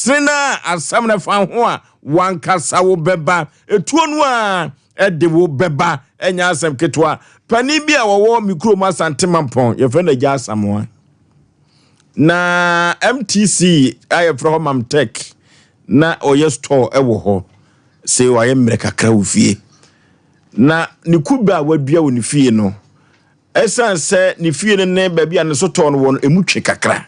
Sene a asɛm no fa ho a wankasa wo bɛba. Etuo no a ɛde wo bɛba ɛnyɛ asɛm ketewa. Panin bi a wɔwɔ me kurom Asante Mampɔn, yɛfrɛ no Agya Asamoa. Na MTC a yɛfrɛ hɔ Mamtech na ɔyɛ store ɛwɔ hɔ. Sɛ wayɛ mmerɛ kakra wɔ fie. Na ne kube a wadua wɔ ne fie no, ɛsiane sɛ ne fie no ne baabi a ne so tɔɔ no wɔ no, emu twe kakra.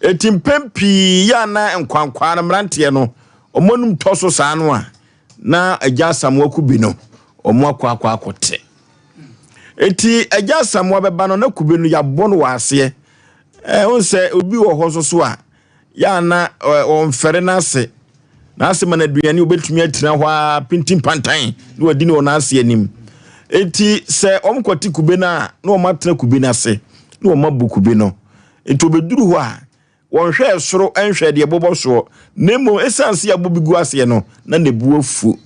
Eti mpɛn pii yɛ ana nkwankwaa no mmeranteɛ no, ɔmo anum tɔ so saa no a, na Agya Asamoa kube no, ɔmo akɔ akɔ akɔte. Eti Agya Asamoa bɛba no, na kube no yɛabɔ no wɔ aseɛ. Ɛho sɛ obi wɔ hɔ nso so a, yɛ ana ɔmfɛre n'ase. N'ase ma no aduane, obetumi atena hɔ a pintin pantan na wadi no wɔ n'ase anim. Eti sɛ wɔn kɔte kube no a, na wɔn atena kube no ase na wɔn abu kube no. Nti obeduru hɔ a, wɔnhwɛ soro nhwɛ deɛ ɛbobɔ soɔ, na mmom esiane sɛ yɛabɔ bi gu aseɛ no, na ne bu afu.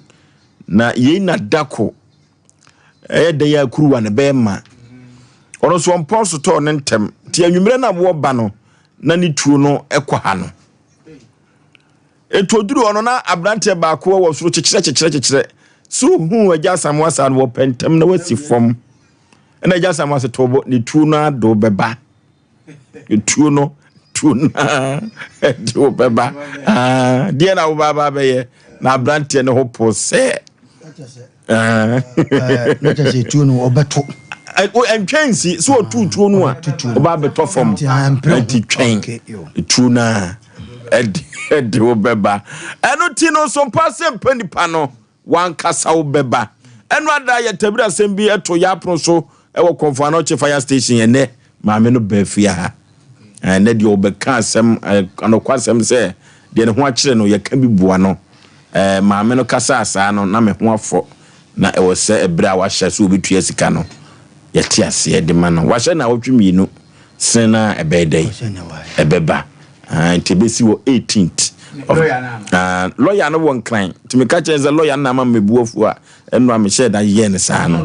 Na yei na dako ɛyɛ dɛ yɛ akuruwa ne bɛyɛ ma ɔno nso ɔmpɔn so tɔɔ ne ntɛm. Nti anwummerɛ no a wɔba no, na ne tuo no ɛkɔ ha no. Etu oduru hɔ no, na aberanteɛ baako wɔ soro kyekyerɛ kyekyerɛ kyekyerɛ so ohun Agya Asamoa saa no, wɔpɛ ntɛm na wasi fam. Ɛna Agya Asamoa sɛ tɔbɔ ne tuo no ado bɛba, tuo no tuo no ɛde wo bɛba. Deɛ na wo ba bɛyɛ na aberanteɛ no ho po sɛ Na kyerɛ sɛ tuo no ɔbɛto. Ɛntwɛn nsi sɛ ɔtu tuo no a, ɔba abɛtɔ fam. Nti twɛn tuo no a ɛde wo bɛba. Ɛno ti no nso mpa sɛ mpa nipa no wankasa wo bɛba. Ɛno ada yɛ tabiri asɛm bi ɛto yɛ apono so ɛwɔ Kɔmfo Anɔkye fire station. Ɛnɛ maame no baa fie ha. Ɛnɛ deɛ ɔbɛka asɛm anɔkɔ asɛm sɛ deɛ ne ho akyerɛ no yɛka bi boa no. Maame no kasa saa no na me ho afɔ, na ɛwɔ sɛ ɛberɛ a wahyɛ so obetua sika no, yɛte aseɛ de ma no. Wahyɛ na awɔtwe 2 sene na ɛbɛyɛ dɛ ɛbɛba. Nti ɛbɛsi wɔ 18th. Lɔya no wɔ Nkran, nti meka kyerɛ sɛ lɔya no na ama mebu afu a ɛno a mehyɛ da yɛ no saa no.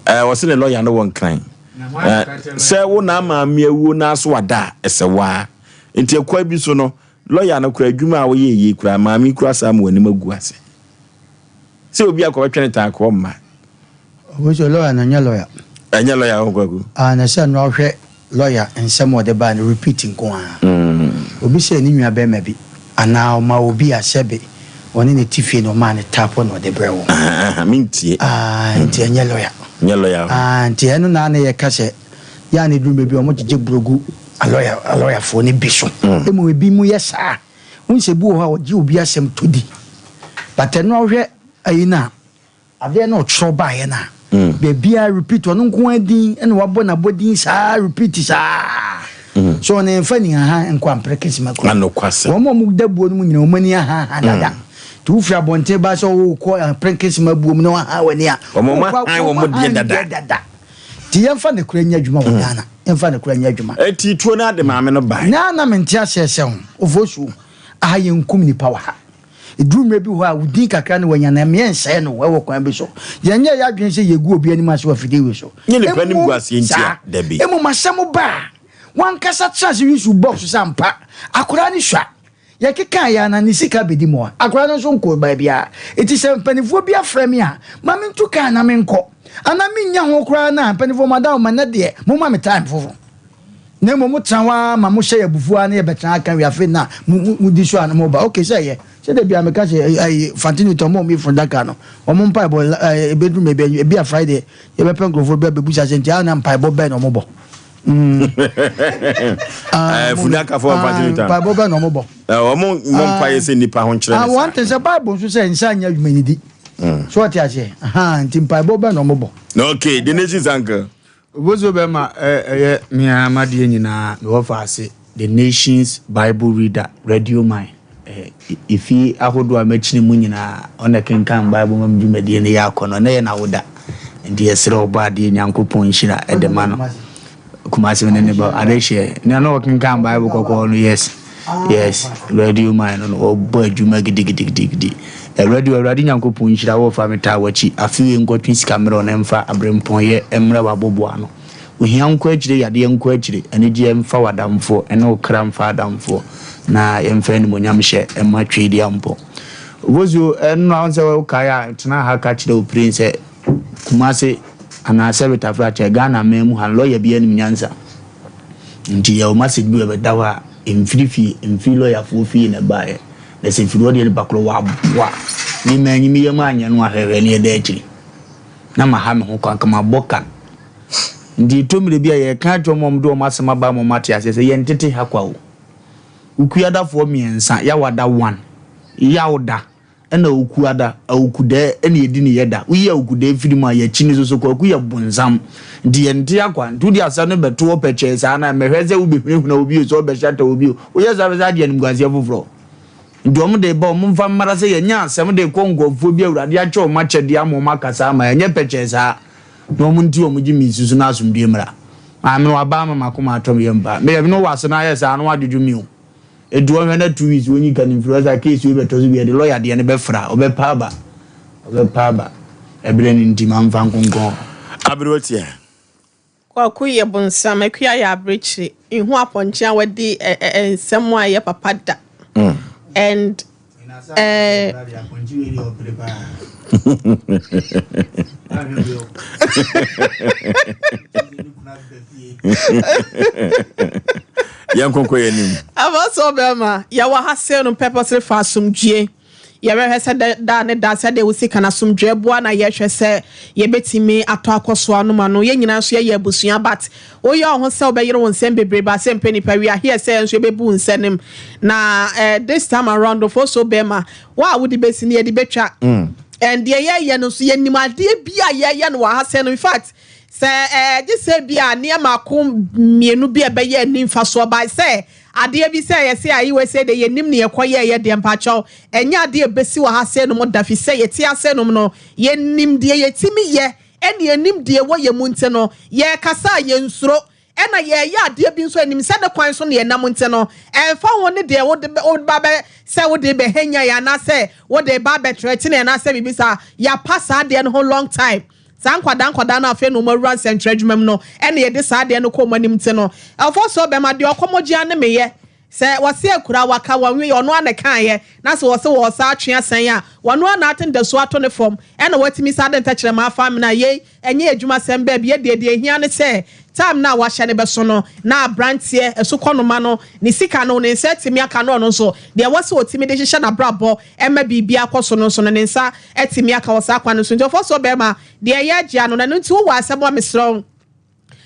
Ɔse ne lɔya no wɔ Nkran sɛ wo na ama me awuo na aso wada a ɛsɛ waa. Nti ɛkwan bi so no, lɔya no kora adwuma a woyɛ yie kora maame kura saa ma w'anim agu ase sɛ obi akɔbɛtwene taakɔ mma. Ɔbɛsɛ lɔya no nyɛ lɔya. Ɛnyɛ lɔya ho kwaku. Ah, na sɛ no ɔhwɛ lɔya nsɛm a ɔde baa no, repeat nko ara. Obi sɛ ne nua bɛrima bi anaa ɔma obi a sɛbe ɔne ne ti fie na ɔmaa ne tapo na ɔde brɛ wɔ. Mentie. Ah, nti ɛnyɛ lɔya. Nyɛ lɔya. Ah, nti ɛno na ne yɛka sɛ yɛa ne duru baabi a ɔmo gyegye burogu alɔya alɔyafoɔ no bi so. Emu ebi mu yɛ saa wɔn sɛ bi wɔ hɔ a ɔgye obi asɛm to di, but ɛno ahwɛ ayi na adeɛ na ɔtwerɛ baeɛ no a, baabiara repeat ɔno nko ara din ɛna wabɔ n'abɔ din saa, repeat saa so ɔne nfa ni haha nkɔ ampere kesima kuro. Anokwasɛm. Wɔn a wɔn da buo no mu nyinaa wɔn ani ahaha dada, nti wofiri abɔnten ba sɛ wɔkɔ ampere kesima buo mu na waha w'ani a wɔn ahan wɔn deɛ dada. Dada, nti yɛmfa ne kura nyɛ adwuma wɔ Ghana, yɛmfa ne kura nyɛ adwuma. Eti tuo no ade maame no bae. Na mente aseɛ sɛ ho ofosuo aha yɛnkum nipa wɔ ha. Ɛduru mmerɛ bi hɔ a wodin kakra ne wanya na mmeɛ nsɛe no ɛwɔ kwan bi so. Yɛnyɛ yɛ adwene sɛ yɛgu obi anim ase wɔ afidie wei so. Nyɛ nipa anim gu aseɛ nti a, dabi. Mmom asɛm ba a wankasa tena ase yusu box sɛ ampa akwaraa ne sua yɛkeka yɛ ana ne sika bɛdi mu a, akwaraa no nso nkɔ baabiara. Ɛti sɛ mpanimfoɔ bi afrɛ me a, ma mentu kaa na menkɔ anaa mennya ho koraa na mpanimfoɔ madam ma nɛ deɛ momma me time foforɔ, na mmom motena hɔ ara ma mohyɛ yɛ abufuo ara na yɛbɛtena aka wie. Afei na modi so a na moba. Ok, sɛ ɛyɛ sɛ da bia meka sɛ ɛyi fantini tɔn mo a ɔmo yi fundaka no, ɔmo mpaebɔ ɛɛ ebeduru ma ebi ebi a Friday yɛbɛpɛ nkurɔfoɔ bi abɛbusa sɛ nti a na mpaebɔ bɛn na ɔmo bɔ. Fundaka fo fantini tɔn mpaebɔ bɛn na ɔmo bɔ? Ɔmo mmɔ mpaeɛ sɛ nipa ho nkyerɛ ne saa. Wɔn te sɛ Bible nso sɛ nsa nyɛ adwuma nidi so, ɔte aseɛ, nti mpaebɔ bɛn na ɔmo bɔ? Okay, the Nation's uncle. Obozo bɛma ɛyɛ mmea amadeɛ nyinaa mewɔ fa ase The Nation's Bible Reader Radio Man, efie ahodoɔ a mɛkyini mu nyinaa ɔna kenkan Bible ma me. Dwumadie no yɛ akɔ no, ɛnɛ yɛ n'awoda, nti yɛsrɛ ɔbɔ adeɛ Nyankopɔn nhyira ɛde ma no. Kumase ne ne ba adehyɛ nea na ɔkenkan Bible kɔkɔɔ no. Yes, Radio Man no ɔbɔ adwuma gidigidigidi. Radio, Awurade Nyankopɔn nhyira wɔ fa metaa w'akyi. Afei nkɔtwe sika mmerɛ ɔne mfa aberempɔnyɛ mmerɛ w'aboboa no. Ohia nkɔ akyire, yadeɛ nkɔ akyire, anigyeɛ mfa w'adamfoɔ ɛne wo kra mfa adamfoɔ. Na yɛmfa animuonyam hyɛ mma Tweediampɔ. Obosuo, ɛno a sɛ wokae a tena ha ka kyerɛ Opirin sɛ Kumase anaa Sɛbet Afrakyɛ, Ghana man mu ha no lɔya biara nim nyansa. Nti yɛwɔ message bi ɛbɛda hɔ a ɛmfiri fie, ɛmfiri lɔyafoɔ fie na ɛbaeɛ. Na sɛ ɛfiri hɔ deɛ nipa korɔ waboa. Me manyi me yam anyɛ no ahwɛhwɛ ne ɛda akyiri. Na maha me ho kwa, nka mabɔ ka. Nti ɛtɔ mmerɛ bi a yɛka akyerɛ wɔn a wɔde wɔn asɛm aba ama wɔate aseɛ sɛ yɛntete ha kwa o. Okuadafoɔ mmiɛnsa, Yawada one, Yawda, ɛna Okuada, Awukudɛɛ, ɛna yɛdi ne yɛda. Woyi Awukudɛɛ firi mu a, yɛakyi no soso. Kwaku yɛ bonsam, nti yɛnte akwa. Nti wode asɛm no bɛto hɔ pɛkyɛɛ saa no a, mmɛhwɛ sɛ wobɛhunahuna obi o, sɛ wobɛhyata obi o. Woyɛ saa bɛsan agye animguaseɛ foforɔ. Nti wɔn de reba, wɔn mfa mmara sɛ yɛanya asɛm de rekɔ nkurɔfoɔ bi a Awurade akyɛ wɔn akyɛdeɛ ama wɔn akasa ama yɛn, ɛnyɛ pɛkyɛɛ saa. Na wɔn nti wɔn gye me nsusu na asomdwie mmra. Maame no waba ama m'akoma atɔ me yam paa. Me deɛ me ne wo wɔ ase na ayɛ saa na wadwodwo me o. Etu ɔnhwɛ na 2 weeks wonyi ka no mfiri hɔ saa case wei bɛtɔ so bi yɛde lawyer deɛ no bɛfra ɔbɛpa aba ɔbɛpa aba ɛberɛ no nti mamfa nkonkɔn. Aberewa tia. Kwaku yɛ bonsam, Akua yɛ abirekyire, nhu apɔnkye a wadi nsɛm a ɛyɛ papa da. And eh, Yɛn nkonko yɛn nim. Abɔsɔ bɛrima, yɛwɔ ha sɛ no purposely fa asomdwie. Yɛbɛhwɛ sɛ da da ne da sɛdeɛ wosi kan asomdwoeɛ boa na yɛhwɛ sɛ yɛbɛtumi atɔ akɔ so anom ano. Yɛn nyinaa nso yɛyɛ abusua but woyɛ wo ho sɛ wobɛyere wo nsɛm bebree ba sɛ mpɛ nipa we are here sɛ yɛn nso yɛbɛbu wo nsɛnem na eh, this time around Ofosuo bɛrima wo a wode bɛsi no yɛde bɛtwa and deɛ yɛyɛ no nso yɛnim adeɛ bi a yɛyɛ no wɔ ha sɛ no in fact sɛ eh, gye sɛ bi a nneɛma ako mmienu bi a ɛbɛyɛ ani mfasoɔ by sɛ Adeɛ bi sɛ yɛse ayi wei sei deɛ yɛnim neɛ ɛkɔyɛɛyɛ deɛ mpakyɛw ɛnyɛ adeɛ ɛbɛsi wɔ ha sei nom da fisɛ yɛte ase nom no yɛnim deɛ yɛtumi yɛ ɛne yɛnim deɛ ɛwɔ yɛn mu nti no yɛkasa a yɛnsuro ɛna yɛyɛ adeɛ bi nso yɛnim sɛ ne kwan so na yɛnam nti no ɛmfa ho ne deɛ wode ba bɛ sɛ wode bɛhanya yɛn anaasɛ wode ba abɛtrɛtene yɛn anaasɛ biribi saa yɛapa saa adeɛ no ho long time. Saa nkwadaa nkwadaa no a afei na wɔawura nsɛnkyerɛ adwuma mu no na yɛde saa adeɛ no kɔ wɔn anim nti no, ɛwɔ sɛ ɔbɛma deɛ ɔkɔm gye ara ne meyɛ. Sɛ wɔse akura waka wɔn wei ɔno ara na ɛkaeɛ, na sɛ wɔse wɔresa atwe asɛn a, ɔno ara na ate ntasuo ato ne fam, ɛna watumi saa de ntɛkyerɛma afa amena. Yei ɛnyɛ adwumasɛm baabi, yɛ deɛ deɛ ɛhia ne sɛ time no a wahyɛ no bɛso no, na aberanteɛ, asukɔnoma no, ne sika no, ne nsa atumi aka na ɔno nso deɛ ɛwɔ sɛ ɔtumi de hyehyɛ n'abrabɔ ma biribiara kɔ so no nso no, ne nsa atumi aka wɔ saa kwan no so. Nti ɔfɔsoɔ bɛrima, deɛ ɛyɛ agye ano no, ɛno nti wowɔ asɛm a mesrɛ wo,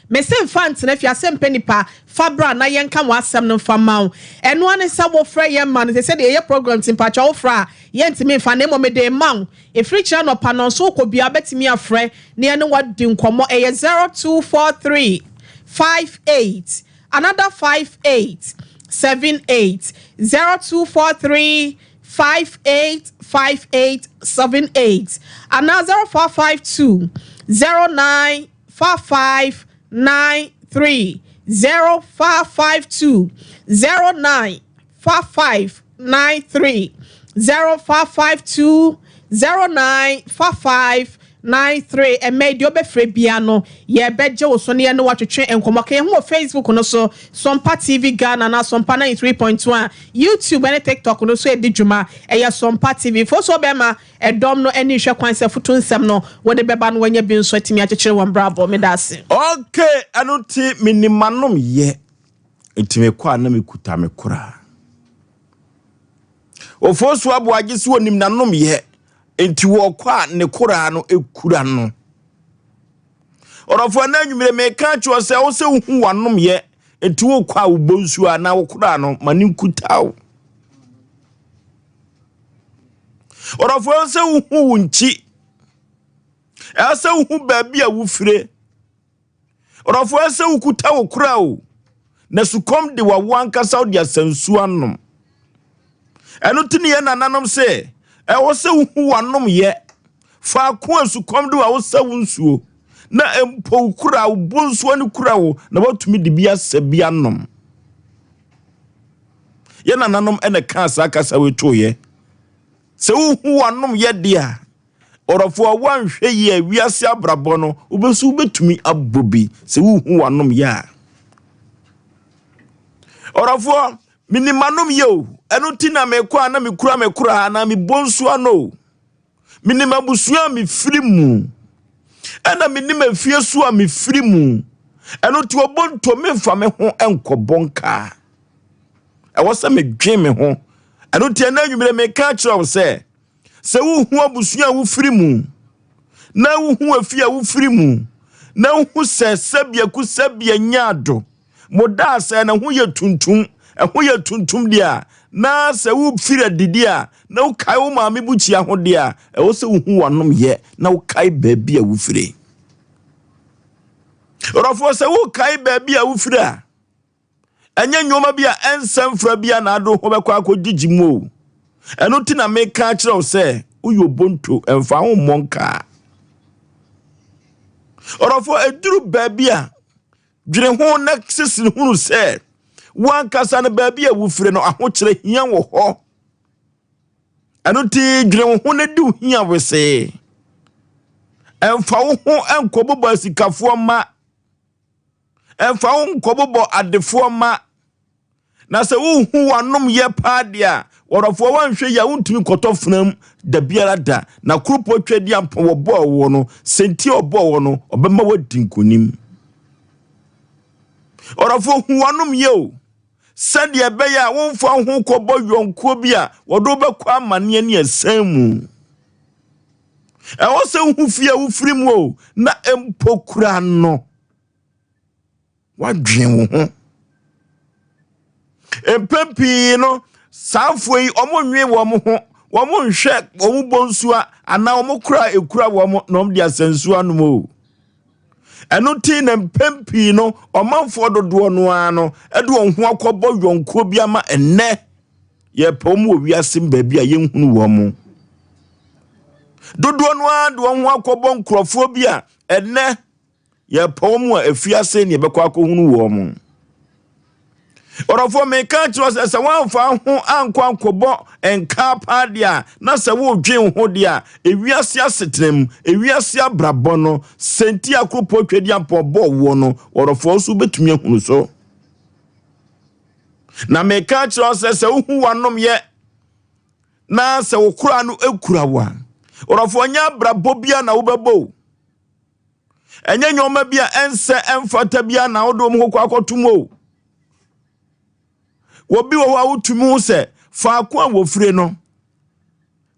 mese mfa ntena fie ase mpɛ nipa, fa bra na yɛnka w'asɛm no mfa mma wo. Ɛno ara ne sɛ wofrɛ yɛn ma no, sɛ sɛdeɛ yɛyɛ program nti mpakyɛ wofrɛ a, yɛntumi mfa, na mmom mede rema wo. Ɛfiri kyerɛ anɔpa nnɔnso wokɔ biara wobɛtumi afrɛ na yɛne wo adi nkɔmmɔ. Ɛyɛ 0243 58 another 58 78, 0243 5858 78 anaa 0452 09 55 93, 0552 09 55 93, 0552 09 55 93. Ɛmɛ yi deɛ wobɛfrɛ biara no yɛbɛgye wo so ne yɛne woatwetwe nkɔmmɔ. Ka yɛn ho wɔ Facebook no so, Sompa TV Ghana anaa Sompa 93.1, YouTube ne TikTok no so ɛdi dwuma, ɛyɛ Sompa TV. Mfosoɔ bɛma ɛdɔm no ani nhwɛ kwan sɛ afutu nsɛm no wode bɛba no wɔanya bi nso atumi akyekyere wɔn brabɔ. Meda ase. Ok, ɛno nti menim m'anom yɛ, nti mekɔ a na mekuta me koraa. Ofosu Aboagye sɛ onim n'anom yɛ, nti wɔkɔ a ne koraa no kura no. Ɔdɔfo ɛna anwummere meka akyerɛ sɛ wo sɛ wohu w'anom yɛ, nti wokɔ a wobɔ nsuo a na wo koraa no ma ne nkuta wo. Ɔdɔfo ɛwɔ sɛ wohu wo nkyi, ɛwɔ sɛ wohu baabi a wofire. Ɔdɔfo ɛsɛ sɛ wokuta wo kora o, na sukɔm de wa wo ankasa wode asa nsuo anom. Ɛno ti ne yɛn nananom sɛ ɛwɔ sɛ wohu w'anom yɛ faako a sukɔm de wa wosa wo nsuo na mpo wo kura wo bo nsuo no kura wo na woatumi de bi asa bi anom. Yɛn nananom ɛna kaa saa kasa wei tooyɛ sɛ wohu w'anom yɛ deɛ a Ɔdɔfo a woanhwɛ yie a wiase abrabɔ no wobɛso wobɛtumi abɔ bi sɛ wohu w'anom yɛ a. Ɔdɔfoɔ, Menim m'anom yɛ o, ɛno nti na mekɔ a na mekura me kora anaa mebɔ nsuo ano o. Menim abusua a mefiri mu, ɛna menim afie so a mefiri mu. Ɛno nti ɔbɔ nto memfa me ho nkɔbɔ nkaa. Ɛwɔ sɛ medwen me ho. Ɛno nti ɛna anwummerɛ meka akyerɛ wo sɛ, sɛ wohu abusua a wofiri mu, na wohu afie a wofiri mu, na wohu sɛ sɛbiaku sɛbia nya ado, Mo da sɛ na ho yɛ tuntum, ɛho yɛ tuntum deɛ a, na sɛ wofiri adidi a, na wokae wo maame bukyia ho deɛ a, ɛwɔ sɛ wohu w'anom yɛ na wokae baabi a wofiri. Ɔdɔfoɔ, sɛ wokae baabi a wofiri a, ɛnyɛ nneɛma bi a ɛnsɛ mfra bi a na ade ho bɛkɔ akɔgyigyi mu o. Ɛno nti na meka akyerɛ wo sɛ woyɛ obonto, ɛmfa ho mmɔ nkaa. Ɔdɔfoɔ, ɛduru baabi a Dwene ho na sese hunu sɛ w'ankasa no baabi a wofiri no ahokyerɛ hia wɔ hɔ. Ɛno nti dwene wo ho na di wo hia wesee. Ɛmfa wo ho nkɔbobɔ asikafoɔ mma. Ɛmfa wo nkɔbobɔ adefoɔ mma. Na sɛ wohu w'anom yɛ paa deɛ a, wɔdɔfoɔ woanhwɛ yie a wontumi nkɔtɔ fenam da biara da. Na kuropɔn Tweaduampɔn wɔbɔɔ woɔ no, sɛ nti a ɔbɔɔ woɔ no, ɔbɛma woadi nkonim. Ɔdɔfoɔ hu w'anom yɛ o, sɛdeɛ ɛbɛyɛ a womfa wo ho kɔbɔ yɔnkoɔ bi a wɔde wo bɛkɔ amanneɛ ne asiane mu. Ɛwɔ sɛ wohu fie a wofiri mu o, na mpo kura no. Woadwen wo ho. Mpɛn pii no, saa afoɔ yi, wɔnnwen wɔn ho, wɔnhwɛ wɔn bɔnsua anaa wɔn kora a ɛkura wɔn na wɔde asa nsuo anom o. Ɛno nti na mpɛn pii no, ɔmanfoɔ dodoɔ no ara no de wɔn ho akɔbɔ yɔnkoɔ bi ama ɛnnɛ yɛpɛ wɔn wɔ wiase baabi a yɛnhunu wɔn. Dodoɔ no ara de wɔn ho akɔbɔ nkurɔfoɔ bi a ɛnnɛ Yɛpɛ wɔn a afiase ne yɛbɛkɔ akɔhunu wɔn. Ɔdɔfoɔ, meka kyerɛ sɛ sɛ woamfa ho ankɔ ankɔbɔ nkaa paa deɛ a, na sɛ wodwen ho deɛ a, ewiase asetena mu, ewiase abrabɔ no, sɛ nti a kuropɔn Tweaduampɔn bɔɔ woɔ no, ɔdɔfoɔ nso wobɛtumi ahunu so. Na meka kyerɛ sɛ sɛ wohu w'anomyɛ na sɛ wo kora no kura wo a, ɔdɔfoɔ, nyɛ abrabɔ bia na wobɛbɔ o. Ɛnyɛ nneɛma bi a ɛnsɛ ɛmfata bi a na wode wɔn ho kɔ akɔto mu o. Obi wɔ hɔ a wotumi hu sɛ faako a wɔfire no,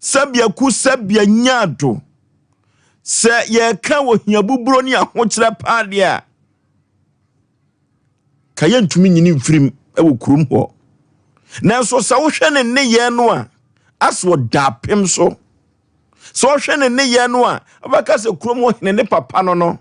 sɛbea ku sɛbea nyaado. Sɛ yɛreka wɔ hiabuburo ne ahokyerɛ paa deɛ a, ka yɛntumi nyini mfirim wɔ kurom hɔ. Nanso sɛ wohwɛ ne nneyɛɛ no a, asɛ ɔda apem so. Sɛ ɔhwɛ ne nneyɛɛ no a, wobɛka sɛ kurom hɔ hene ne papa no no.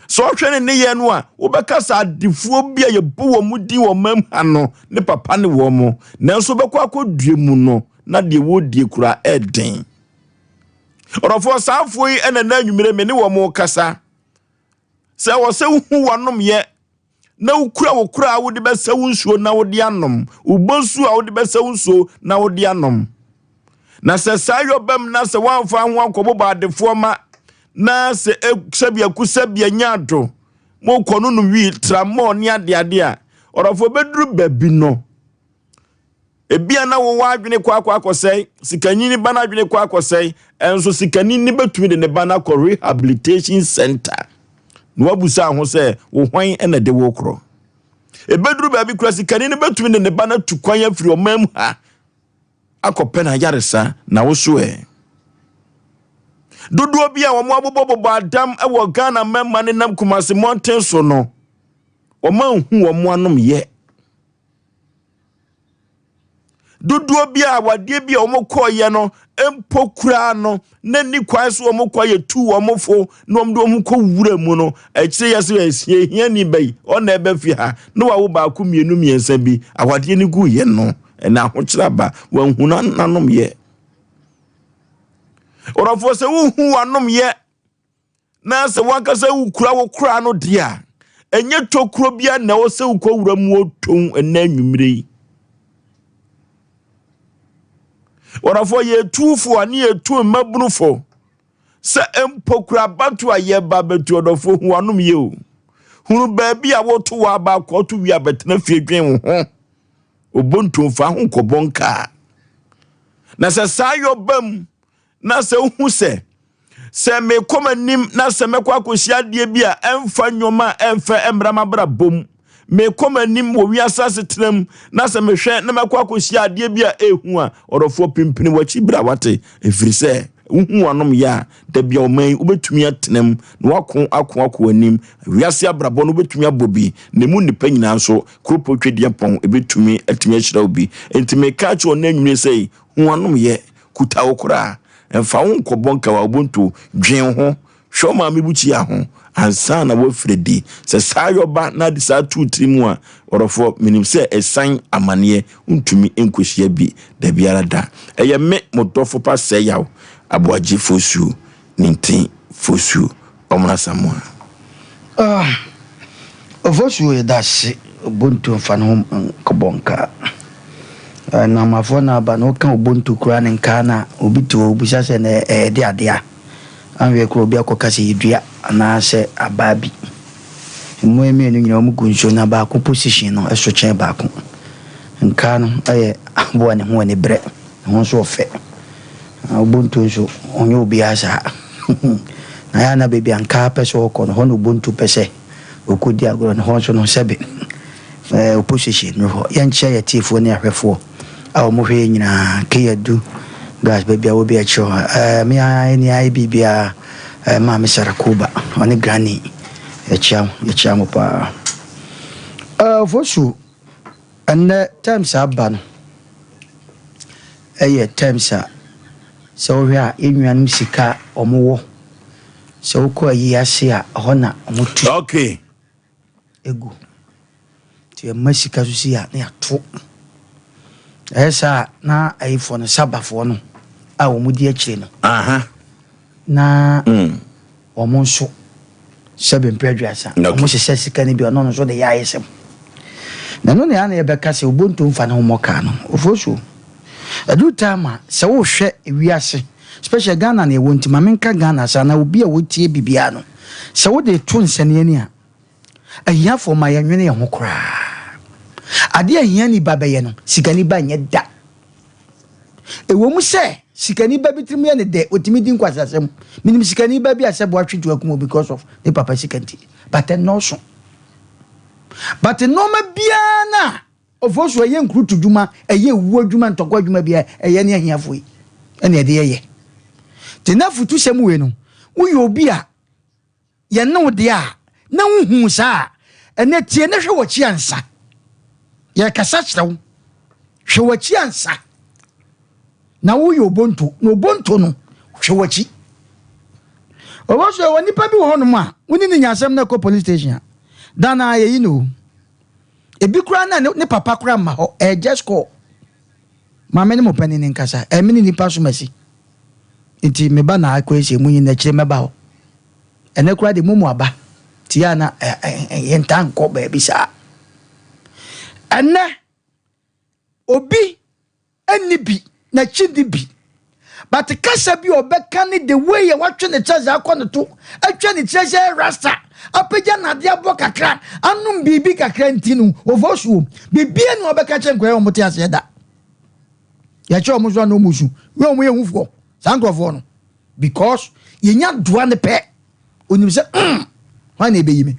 Sɛ ɔhwɛ ne nneyɛɛ no a, wobɛka sɛ adefoɔ bi a yɛbɔ wɔn mu din wɔ mam ha no, ne papa ne wɔn mo. Nanso wobɛkɔ akɔdua mu no, na deɛ wɔredie kura ɛden. Ɔdɔfoɔ, saa afoɔ yi ɛna na anwummere me ne wɔn kasa. Sɛ wɔ sɛ wohu w'anomyɛ na wokura wo kora a wode bɛsa wo nsuo na wode anom, wo bonsu a wode bɛsa wo nsuo na wode anom. Na sɛ saa yɔ bam na sɛ woamfa ho ankɔbobɔ adefoɔ ma na sɛ sɛbiaku sɛbia nya ado mokɔ no nom wii tramɔɔ ne adeade a, ɔdɔfoɔ bɛduru baabi no, Ebia na wowɔ adwene kɔ akɔ akɔsɛe, sikani ne ba no adwene kɔ akɔsɛe, ɛnso sikani ne bɛtumi de ne ba no akɔ rehabilitation center. Na wabusa ho sɛ, wo hwan na ɛde wo korɔ? Ebɛduru baabi kora sikani no bɛtumi de ne ba no atu kwan afiri ɔman mu ha akɔpɛ no ayaresa, na wo so ɛ? Dodoɔ bi a wɔn abobɔbobɔ adam wɔ Ghana mmarima ne nam Kumasi mmɔnten so no, wɔn anhu wɔn anom yɛ. Dodoɔ bi a awadeɛ bi a wɔkɔeɛ no mpo koraa no, na ni kwan so wɔn kɔ yɛ tu wɔn fo na wɔn de wɔn kɔ wura mu no, akyire yɛ sɛ yɛ hiani ba yi, ɔna ɛbɛ fi ha na wawo baako mmienu mmiɛnsa bi, awadeɛ no gu yɛ no, ɛna ahokyerɛ aba, wɔn hu n'anom yɛ. Ɔdɔfoɔ sɛ wohu w'anom yɛ na sɛ wankasa wokura wo kora no deɛ a, ɛnyɛ tokuro bia na ɛwɔ sɛ wokɔ wura mu ɔtɔn ɛnɛ anwummerɛ yi. Wɔdɔfoɔ yɛtu fo a ne yɛtu mmabunu fo sɛ mpo kura abato a yɛba bɛtu ɔdɔfoɔ hu anom yɛ o. Hunu baabi a woto wɔ aba akɔto wie abɛtena fie dwen wo ho. Obonto mfa ho nkɔbɔ nkaa. Na sɛ saa yɔ ba mu na sɛ wohu sɛ sɛ mekɔ m'anim na sɛ mɛkɔ akɔhyia adeɛ bi a ɛmfa nneɛma a ɛmfɛ mmra m'abrabɔ mu, mekɔ m'anim wɔ wiase asetena mu na sɛ mehwɛ na mɛkɔ akɔhyia adeɛ bi a ɛhu a, ɔdɔfoɔ, pimpini w'akyi bra, wate? Ɛfiri sɛ wohu w'anom yɛ a, da bia ɔman yi wobɛtumi atena mu na wako ako akɔ anim. Wiase abrabɔ no wobɛtumi abɔ bi na emu nnipa nyinaa nso kuropɔn twedeɛ pɔn ɛbɛtumi atumi ahyira wo bi. Enti meka akyerɛ ɔno anwummerɛ sɛ hu w'anom yɛ, kuta wo koraa, mfa wo nkɔbɔ nkawa obonto, dwen ho, hwɛ wo maame bukyia ho ansa na woafiri adi. Sɛ saa yɔba na ade saa tu tiri mu a, ɔdɔfoɔ, menim sɛ ɛsan amanneɛ wontumi nkɔhyia bi da biara da. Ɛyɛ me mo dɔfo pa sɛ yaw aboagye fosuo ne ntin fosuo ɔmona samoa. Ah, Ofosuo yɛda ase. Obontu mfa ne ho nkɔbɔ nkaa. Namafoɔ na aba na woka Obontu koraa ne nkaa na obi te hɔ obisa sɛ na ɛyɛ de adeɛ a. Anhwɛ koraa obi akɔka sɛ yɛ dua anaasɛ abaa bi. Mmoa yi mmienu nyinaa wɔn gu nsuo na baako position no so kyɛn baako. Nkaa no yɛ aboa ne ho ani brɛ, ne ho nso ɔfɛ. Obontu nso ɔnyɛ obiara saa. Na yɛ a na baabi a nkaa pɛ sɛ ɔkɔ no hɔ na Obontu pɛ sɛ ɔkɔdi agorɔ no, hɔ nso no sɛbe opposition nnuru hɔ. Yɛnkyia yɛn atiefoɔ ne ahwɛfoɔ a wɔhwɛ yɛn nyinaa, Keyadu Gas, baabi a wɔ biara kyerɛ hɔ. Eh, me ara ani ayɛ biribiara, eh, Maame Sarah Kuba, ɔne Granny, yɛkyia mo, yɛkyia mo paa. Eh, Ofosu, ɛnnɛ terms a aba no, ɛyɛ terms a sɛ wohwɛ a yɛn nuanom sika a wɔwɔ, sɛ wokɔ ayi ase a, ɛhɔ na wɔtu egu. Nti yɛma sika so si a na yɛato. Ɛyɛ saa a na ayifoɔ no, sabafoɔ no a wɔn di akyire no, na wɔn nso sɛbe mpere 30, wɔn hyehyɛ sika no bi, ɔno nso de yɛ ayɛsɛm. Na ɛno na yɛa na yɛbɛka sɛ Obonto mfa ne ho mmɔ kaa no. Ofosuo, ɛduru time a sɛ wohwɛ wiase, especially Ghana na yɛwɔ nti ma menka Ghana saa na obi a wɔtie biribiara no, sɛ wode to nsɛnneani a, ahiafoɔ ma yɛnwene yɛn ho koraa. Adeɛ a ahiani ba bɛyɛ no, sikani ba nyɛ da. Ɛwɔ mu sɛ sikani ba bi tirim yɛ ne dɛ, ɔtumi di nkwaseasɛm. Menim sikani ba bi a sɛ boa twe to akum because of ne papa sika nti, but ɛnnɔɔso. But nneɛma biara no a Ofosu ɛyɛ nkurutu dwuma, ɛyɛ ewuo adwuma, ntɔkwa adwuma biara ɛyɛ ne ahiafoɔ yi ɛna ɛde yɛyɛ. Nti na afutusɛm wei no, woyɛ obi a yɛne wo deɛ a na wohuu saa a, ɛnɛ tie na hwɛ w'akyi ansa. Yɛkasa kyerɛ wo, hwɛ w'akyi ansa. Na woyɛ obonto, na obonto no, hwɛ w'akyi. Obosu, ɛwɔ nipa bi wɔ hɔnom a, wo ne no nya asɛm na ɛkɔ police station a, da no ara yɛyi no o. Ebi koraa na ne papa koraa mma hɔ, ɛyɛ just call. Maame ne mo panin nkasa, ɛyɛ me ne nipa som asi. Nti me ba na akɔ asie, mo nyina akyire mɛba hɔ. Ɛnɛ koraa de mo mu aba, nti yɛ a na yɛntaa nkɔ baabi saa. Ɛnɛ obi nni bi, n'akyi nni bi. But kasa bi a ɔbɛka ne the way a watwe ne kyɛ dze akɔ ne to, atwa ne tiri sɛ rasta, apagya n'ade abɔ kakra, anom biribi kakra nti no, ɔfɔ suo. Biribiara ni ɔbɛka kyerɛ nkwadaa a wɔte aseɛ da. Yɛkyerɛ wɔn so a na wɔn su. Wei wɔn yɛ hufoɔ, saa nkurɔfoɔ no. Because yɛnya doa ne pɛ, onim sɛ hwan na ɛbɛyi me.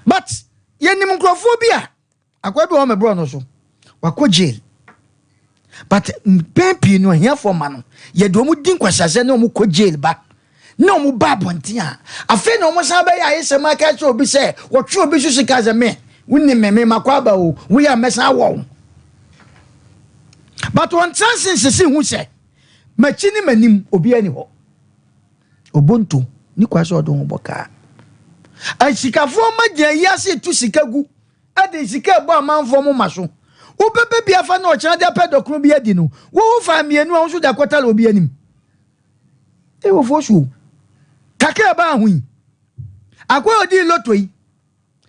But yɛnim nkurɔfoɔ bi a Akoa bi wɔ hɔ mɛborɔ no so, wakɔ jail. But mpɛn pii no ahiafoɔ mma no, yɛde wɔn di nkwaseasɛm ne wɔn kɔ jail ba na wɔn ba abɔnten a, afei na wɔn san bɛyɛ ayesɛm aka kyerɛ obi sɛ wɔtwe obi so sika sɛ me, wonim me, me makɔ aba o, woyɛ a mɛsan awɔ wo. But wɔn tena ase nsese hu sɛ m'akyi ne m'anim obiara ni hɔ. Obonto ni kwa sɛ ɔde ho bɔ kaa. Asikafoɔ ma gyina yi ase tu sika gu. de sika ɛbɔ amanfoɔ moma so. Wobɛpɛ bi afa na ɔkyena de apɛ dɔkono bi adi no, wo wo faa mmienu a wo nso de akɔtale obi anim. Ewofoɔ so o. Kakra ɛbaa ho yi. Akoa a ɔdii loto yi,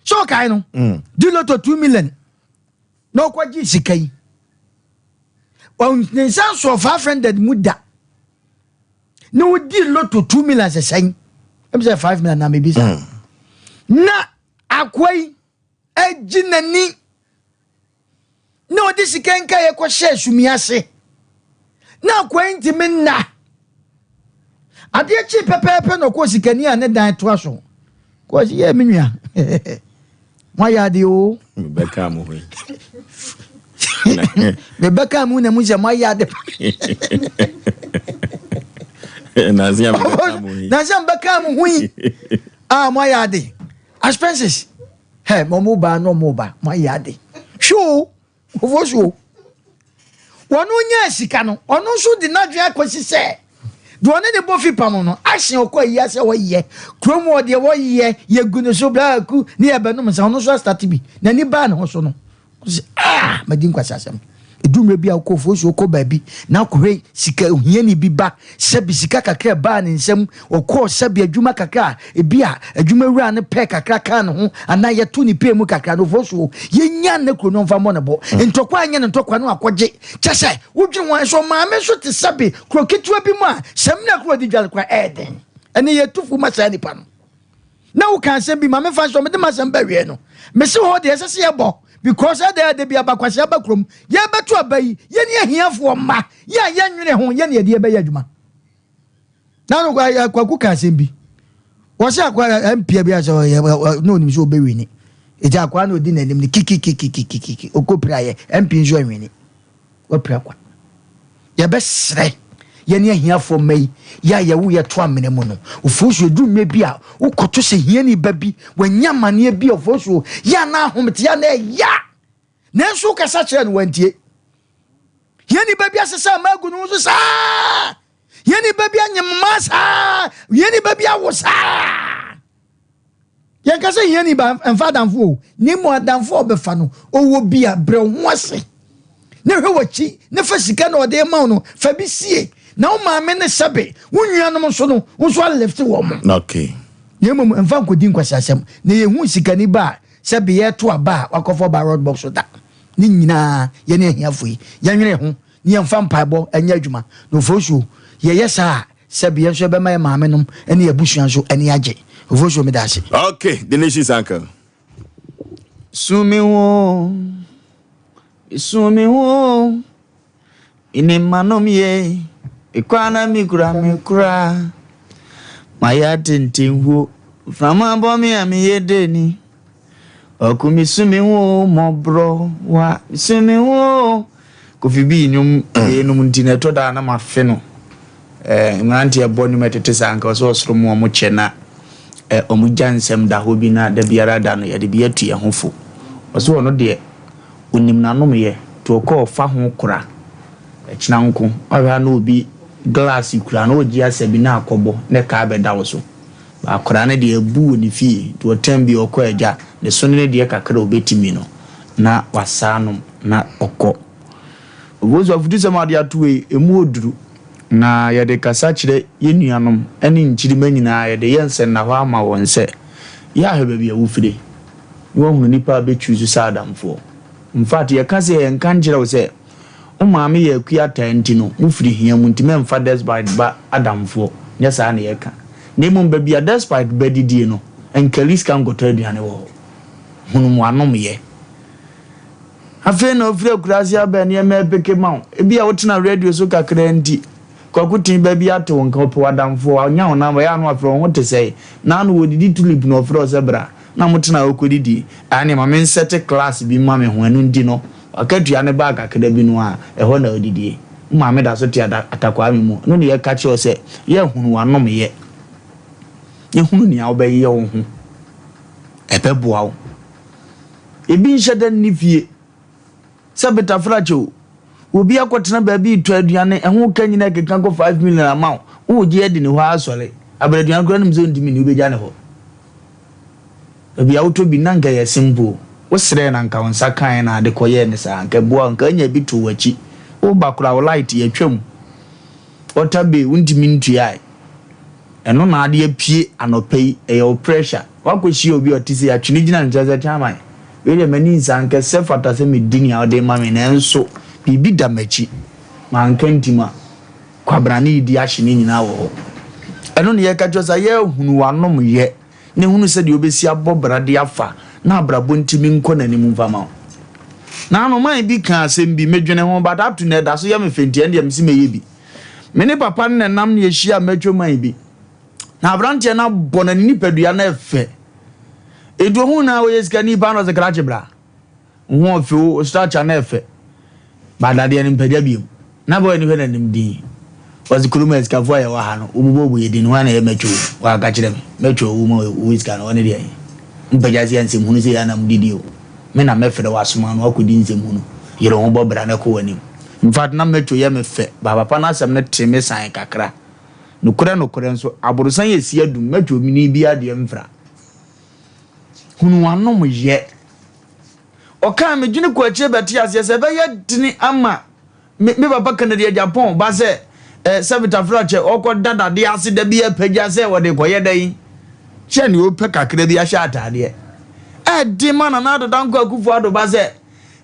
sɛ ɔkae no, di loto 2 million na ɔkɔgye sika yi. Ne nsa nsɔɔ 500 mu da. Na ɔdii loto 2 million sɛ sɛn? Ɛm sɛ 5 million na mebisa. Na akoa yi agyi n'ani. Na ɔde sika nkaeɛ kɔhyɛɛ sumii ase. Na akoa yi ntumi nna. Adeɛ kyee pɛpɛɛpɛ na ɔkɔɔ sikani a ne dan toa so. Kɔɔ sɛ, yɛ me nua, moayɛ adeɛ o. Mebɛkaa mo ho yi. Mebɛkaa mo na mu sɛ moayɛ ade. Nansi a mebɛkaa mo ho yi. Nansi a mebɛkaa mo ho yi. Ah, moayɛ ade. Expenses. Hɛ, ma ɔmo ba na ɔmo ba, moayɛ ade. Hwɛ o, nkurɔfoɔ so o. Wɔn nyaa sika no, ɔno nso de n'adwene akɔsi sɛ deɛ ɔne ne bɔ fi pam no, ahyɛn ɔkɔ ayi asɛ wɔyɛ kurom wɔ deɛ wɔyɛ yɛgu ne so blaaku ne yɛbɛnom nsa, ɔno nso astate bi. N'ani baa ne ho so no, ɔsɛ ah, madi nkwasi asɛm. Ɛdu mmerɛ bi a wokɔ ofuo so wokɔ baabi na akɔhwɛ sika ohiani bi ba sɛbi sika kakra ɛbaa ne nsam ɔkɔɔ sɛbi adwuma kakra a ebi a adwuma wura no pɛɛ kakra kaa ne ho anaa yɛto ne pɛɛ mu kakra no ofuo so yɛnya ne kuro no ɔmfa mmɔ ne bo ntɔkwa anyɛ ne ntɔkwa no akɔgye kyɛ sɛ wodwene ho a nso maame nso te sɛbi kuro ketewa bi mu a sɛmina kuro de dwale kora ɛɛden ɛne yɛtu fo ma saa nipa no. Na woka asɛm bi ma mefa nso mede m'asɛm bɛwie no. Mese hɔ deɛ ɛsɛ sɛ yɛbɔ because ɛdɛ ɛdɛ bi abakwasea aba kurom. Yɛbɛto aba yi, yɛne ahiafoɔ mma, yɛ a yɛnwene ho, yɛne yɛde yɛbɛyɛ adwuma. Na no kwaku ka asɛm bi. Wɔsɛ akwa mpia bi asɛ ɔyɛ na onim sɛ ɔbɛwini. Ɛti akwa na ɔdi n'anim no kikikikikiki ɔkɔpira yɛ MP nso anwini. Wapira kwa. Yɛbɛsrɛ yɛne ahiafoɔ mma yi, yɛ a yɛwo yɛ to amena mu no. Ofosuo, ɛduru mmerɛ bi a, wokɔto sɛ hiani ba bi, wanya amaneɛ bi a, ofosuo, yɛ a na ahomete, yɛ a na ɛya. Nanso wokasa kyerɛ no, wantie. Hiani ba bi asesa ama agu ne ho so saa. Hiani ba bi anyem mmaa saa. Hiani ba bi awo saa. Yɛnka sɛ hiani ba mfa adamfo o, na mmom adamfo a ɔbɛfa no, ɔwɔ bi a, brɛ wo ho ase na hwɛ w'akyi na fa sika na ɔde ma wo no, fa bi sie na wo maame ne sɛbe wo nuanom nso no, wo nso alifte wɔn. Okay. Na mmom mfa nkɔdi nkwaseasɛm. Na yɛhu sikani ba a, sɛbe yɛreto aba a wakɔfa ballot box so da. Ne nyinaa yɛne ahiafo yi, yɛnwene ho na yɛmfa mpaebɔ nyɛ adwuma. Na Ofosuo, yɛyɛ saa a, Sɛbi yɛn nso ɛbɛma yɛn maame nom ne yɛn abusua nso ani agye. Ofosuo meda ase. Okay, the nation's uncle. Su me ho, su me ho, ne manom ye, ekwa na mi kura me kura, ma ya tentenhuo, mframa bɔ me a me yɛ deni. Ɔko me su me ho mmɔborɔ wa me su me ho. Kofi Bii nnwom yeinom nti na ɛtɔ da a na mafe no. Eh, mmeranteɛ bɔ nnwom ɛtete saa nka ɔsɛ ɔsoro mu ɔmo kyɛ na eh, ɔmo gya nsɛm da hɔ bi na da biara da no yɛde bi atu yɛn ho fo. Ɔsɛ ɔno deɛ onim n'anomyɛ nti ɔkɔ ɔfa ho kora ɛkyena nko ɔhwɛ a na obi glass kura na ɔgye asa bi na akɔbɔ na ɛka abɛda wo so. Akwadaa no deɛ abu wɔ ne fie nti ɔtɛm bi ɔkɔ agya ne so ne ne deɛ kakra a ɔbɛtumi no na wasa anom na ɔkɔ. Obosu afutusɛm a ɔde ato hɔ yi ɛmu ɔduru na yɛde kasa kyerɛ yɛn nuanom ne nkyirimma nyinaa yɛde yɛ nsɛnnahɔ ama wɔn sɛ yɛ ahwɛ baabi a wofire na wahunu nipa a bɛchoose sɛ adamfoɔ. Infact yɛka sɛ yɛnka nkyerɛ wo sɛ Wo maame yɛ akua ataa nti no, mo firi hia mu nti mɛmfa Despite ba adamfoɔ, nyɛ saa na yɛka. Na mmom baabi a Despite ba didie no, nkari sika nkɔtɔ aduane wɔ hɔ. Hunu mo anomyɛ. Afei na ɔfiri akuraase aba nneɛma repeke ma wo. Ebia wotena radio so kakraa nti, Kwaku tee ba bi ate wo nka, ɔpɛ w'adamfoɔ, wanya wo number, ɛyɛ a na wafrɛ wo, wo ho te sɛn? Naano wɔdidi tulip na ɔfrɛ wo sɛ bra. Na motena hɔ kɔdidi. Ɛneɛ ma mensɛte class bi mma me ho, ɛno nti no, w'akatua no baa kakra bi no a, ɛhɔ na wodidie. Wo maame da so te atakwaa me mu. Ɛno na yɛka kyerɛ wo sɛ, yɛahunu w'anomyɛ. Yɛhunu nea wobɛyɛ wo ho. Ɛbɛboa wo. Ebi nhyɛ da nni fie. Sɛ betafrakyɛ o, obi akɔtena baabi retɔ aduane, ɛho ka nyinaa keka kɔ 5 million ama wo, woregye adi ne hɔ ara asɔre. Abrɛ aduane koraa nim sɛ ontumi nni, wobɛgya ne hɔ. Baabi a wotɔ bi na nka ɛyɛ simple. Wosrɛɛ na nka wo nsa kaeɛ na ade kɔyɛɛ no saa, nka ɛboa wo, nka anya bi too w'akyi. Woba koraa wo light yɛatwa mu. Water bill wontumi ntuae. Ɛno na ade apue anɔpa yi, ɛyɛ wo pressure. Woakɔhyia obi a ɔte sei, atwe no gyina nkyɛn sɛ, Chairman, wei deɛ m'ani nsa, anka ɛsɛ fata sɛ medi nea wode rema me nanso biribi da m'akyi. Manka ntim a, Kwabena ne Idi ahye ne nyinaa wɔ hɔ. Ɛno na yɛreka kyerɛ wo sɛ yɛahunu w'anomyɛ na hunu sɛdeɛ wobɛsi abɔ bra de afa na abrabɔ ntumi nkɔ n'anim mfa ma wo. Naano man bi kaa asɛm bi, medwene ho but up to now ɛda so yɛ me fɛ nti ɛndeɛ mese mɛyɛ bi. Me ne papa no na ɛnam na yɛhyia mɛtwa man bi. Na aberanteɛ no abɔ na ne nipadua no ɛfɛ. Ɛnti ohuu no a ɔyɛ sikani paa na ɔse krakye bra. Wo ho ɔfɛ o, wo structure no ɛfɛ. But dadeɛ no mpagya biom. Na boy no hwɛ n'anim dinn. Ɔse kurom ha asikafoɔ a yɛwɔ ha no, wobobɔbɔ yɛ din, hwan na ɛyɛ mɛtwo wo? Waka kyerɛ me. Mɛtwo wo ma wo sika no, ɔne deɛn? Mpagya sɛ nsɛm hunu sei a na modidi o. Me na mɛfrɛ wo asoma no akɔdi nsɛm hunu. Yere wo ho bɔ bra na kɔ w'anim. In fact na mɛtwo yɛ me fɛ, but papa no asɛm no tee me san kakra. Nokorɛ nokorɛ nso, aborosan a ɛsi adum, mɛtwo mini biara deɛ mfra. Hunu w'anom yɛ. Ɔkaa, Medwene kɔɔ akyire bɛtee aseɛ sɛ ɛbɛyɛ dene ama me, me papa Kennedy Agyapong ba sɛ eh, sɛ Vitafrakyɛ ɔkɔ da dadeɛ ase da bi apagya sɛ wɔde kɔyɛ dɛn kyɛ nea ɔpɛ kakra bi ahyɛ ataadeɛ. Ɛden ma Nana Addo Dankwa Akufo Addo ba sɛ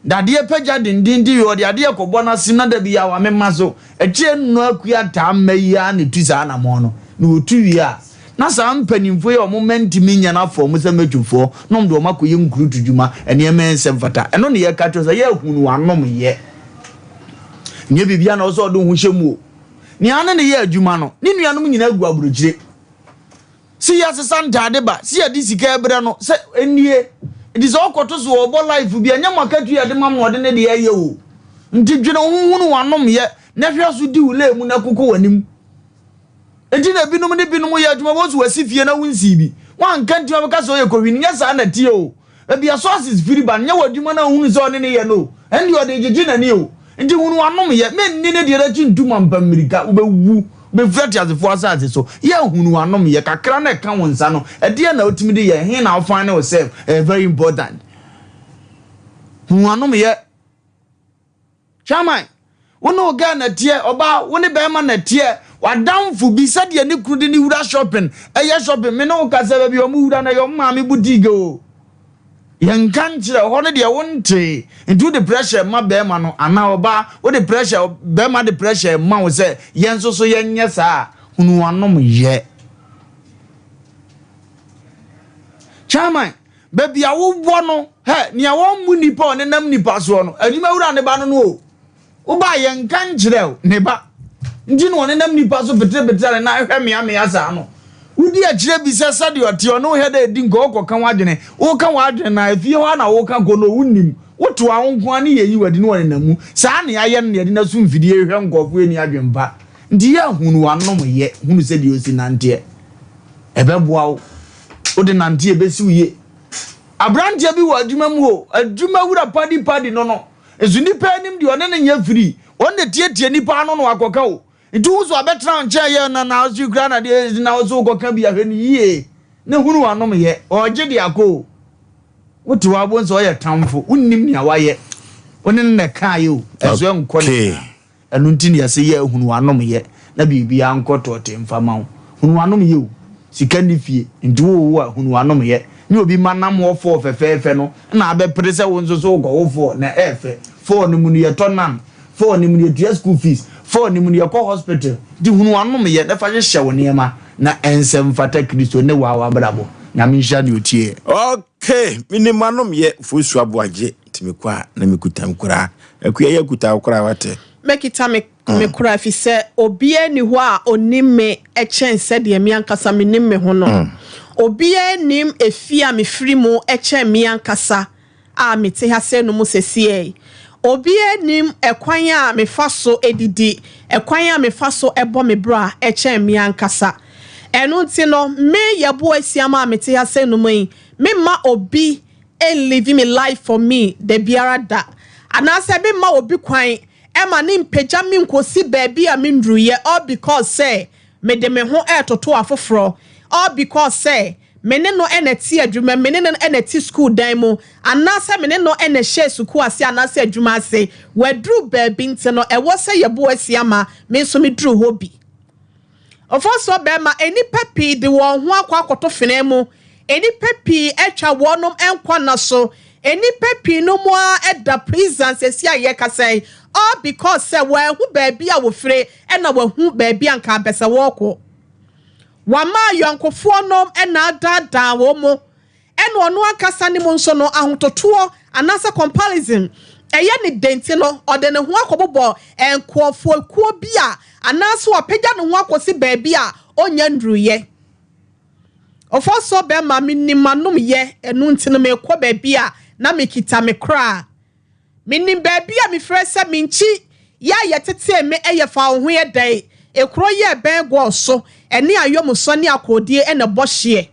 dadeɛ pagya dendenden wie ɔde adeɛ kɔbɔ n'asem na da bi a wamema so. Akyire nnɔ akua taa mma yi ara na ɛtu saa anammɔn no na wɔtu wie a Na saa mpanimfoɔ yi a wɔn mma ntumi nyɛ no afa wɔn sɛ mmatwofoɔ na wɔde wɔn akɔyɛ nkurutu dwuma, nneɛma a ɛnsɛ mfata. Ɛno na yɛka kyerɛ sɛ yɛahunu w'anom yɛ. Nyɛ biribiara na ɛwɔ sɛ ɔde wo ho hyɛ mu o. Nea ne ne yɛ adwuma no, ne nuanom nyinaa gu aburokyire. Sɛ yɛasesa ntaade ba, sɛ yɛde sika ɛbrɛ no, sɛ ɛnie. Nti sɛ ɔkɔto so ɔbɔ life bi a, ɛnyɛ mo akatua yɛde ma no na ɔde ne deɛ ɛyɛ o. Nti dwene wo ho hunu w'anom yɛ na hwɛ so di wo lane mu na kokɔ w'anim. Enti na ebinom ne binom yɛ adwuma, wɔn nso wɔasi fie na wonsii bi. Woanka nti ma bɛka sɛ ɔyɛ kohwini, nyɛ saa na ɛteɛ o. Baabi a sources firi ba no, nyɛ w'adwuma no a wohunu sɛ ɔne no yɛ no o, ɛnde ɔde regyegye n'ani o. Enti hunu w'anom yɛ, menni ne deɛ no akyi ntu mampa mmirika, wobɛwu, wobɛfiri ateasefoɔ asase so. Yɛ hunu w'anom yɛ, kakra no a ɛka wo nsa no, ɛdeɛn na wotumi de yɛ, ɛhe na wo find wo self, ɛyɛ very important. Hunu w'anom yɛ. Chairman, wo ne wo girl na ɛteɛ, ɔbaa, wo ne bɛrima na ɛteɛ, w'adamfo bi sɛdeɛ ne kunu de ne wura shopping, ɛyɛ shopping, me ne wo kasa baabi a wɔn wura no ɛyɛ wɔn maame boutique o. Yɛnka nkyerɛ hɔ no deɛ wontee, nti wode pressure ma bɛrima no anaa ɔbaa, wode pressure, bɛrima de pressure ma wo sɛ yɛn nso so yɛnyɛ saa a, hunu w'anom yɛ. Chairman, Baabi a wowɔ no, hɛ, nea wɔmmu nnipa a ɔnenam nnipa soɔ no, adwumawura ne ba no no o. Woba a yɛnka nkyerɛ wo, ne ba. Nti na ɔnenam nnipa so peterepetere a ne nan hwɛ meamea saa no. Wodi akyire bisa sɛdeɛ ɔteɛ, ɔne wo hwɛ dɛ ɛdi nkɔ, wokɔka w'adwene. Woka w'adwene no a, efie hɔ ara na woka kɔ no, wonnim. Woto a wo nko ara ne yɛyi wo adi na ɔnenam mu. Saa na yɛayɛ no na yɛde no aso mfidie rehwɛ nkurɔfoɔ ɛnni adwene pa. Nti yɛ hunu w'anomyɛ, hunu sɛdeɛ ɔsi nanteɛ. Ɛbɛboa wo. Wode nante a ɛbɛsi wo yie. Aberanteɛ bi wɔ adwuma mu o, adwuma wura padi padi no no, nso nnipa anim deɛ ɔne no nyɛ firi. Ɔno na ɛtiatia nnipa ano na wakɔka o. Nti wo nso abɛtena wo nkyɛn yɛ na na ɔso kura na deɛ na ɔso wokɔka bi ahwɛ no yie na hunu w'anom yɛ. Ɔregye de akɔ o. Wote hɔ a wobɛhu sɛ ɔyɛ tamfo. Wonnim nea wayɛ. Wo ne no na ɛkaeɛ o, ɛnso ɛnkɔ ne saa. Ɛno nti na yɛse yɛ hunu w'anom yɛ na biribiara nkɔ tɔɔtee mfa ma wo. Hunu w'anom yɛ o, sika nni fie nti wo wo a hunu w'anom yɛ. Ne obi ma nam wɔ fɔɔ fɛfɛɛfɛ no na abɛpere sɛ wo nso so wokɔ wo fɔɔ na ɛɛfɛ. Fɔɔ no mu no yɛtɔ nan, fɔɔ no mu no yɛtua school fees, fɔɔ no mu no yɛkɔ hospital. Nti hunu w'anom yɛ na fa hyehyɛ wo nneɛma na ɛnsɛ mfata Kristo ne waa w'abrabɔ. Nyame nhyira nea ɔtie yɛ. Okay, menim m'anom yɛ Fosu Aboagye nti mekɔ a na mekuta me koraa. Akua yi akuta wo koraa wate. Mɛkita me me koraa efisɛ obiara nni hɔ a onim me kyɛn sɛdeɛ me ankasa menim me ho no. Obiara nnim efie a mefiri mu kyɛn me ankasa a mete ha sɛɛ no mu sɛsiɛ. Obiara nnim ɛkwan a mefa so didi, ɛkwan a mefa so bɔ me bra kyɛn me ankasa. Ɛno nti no, me Yɛboa Asiamah a mete ha sɛɛ no mu yi, memma obi nlive me life for me dabiara da, anaasɛ memma obi kwan ma ne mpagya me nkosi baabi a menduruiɛ all because sɛ mede me ho retoto afoforɔ, all because sɛ me ne no na ɛte adwuma mu, me ne no na ɛte sukuu dan mu, anaasɛ me ne no na ɛhyɛɛ sukuu ase anaasɛ adwuma ase. Waduru baabi nti no, ɛwɔ sɛ yɛbo asi ama me nso meduru hɔ bi. Mfomsoɔ bɛma nnipa pii de wɔn ho akɔ akɔto fenaa mu, nnipa pii atwa wɔnom nkwa nna so, nnipa pii nom ara da prison sɛsi a yɛkasa yi, all because sɛ wɔanhu baabi a wɔfire ɛna wɔahu baabi a nka ampɛ sɛ wɔrekɔ. Wɔama ayɔnkofoɔ nom na adaadaa wɔn mo. Ɛna ɔno ankasa ne mu nso no, ahototoɔ anaasɛ comparison Ɛyɛ ne dɛ nti no, ɔde ne ho akɔbobɔ nkurɔfokuo bi a anaasɛ wapagya ne ho akɔsi baabi a ɔnnya nnuruyɛ. Ɔfɔsɔ bɛrima, menim m'anom yɛ, ɛno nti no mekɔ baabi a na mekita me kora. Menim baabi a mefirɛ sɛ me nkyi yɛ a yɛtetee me yɛ fa wo ho yɛ dɛn, ekuro yɛ ɛbɛn gɔɔ so, ɛne ayɔmosɔ ne akoodie na ɛbɔ hyeɛ.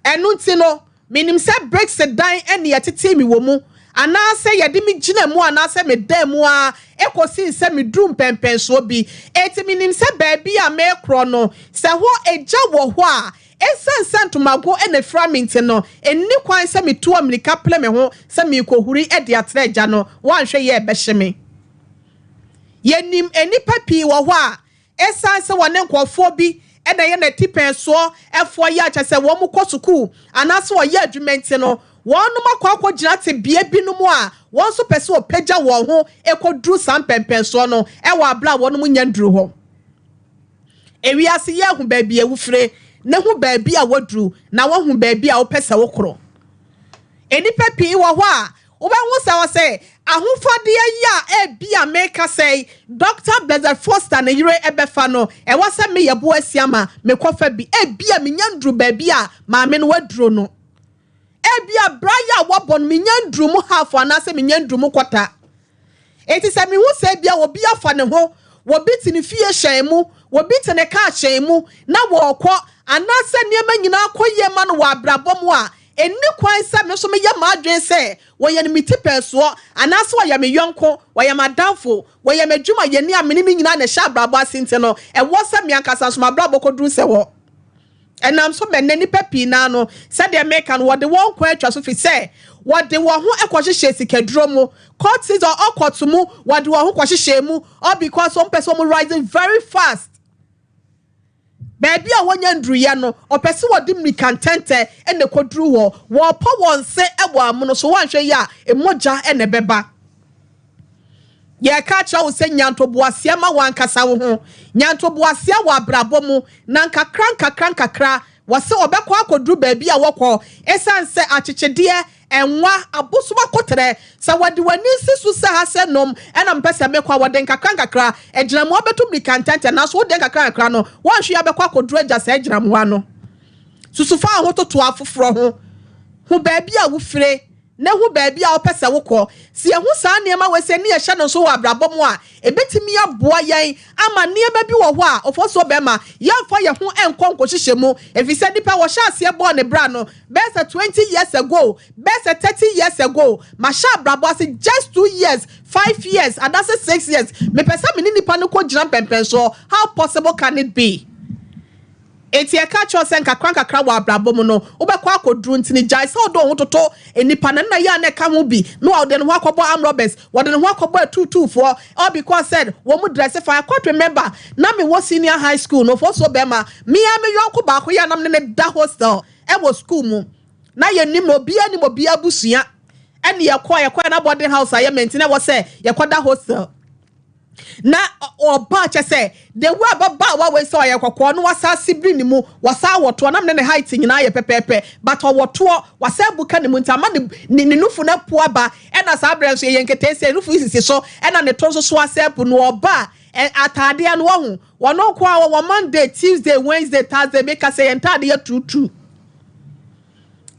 Ɛno nti no, menim sɛ bricks dan ne yɛtetee me wɔ mu, anaasɛ yɛde me gyina mu anaasɛ medaa mu ara kɔsii sɛ meduruu mpɛnpɛnsoɔ bi. Enti menim sɛ baabi a merekorɔ no, sɛ hɔ egya wɔ hɔ a, esiane sɛ ntomago na efira me nti no, enni kwan sɛ mitu ammirika pere me ho sɛ merekohuri de atra agya no. Woanhwɛ yie a ɛbɛhye me. Yenim nnipa pii wɔ hɔ a, esiane sɛ wɔne nkurɔfoɔ bi na ɛyɛ n'atipɛnsoɔ foɔ yɛ a kyerɛ sɛ wɔkɔ sukuu anaasɛ wɔyɛ adwuma nti no, wɔnom akɔ akɔgyina tebea binom a wɔn nso pɛ sɛ wɔpagya wɔn ho kɔduru saa mpɛnpɛnsoɔ no wɔ aberɛ a wɔnom nnya nnuru hɔ. Ewiase yi ahu baabi a wofire, na hu baabi a woaduru, na woahu baabi a wopɛ sɛ wokorɔ. Nnipa pii wɔ hɔ a, wobɛhu sɛ wɔsɛ ahofadeɛ yi a ebia meka sɛ Dɔkta Blessed Foster ne yere bɛfa no, ɛwɔ sɛ meyɛ bo asia ma mekɔfa bi. Ebia menya nduru baabi a maame no aduro no. Ebia bra yi a wɔabɔ no menya nduru mu half anaasɛ menya nduru mu quarter. Enti sɛ mihu sɛ ebia obi afa ne ho, obi te ne fie hyɛn mu, obi te ne kaa hyɛn mu na wɔrekɔ, anaasɛ nneɛma nyinaa kɔ yie ma no wɔ abrabɔ mu a, enni kwan sɛ me nso meyɛ m'adwene sɛ wɔyɛ no me tipɛnsoɔ, anaasɛ ɔyɛ me yɔnko, ɔyɛ m'adamfo, ɔyɛ m'adwumayɛni a me ne no nyinaa na ɛhyɛ abrabɔ ase nti no, ɛwɔ sɛ me ankasa nso m'abrabɔ kɔduru sɛ hɔ. Ɛnam so ma nnɛ nnipa pii no ara no, sɛdeɛ meka no, wɔde wɔn nkwa atwa so firi sɛ wɔde wɔn ho kɔhyehyɛɛ sikaduro mu, cortisol, ɔkɔto mu, wɔde wɔn ho kɔhyehyɛɛ mu, all because wɔn pɛ sɛ wɔn rising very fast. Baabi a wɔnya nnuruyɛ no, ɔpɛ sɛ wɔde mmirika ntɛntɛ na ɛkɔduru hɔ. Wɔpɔ wɔn se wɔ amono so, wɔanhwɛ yie a, mogya na ɛbɛba. Yɛreka akyerɛ wo sɛ nya ntoboaseɛ ma w'ankasa wo ho. Nya ntoboaseɛ wɔ abrabɔ mu, na nkakra nkakra nkakra, wɔse ɔbɛkɔ akɔduru baabi a wɔkɔ. Ɛsiane sɛ akyekyedeɛ, nwa, abosom akoterɛ, sɛ wɔde w'ani si so sɛ ha sɛ nom ɛna mepɛ sɛ mekɔ a, wɔde nkakra nkakra agyinamoa bɛto mmirika ntɛntɛm, nanso wo deɛ nkakra nkakra no, woanhwɛ yie a bɛkɔ akɔduru agya saa agyinamoa no. Susu fa wo ho toto afoforɔ ho. Hu baabi a wofire. na hu baabi a wopɛ sɛ wokɔ. Sɛ yɛhu saa nneɛma wei sɛ ne yɛhyɛ no nsow wɔ abrabɔ mu a, ebetumi aboa yɛn ama nneɛma bi wɔ hɔ a ɔfɔsuo bɛma yɛmfa yɛn ho nkɔ nkɔhyehyɛ mu. Efisɛ nipa wɔhyɛ aseɛ bɔɔ ne bra no bɛyɛ sɛ 20 years ago, bɛyɛ sɛ 30 years ago, mahyɛ abrabɔ ase just 2 years, 5 years, anaasɛ 6 years, mepɛ sɛ me ne nipa no kɔgyina mpɛmpɛnsoɔ. How possible can it be? Enti ɛka kyerɛ wo sɛ nkakra nkakra wɔ abrabɔ mu no, wobɛkɔ akɔduru nti no gyae sɛ wode wo ho toto nnipa na nna yi a na ɛka ho bi na wɔde ne ho akɔbɔ armed robbers, wɔde ne ho akɔbɔ atuutuufoɔ all because sɛ wɔn mu dress fine. I quite remember na mewɔ senior high school no, ɔfɔsuo bɛrima, me ara me yɔnko baako yi a na me ne no da hostel wɔ school mu na yɛnim no, obiara nim obiara abusua ɛne yɛkɔɔ yɛkɔɛ na boarding house a yɛ maintain ɛwɔ sɛ yɛkɔda hostel. Na ɔbaa kyɛ sɛ the way ababaawa wei sɛ ɔyɛ kɔkɔɔ no wasa asibiri ne mu wasa awɔ toɔ nam ne ne height nyinaa yɛ pɛpɛɛpɛ, but ɔwɔ toɔ wasa abuka ne mu nti ama ne ne nufu no apu aba. Ɛna saa berɛ nso yɛyɛ nketeesia, nufu yi sisi so ɛna ne to nso so asa apu no. Ɔbaa ataadeɛ no wɔho wɔn nko a wɔwɔ Monday, Tuesday, Wednesday, Thursday, meka sɛ yɛn ntaade yɛ tuutuu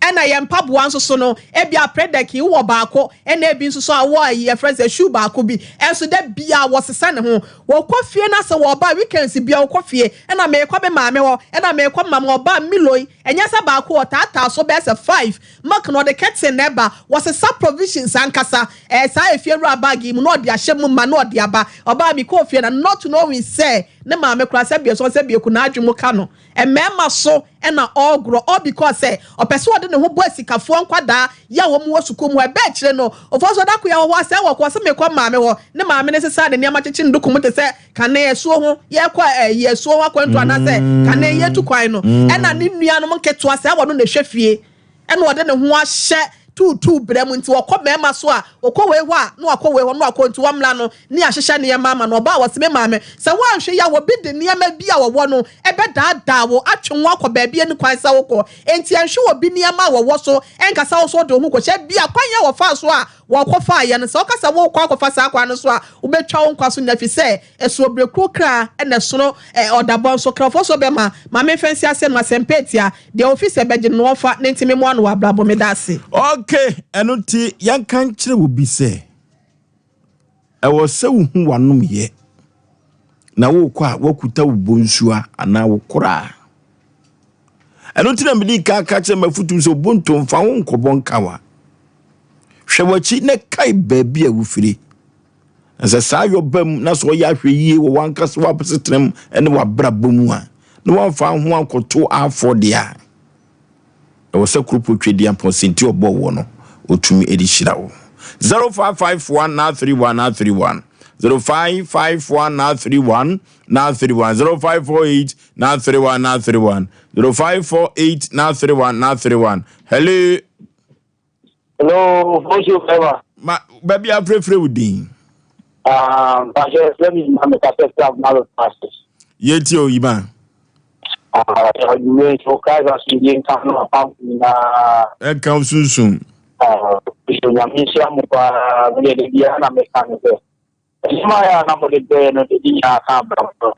ɛna yɛn mpaboa nso so no, ebi apredɛki wɔ baako ɛna ebi nso so a wɔ ayi yɛfrɛ sɛ shoe baako bi ɛnso dɛ bia wɔsesa ne ho. Wɔkɔ fie na sɛ wɔba weekends bia wɔkɔ fie ɛna meekɔ me maame hɔ ɛna meekɔ maame ɔba Milo yi ɛnyɛ sɛ baako, ɔtaataa so bɛyɛ sɛ five milk na ɔde kɛten na ɛba. Wɔsesa provisions ankasa saa efie wura bag yi mu na ɔde ahyɛ mu ma na ɔde aba. Ɔbaa mi kɔɔ fie na not knowing sɛ ne maame kora sɛ bie so sɛ bie ku n'adwe mu ka no mmarima so ɛna ɔregorɔ, all because sɛ ɔpɛ sɛ ɔde ne ho bɔ asikafoɔ nkwadaa yɛ a wɔn wɔ sukuu mu. Ɛbɛ akyire no ɔfɔ so ɔda koya wɔ hɔ asɛ wɔ kɔ sɛ mekɔ maame hɔ ne maame ne sesa ne nneɛma kyekye ne duku mu te sɛ kane asuo ho yɛkɔ ɛyi asuo ho akwantu anaasɛ kane yɛtu kwan no. Ɛna ne nuanom nketewa sɛ wɔ no na ehwɛ fie ɛna ɔde ne ho ahyɛ. tuutuu brɛ mu nti wɔkɔ mmarima so a, wɔkɔ wei hɔ a, na wakɔ wei hɔ, na wakɔ nti wɔmmra no ne yɛahyehyɛ nneɛma ama no. Ɔbaa wɔse me maame, sɛ woanhwɛ yie a obi de nneɛma bi a wɔwɔ no bɛdaadaa wo atwe wo akɔ baabi a ɛnni kwan sɛ wokɔ. Enti ɛnhwɛ obi nneɛma a wɔwɔ so ɛnka sɛ wo nso wode wo ho kɔhyɛ. Ebia kwan a wɔfaa so a wɔkɔfaeɛ no, sɛ woka sɛ worekɔ akɔfa saa kwan no so a, wobɛtwa wo nkwa so nnɛ, ɛfiri sɛ ɛsono berɛkuo kra na ɛsono ɔdabɔ nso kra. Ɔfoɔ so bɛma ma memfa nsi aseɛ no asɛmpa atia deɛ ɔfiri sɛ bɛgye no na ɔmfa ne nti memmoa no wɔ abrabɔ. Meda ase. Ok, ɛno nti yɛnka nkyerɛ wo bi sɛ, ɛwɔ sɛ wohu w'anomyɛ, na worekɔ a woakuta wo bonsua anaa wo koraa. Ɛno nti na mede kan ka kyerɛ m'afotum sɛ obonto mfa wo nkɔbɔ nkawa. Hwɛ w'akyi na kae baabi a wofiri. Na sɛ saa yɔ ba mu na sɛ ɔyɛ ahwɛ yie wɔ w'ankasa w'asetena mu ne w'abrabɔ mu a, na wamfa ho ankɔto afɔdeɛ a, ɛwɔ sɛ Kuropɔn Twedeampɔn sɛ nti ɔbɔɔ woɔ no, ɔtumi de hyira wo. 0551 931 931 0551 931 931 0548 931 931 0548 931 931 Hello. Hello, bonjour bɛma. Ma baabi afrɛfrɛ wo din. Ah, mpakyɛ fɛ mi ma mi kasa fira abunalo francis. Yɛtie o Yima. Ah, ɔdwuwe nso Christ asomdwie nka no apamfo nyinaa. Ɛnka wo sunsum. Ah, Nyame nhyira mo paa, medeɛ da biara na meka no sɛ nneɛma a na mode brɛɛ no de ne nyinaa ka abrabɔ no,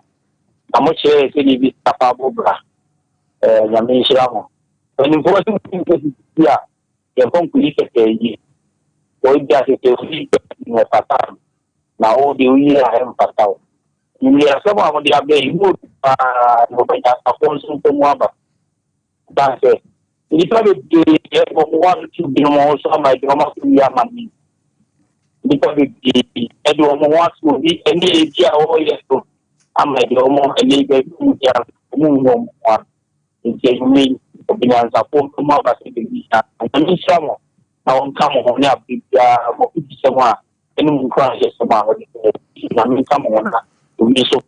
na mokyerɛɛ sɛdeɛ bi afa abɔ bra. Eh, Nyame nhyira mo. Mpanimfoɔ sɛ motim sɛ sisi a yɛnkɔ nkɔyi kɛtɛ yi. Wɔdi asese oyi na ɛfata no, na wo deɛ woyi a ɛmfata wo. Nti asɛm a mode abɛ yi mu odu paa na wɔbɛnya asafoɔ nso mpɛ mu aba. Ɛsiane sɛ nnipa bebree de wɔn ho atoto binom ho so ama ɛde wɔn akɔ wie amane. Nnipa bebree de wɔn ho ato obi ne ebi a wɔreyɛ so ama ɛde wɔn ɛne baabi a wɔn gyina no, wɔn nhu wɔn ho ano. Nti anwummerɛ yi, ɔbɛnyansafoɔ mpɛ mu aba sɛ baabi na Nyame nhyira mo na ɔnka mo ho ne abere biara mo afudisɛm a ɛne mo nkuranhyɛsɛm a ɔde bɛyɛ. Nyame nka mo ho na obi nso.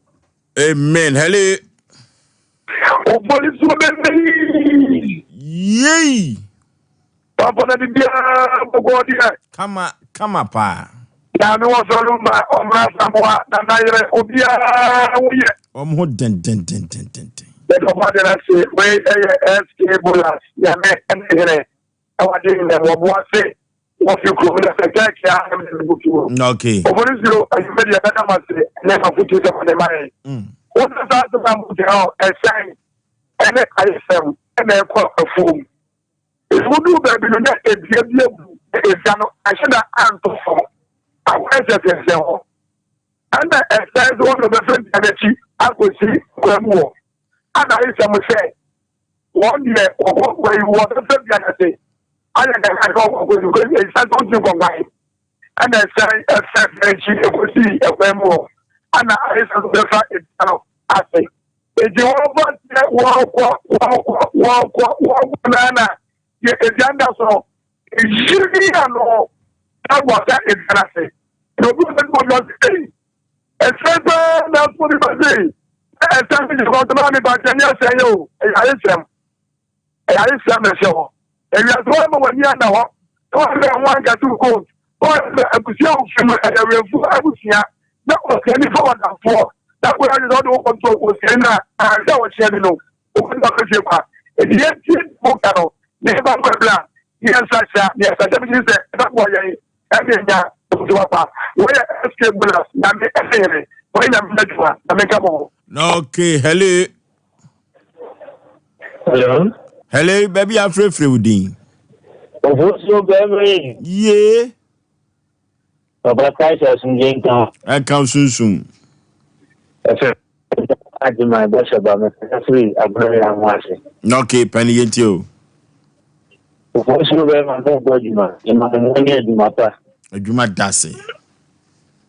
Amen. Hello. Opolisuo bebree. Yei. Papa na bibiara bɔkɔ deɛ. Kama kama paa. Na me wɔ sɔrɔ ma ɔmra samoa na na yɛrɛ obiara wo yɛ. Wɔn ho dendendendendenden. Yɛde ɔba de na se wei ɛyɛ SK Bolas nyame ɛne hene ɛwɔ ade nyina mu ɔbo ase wɔfi kurom na sɛ kyɛkyɛ a ɛmɛ de butu mu. Okay. Obonisiro ɛyɛ deɛ ɛbɛda ma se ɛnɛ ma futu sɛ ɔde ma yɛn. Wọ́n sɛ saa asɛm a mo gyina hɔ ɛsɛn ɛne ayɛsɛm ɛna ɛkɔ afuom. Emudu baabi no na edua bi abu na egya no ahyɛ da antɔ fam akɔyɛ sɛ sɛnsɛn hɔ. Ɛna ɛsɛn nso wɔn na wɔbɛfɛ dua n'akyi akɔsi kwan mu hɔ. Ɛna ayɛsɛm sɛ wɔn deɛ wɔkɔ wɔyi wɔbɛfɛ dua n'ase ayɛ kakra sɛ wɔkɔsi kɔ ɛsan sɛ wɔntumi nkɔnkwan. Ɛna ɛsɛn ɛfɛ dua n'akyi ɛkɔsi ɛkwan mu hɔ. Ɛna ayɛsɛm nso bɛfa edua no ase. Enti wɔkɔ sɛ wɔkɔ wɔkɔ wɔkɔ wɔkɔ na na yɛ edua da so no eyiri ano ɛwɔ sɛ edua no ase. Na obi wɔ sɛ ɔdɔ sɛ ei ɛsɛn paa na afɔ bi ba sɛ ɛsɛn bi gyina kɔntɔn na mi ba kyɛn nyɛ ɛsɛn yɛ o ɛyɛ ayesɛm ɛyɛ ayesɛm na ɛhyɛ hɔ. Ewiase hɔ ma w'ani ana hɔ na wɔn a wɔn ankasa coat wɔn a abusua ofin mu ɛyɛ wɛnfo abusua na ɔsɛn fa wɔdamfoɔ na wɔn a wɔde wɔn kɔntɔ ɔsɛn na ahwɛ a wɔhyɛ bi no wɔn a wɔhyɛ kwa eti yɛn ti mo ka no ne ba mo ɛbla yɛn nsa hyɛ yɛn nsa hyɛ bi sɛ ɛbɛ bɔ yɛn ɛna nya ɔsɛ papa wɔyɛ SK bonus nyame ɛsɛ yɛn wɔyɛ nyame n'adwuma nyame nka mo ho. Okay, hello. Hello. Hello, baabi afrɛfrɛ wo din. Ofosuo bɛrima yi. Yee. Papa Christ asomdwe nka ho. Ɛka wo sunsum. Ɛfɛ agye ma ɛbɔhyɛ ba me firi abena yɛ ho ase. Okay, pɛne yɛntie o. Ofosuo bɛrima mo bɔ adwuma. Ɛma mo ne adwuma pa. Adwuma da se.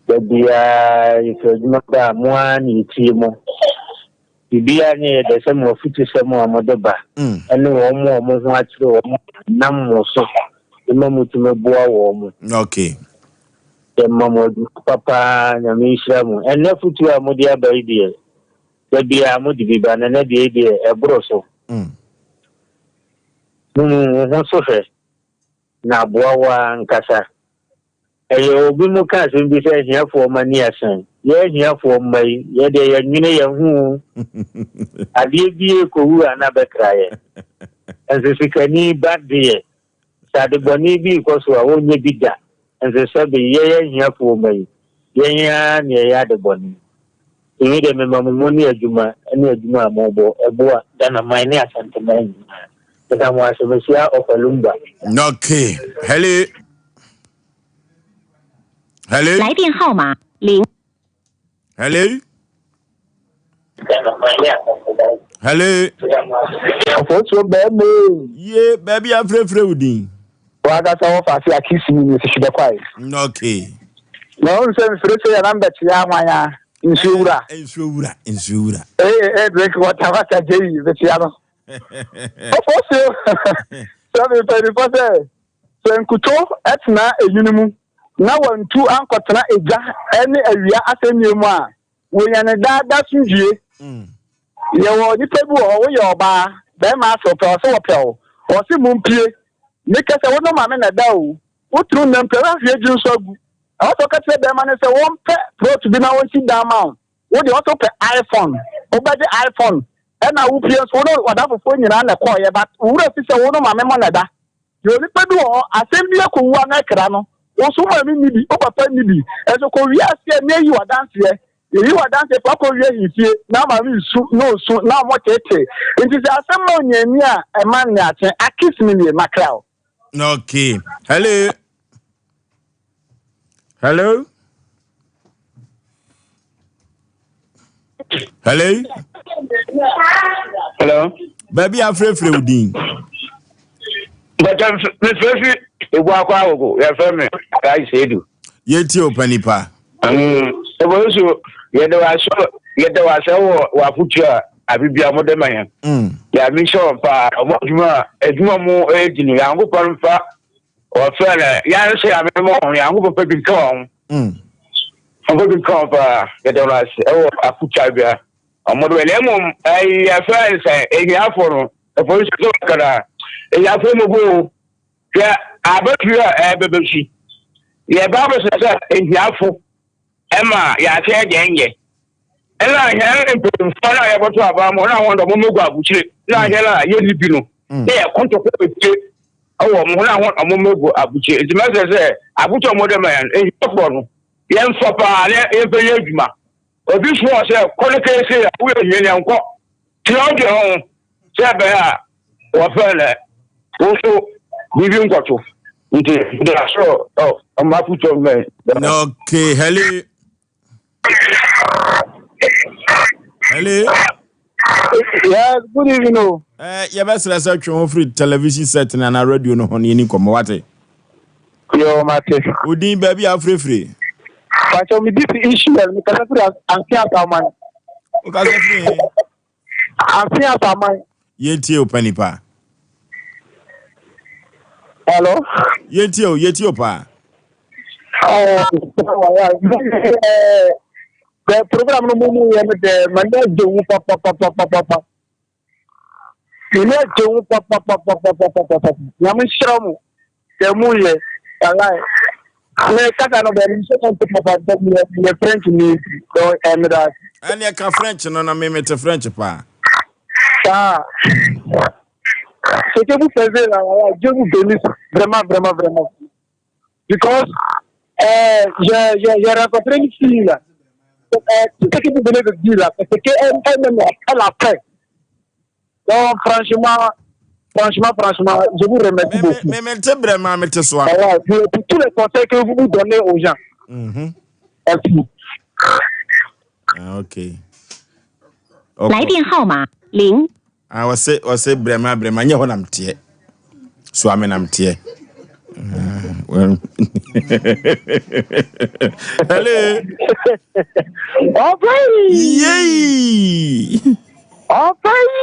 Da biara yɛfiri adwuma ba a mo ara na yɛtie mo. Biribiara nyɛ yɛ dɛ sɛ mo afutusɛm a mode ba ɛne wɔn a wɔn ho akyerɛ wɔn nam mo so ma motumi boa wɔn mo. Okay. Yɛma mo adwuma papa, Nyame nhyira mo. Ɛnnɛ futuo a mode aba yi deɛ, da biara mode bi ba, na ɛnnɛ deɛ yi deɛ ɛboro so. Mumu wo ho so hwɛ. Na aboa wo ara ankasa. Ɛyɛ obi mo ka asɛm bi sɛ ahiafoɔ mma ni asen. Yɛn ahiafoɔ mma yi, yɛn deɛ yɛnnwene yɛn ho o. Adeɛ bi rekɔwu a na bɛkra yɛn. Nso sikani ba deɛ, sɛ ade bɔne bi rekɔ so a, ɔnyɛ bi da. Nso sɛbe yɛn ahiafoɔ mma yi, yɛn ara na yɛyɛ ade bɔne. Nti me deɛ mema mo mo ne adwuma ne adwuma a mobɔ ɛboa Ghanaman ne Asanteman nyinaa. Meda mo ase mehyia Ɔfa Lumba. Okay. Hello. Hello. 来电号码零。 Hello. Hello. Ɔfɔsuo bɛɛma ee. Ye baabi afrɛfrɛ wo din. Wakasa wɔ faase akisi mi ni sisi bɛkwae. Okay. Na ɔn sɛ mfiri sɛ yɛn bɛkyea ahwan a nsuo wura. Nsuo wura nsuo wura. Ee ee drink water water gye yi bɛkyea no. Ɔfɔsuo sɛ mepɛ sɛ sɛ nkuto tena enwunu mu na wantu ankɔtena egya ne awia asɛnnie mu a, wɔnya ne daa da somdwie. Yɛwɔ nipa bi wɔ hɔ, woyɛ ɔbaa, bɛrima ase ɔpɛ ɔse wɔpɛ wo, ɔse mompie. Mekɛ sɛ wo no maame na ɛda o, woturu nna mpɛ woahwie gye nso agu. Ɛwɔ sɛ ɔka kyerɛ bɛrima no sɛ wɔmpɛ plot bi na wɔnsi dan ma wo. Wo deɛ ɔse wopɛ iPhone, wobɛgye iPhone ɛna wopie nso wo ne w'adamfofoɔ nyinaa na ɛkɔɔyɛ but wo werɛ fi sɛ wo no maame mo na ɛda. Yɛ onipa bi wɔ hɔ, asɛm bi akɔwu anaa ɛkra no, wo nso wo maame nni bi, wo papa nni bi, nso kɔ wiase a na eyi w'adanseɛ, yɛyi w'adanseɛ fa kɔ wie ahemfie na maame nsu na osu na ɔmo tete. Nti sɛ asɛm ma onuani a ɛma nneakye, akis me nie, makra o. Okay. Hello. Hello. Hello. Hello. Baabi afrɛfrɛ wo din. Bàtà mefrɛ fi ebu akɔ agogo yɛfrɛ me Alhaji Seidu. Yɛtie o panipa. Ɛbɔ nso yɛda w'asɔ yɛda w'asɛ wɔ w'afotu a abibia mo de ma yɛn. Yàmi hyɛ wɔn paa ɔmo adwuma adwuma mo edi no Nyankopɔn mfa wɔfrɛ no yɛn nso yàmi mo wɔn Nyankopɔn fa bi nka wɔn. Ɔmfa bi nka wɔn paa yɛda wɔn ase ɛwɔ afotu abibia ɔmo de wɔ na mmom ɛyi yɛfrɛ no sɛ ehiafo no ɛfɔ nso sɛ wɔka na ehiafo mu bo hwɛ abɛturi a ɛbɛbɛsi yɛ Bible sɛ sɛ ehiafo ɛma yɛakyɛ deɛ nyɛ ɛna hɛn mpanyinfoɔ no a yɛbɔto aba mu na wɔn dɛ wɔn mɛgu abukyire na hɛn a yɛnni bi no na yɛ kɔntɔkɔ bebree ɛwɔ wɔn ho na wɔn wɔn mɛgu abukyire nti mɛsɛ sɛ abukyire wɔn dɛ ma yɛn ehiafoɔ no yɛnfa paa na yɛnfa yɛ adwuma obi soɔ sɛ kɔ ne kɛse a woyɛ hia nea nkɔ tena ɔdwe ho sɛ ɛbɛyɛ a wɔfɛ nɛ wo nso biribi nkɔto nti de asoro ɔmo afutuo mmɛn. Okay, hello. Hello. Yes, good evening. Oh. Eh, yɛbɛsrɛ sɛ twe ho firi television set no anaa radio no ho no yɛni nkɔmmɔ wate. Yo, mate. Odin baabi a afirefire. Pakyɛ me di fi Israel, me kasa firi Anse Asaman. Wo kasa firi he? Anse Asaman. Yɛntie o panipa. Hello. Yɛntie o, yɛtie o paa. Oh, the program no mu yɛ no dɛ m'ani agye ho papapapapapa. M'ani agye ho papapapapapapa. Nyame nhyira mo. Deɛ mo yɛ, walai. Me kasa no bɛ nso mo nte papa sɛ meyɛ meyɛ French ni dɔ ɛmeda ase. Ɛne ɛka French no na me mete French paa. Saa. Ce que vous faisiez là, voilà, Dieu vous bénisse vraiment, vraiment, vraiment. Because euh, j'ai rencontré une fille là. Euh, tout ce que vous venez de dire là, c'est ce qu'elle-même elle a fait. Donc franchement, franchement, franchement, je vous remercie beaucoup. Mais mais te vraiment mais te soir. Voilà, pour tous les conseils que vous donnez aux gens. Mm -hmm. Merci. Ah, ok. 来电号码零。 Ah, wɔse wɔse brɛma brɛma nyɛ hɔ nam teɛ. Suame nam teɛ. Hello. Ɔbɛyi. Yay. Ɔbɛyi.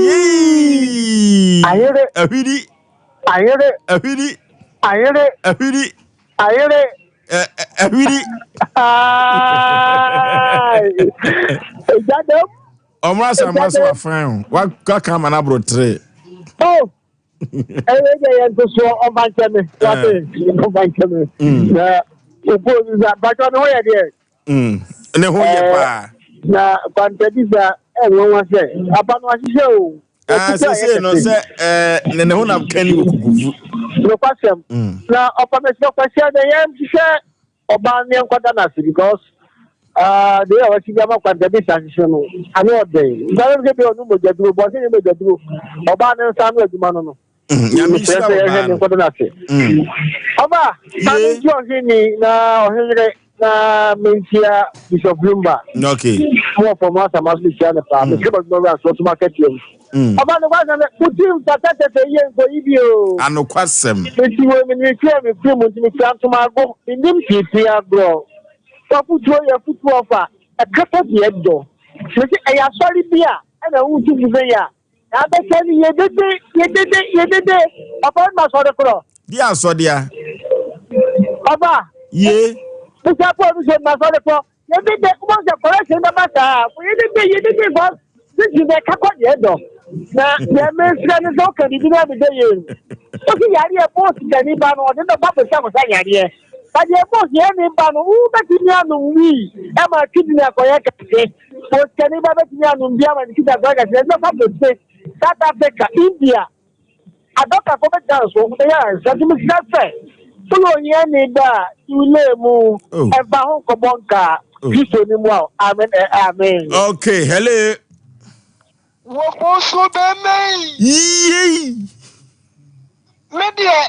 Yay. Ayere. Ahwiri. Ayere. Ahwiri. Ayere. Ahwiri. Ayere. Ahwiri. Ẹja dẹm. Ɔmo asa mo asa wa fan o. Wa ka ama n'aboro tere. Oh. Ɛyɛ deɛ yɛn nto soɔ ɔmfa nkyɛ me. Wate ɔmfa nkyɛ me. Na opo nsa mpatwa ne ho yɛ deɛ. Ne ho yɛ paa. Na kwantabisa ɛnwanwa sɛ aba no ahyehyɛ o. Ah, sese no sɛ ɛɛ ne ne ho nam kɛn wɔ kukufu. Nokwasɛm. Na ɔpa mɛsɛ kwasia dɛ yɛn hyehyɛ ɔbaa no yɛn kɔda n'ase because ah de yɛ ɔsi bi ama kwantabisa ahyehyɛ no ano ɔdɛn. Nsa no sɛ bi ɔno mogya duro bɔ ɔsɛ ne mogya duro ɔbaa ne nsa ano adwuma no no. Nyame nhyira ɔbaa no. Nkɔda n'ase. Ɔba, na me nti ɔhene na ɔhene na menkyia Bishop Lumba. Okay. Mo wɔ fam asama so mekyia no paa. Mekyia baabi ma wura so ɔtoma kɛteɛ mu. Ɔba no kwasɛm sɛ wotim mfata tɛtɛ yie nkɔyi bi o. Anokwasɛm. Meti wɔ mi mekyia me firi mu nti mekyia ntomago. Menim piipii agorɔ. Wafotuo yɛ fotuo ɔfa. Ɛkasa deɛ dɔ. Mese ɛyɛ asɔre bi a ɛna wotu fo sɛ yɛ a. Abɛsɛ ni yedede yedede yedede ɔba ma sɔre korɔ. Di asɔdea. Ɔba. Ye. Bisa po bi sɛ ma sɔre korɔ. Yedede wọ́n sɛ correction bɛba saa. Yedede yedede fɔ sisi bɛ kakɔ deɛ dɔ. Na deɛ mesrɛ ne sɛ woka biribi na mede yɛ mu. Wosi yareɛ bɔs kani ba no ɔde bɛba bɛsa kɔsa yareɛ. Ba deɛ bɔs yɛ ne ba no wobɛtumi anom wii ɛma kidney akɔyɛ kɛse. Osikani ba bɛtumi anom bi ama ne sika akɔyɛ kɛse. Ɛsɛ fa bɛse South Africa, India, adɔkafo bɛgyina so bɛyɛ ansa. Nti mesrɛ sɛ woyɛ ohiani ba a, si wo lane mu, ɛmfa ho nkɔbɔ nka Kristo ni mu a. Amen ɛ amen. Okay, hello. Wɔbɔ so bɛmɛ yi. Yei. Me deɛ,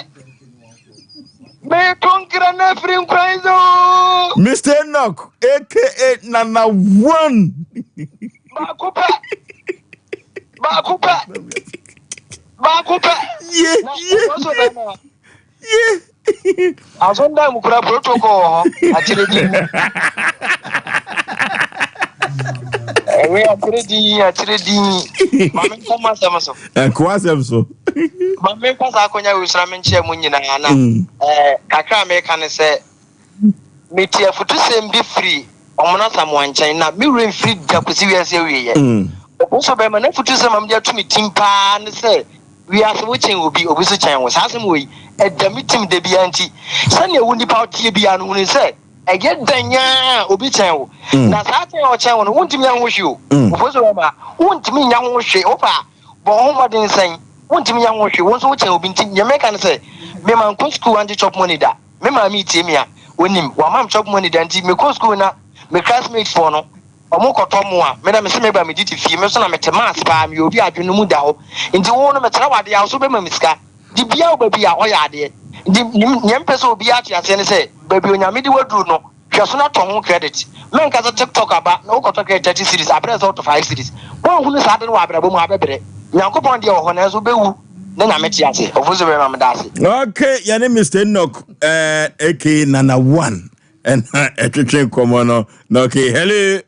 meto nkra no afiri nkwan so. Mr. Enoch, aka Nana One. Baako pɛ. Baako pɛ. Baako pɛ. Ye, ye, ye. Ye. Asɔndan mu kura protocol wɔ hɔ, akyerɛ din. Ɛwɛ akyerɛ din, akyerɛ din. Maame nka mo asɛm so. Ɛko asɛm so. Maame nka saa akɔnya wei sra me nkyerɛ mu nyinaa na ɛɛ kakra a meka ne sɛ mete afutusɛm bi firi Ɔmono Asamoah nkyɛn na me werɛ mfiri da kɔsi wiase awieɛ. Ɔbo so bɛrima n'afutusɛm a mede ato me tim paa ne sɛ wiase wo kyɛn obi, obi so kyɛn wo. Saa asɛm wei ɛda me tim da biara nti sɛnea wo nipa ɔteɛ biara no hunu sɛ ɛyɛ dɛn ara obi kyɛn wo. Na saa kyɛn a ɔkyɛn wo no wontumi nya ho hwee o. Ɔbo so bɛrima wontumi nya ho hwee. Wopa bɔ wo ho mmɔden sɛn wontumi nya ho hwee. Wo nso wokyɛn obi nti nea meka ne sɛ me mankɔ sukuu angye chop money da. Me maame retie me a, onim. Wamma me chop money da nti mekɔɔ sukuu na me classmate foɔ no, ɔmo kɔtɔ mo a, me na mese meba medidi fie. Me nso na mete maths paa, meyɛ obi a adwene no mu da hɔ. Nti wo no mekyerɛ wo adeɛ a, wo nso wobɛma me sika. Nti biaa wo ba bi a, ɔyɛ adeɛ. Nti nea mepɛ sɛ obiaa te aseɛ ne sɛ, baabi Onyame de wo aduru no, Hwɛ so na tɔ ho credit. Menka sɛ tiktok aba na wokɔtɔ credit 30 cedis abrɛ sɛ wotɔ 5 cedis. Woanhunu saa ade no wɔ abrabɔ mu a wobɛbrɛ. Nyankopɔn deɛ wɔ hɔ nanso wobɛwu na Nyame te ase. Ofosu Berima meda ase. Okay, yɛne Mr. Enoch eh, aka Nana One ɛna ɛtwetwe nkɔmmɔ no. Na okay, hello.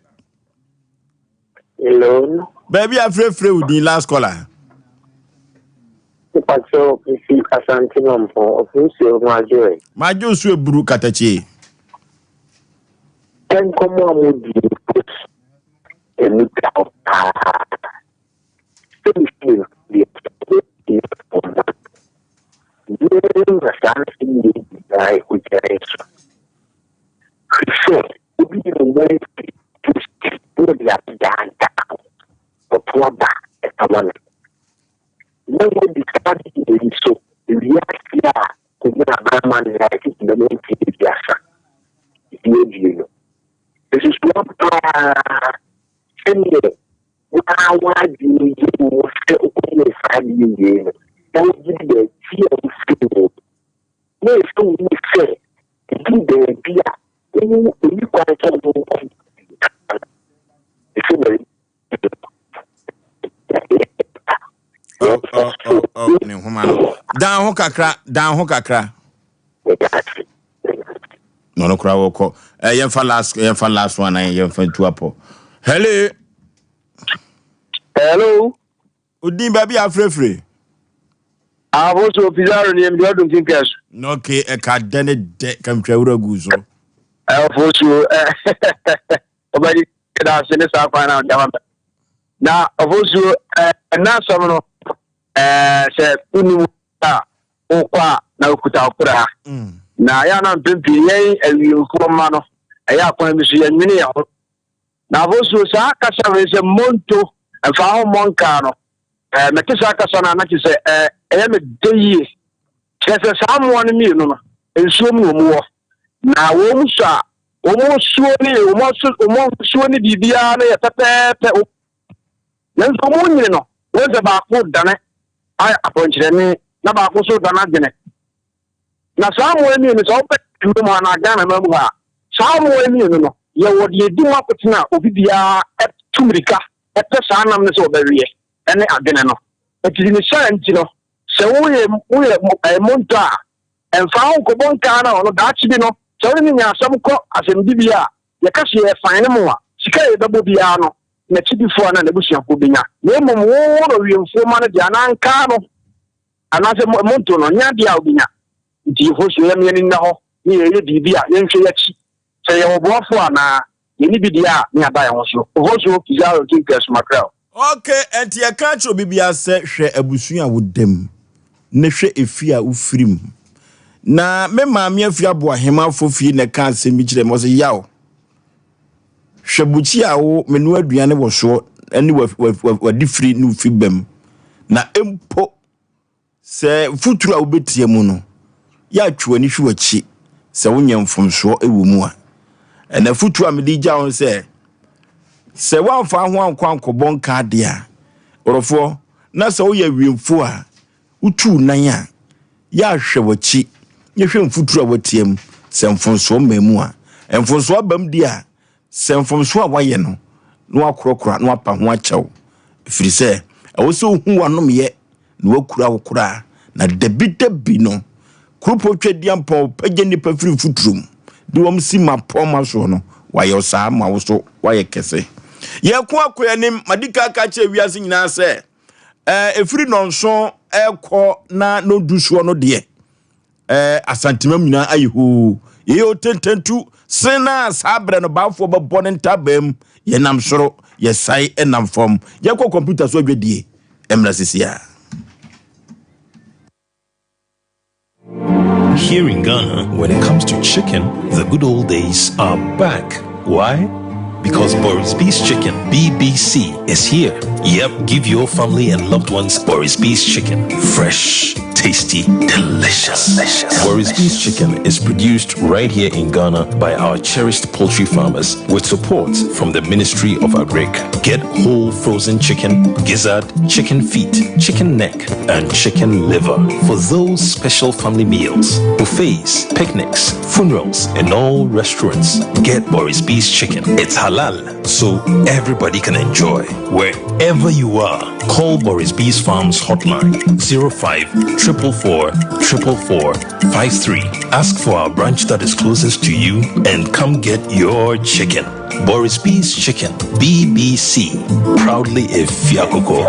Hello. Baabi afrɛfrɛ wo din last caller. Mpakyɛw mfi Asante Mampɔn, Ɔfo nsuo ho adwoe. Madwo nso eburu katakyie. Nkɔmmɔ a modi emu da hɔ paa. Sɛ mefie no deɛ deɛ na saa nsɛm yɛ nyinaa ɛkɔgyina so. Hwɛ sɛ obi de ne nan fi na ɔde adaadaa ɔto aba ɛkama no. Na wɔadi saa de wei so wiase a kɔnya abarima nna ɛsisi na mfe 30 aduonu. Nsusuwa paa sɛdeɛ waa w'adwene yɛ wo sɛ wokɔyɛɛ saa adeɛ wei no na wogye di baabi a wofiri mu na ɛsɛ wo mu sɛ ɛduru baabi a wo ɛni kwan sɛ wo nko ɛsɛ na Oh, oh, oh, oh, ne nhoma no. Dan ho kakra, dan ho kakra. Na ɔno koraa wɔkɔ. Eh, yɛmfa last, yɛmfa last one na yɛmfa ntu apɔ. Hello. Hello. Odin baabi afrɛfrɛ. Aboso Pizarro ni mde ɔdum tinkɛs. Na okay, ɛka dɛ ne dɛ kamtwa wura gu so. Ɛfosuo ɔbɛdi da ase ne saa kwan na ɔde ama mɛ. Na ɔfosuo ɛna asɛm no. Ɛɛ sɛ wonni a wokɔ a na wokuta wo kra. Na ɛyɛ a na mpɛn pii yɛn awiemfoɔ mma no, ɛyɛ akwan bi so yɛnwene yɛn ho. Na afei saa kasa wei sɛ monto mfa ho mmɔ nkaa no, ɛɛ mete saa kasa no a na kyerɛ sɛ ɛɛ ɛyɛ me dɛ yie. Kyerɛ sɛ saa mmoa no mmienu no, nsuo mu na wɔn wɔ. Na wɔn su a wɔn suo ne wɔn aso wɔn ahosuo ne biribiara no yɛ pɛpɛɛpɛ. Nanso wɔn nyini no, wɔn sɛ baako dane ayɛ apɔnkyerɛne na baako nso dane adwene. Na saa mmoa mmienu sɛ wobɛ mu ha na Ghana ma mu ha a, saa mmoa mmienu no yɛwɔ deɛ ɛdi mu akotene a obi biara tu mmirika pɛ saa nam no sɛ ɔbɛweɛ ɛne adwene no. Nti ne saa nti no, sɛ woyɛ woyɛ montɔ a, ɛmfa ho nkɔbɔ nkaa no a ɔno daakye bi no, sɛ wone no nya asɛm kɔ asɛmdibea a, yɛka sɛ yɛfan no mo a, sika a yɛbɛbɔ biara no, n'akyidifoɔ anaa n'abusuafoɔ bɛnya. Na mmom wo na ɔwiemfoɔ ma no deɛ anaa nkaa no anaasɛ monto no, nyɛ adeɛ a wobɛnya. Nti yɛhɔ so yɛma yɛn ani nna hɔ ne yɛyɛ biribi a yɛnhwɛ yɛakyi sɛ yɛwɔ boafoɔ anaa yɛnni bi deɛ a ne yɛada yɛn ho so. Hɔ so Pizarro Quincas Macrel. Ok, ɛnti yɛka akyerɛ obi biara sɛ hwɛ abusua a woda mu ne hwɛ efie a wofiri mu. Na me maame afi aboahema fie na ɛka asɛm bi kyerɛ me, ɔse yaw, hwɛ bukyi a wo menoa aduane wɔ soɔ ne w'adifiri ne wo fi bam, na mpo Sɛ mfuturo a wobɛtia mu no yɛ a twe w'ani hwɛ w'akyi sɛ wonyɛ mfomsoɔ wɔ mu a. Ɛna afutuo a mede gya wo sɛ, sɛ woamfa ho ankɔ ankɔbɔ nka adeɛ a, ɔdɔfoɔ, na sɛ woyɛ awiemfoɔ a, wotu wo nan a, yɛ a hwɛ w'akyi na hwɛ mfuturo a woatia mu sɛ mfomsoɔ mmaa mu a. Mfomsoɔ aba mu deɛ a, Sɛ mfomsoɔ a woayɛ no na woakorɔkorɔ a, na woapa ho akyɛ wo, ɛfiri sɛ ɛwɔ sɛ wohu w'anomyɛ na woakura wo koraa, na dabidabi no, kuropɔn Tweaduampɔn pagya nnipa firi mfuturo mu de wɔn si mmapɔmma soɔ no, wayɛ wo saa ma wo so woayɛ kɛse. Yɛko akɔ yɛn anim, madi kan aka akyerɛ wiase nyinaa sɛ, ɛfiri nnɔnson ɛrekɔ na nnɔndu soɔ no deɛ, ɛɛ Asantemam nyinaa ayɛ hoo. Yɛyɛ otententu sen na saa berɛ no baafoɔ bɛbɔ ne ntabaa mu. Yɛnam soro, yɛsae nam fam. Yɛkɔ kɔmputa so adwadie mmra sisi a. Here in Ghana, when it comes to chicken, the good old days are back. Why? Because Boris B's Chicken, BBC, is here. Yep, give your family and loved ones Boris B's Chicken. Fresh, tasty, delicious. delicious. Boris B's Chicken is produced right here in Ghana by our cherished poultry farmers with support from the Ministry of Agric. Get whole frozen chicken, gizzard, chicken feet, chicken neck, and chicken liver for those special family meals, buffets, picnics, funerals, and all restaurants. Get Boris B's Chicken. It's halal, so everybody can enjoy. Wherever you are, call Boris B's Farms hotline 05 444 444 53. Ask for our branch that is closest to you and come get your chicken. Boris B's Chicken, BBC. Proudly a Fiakoko.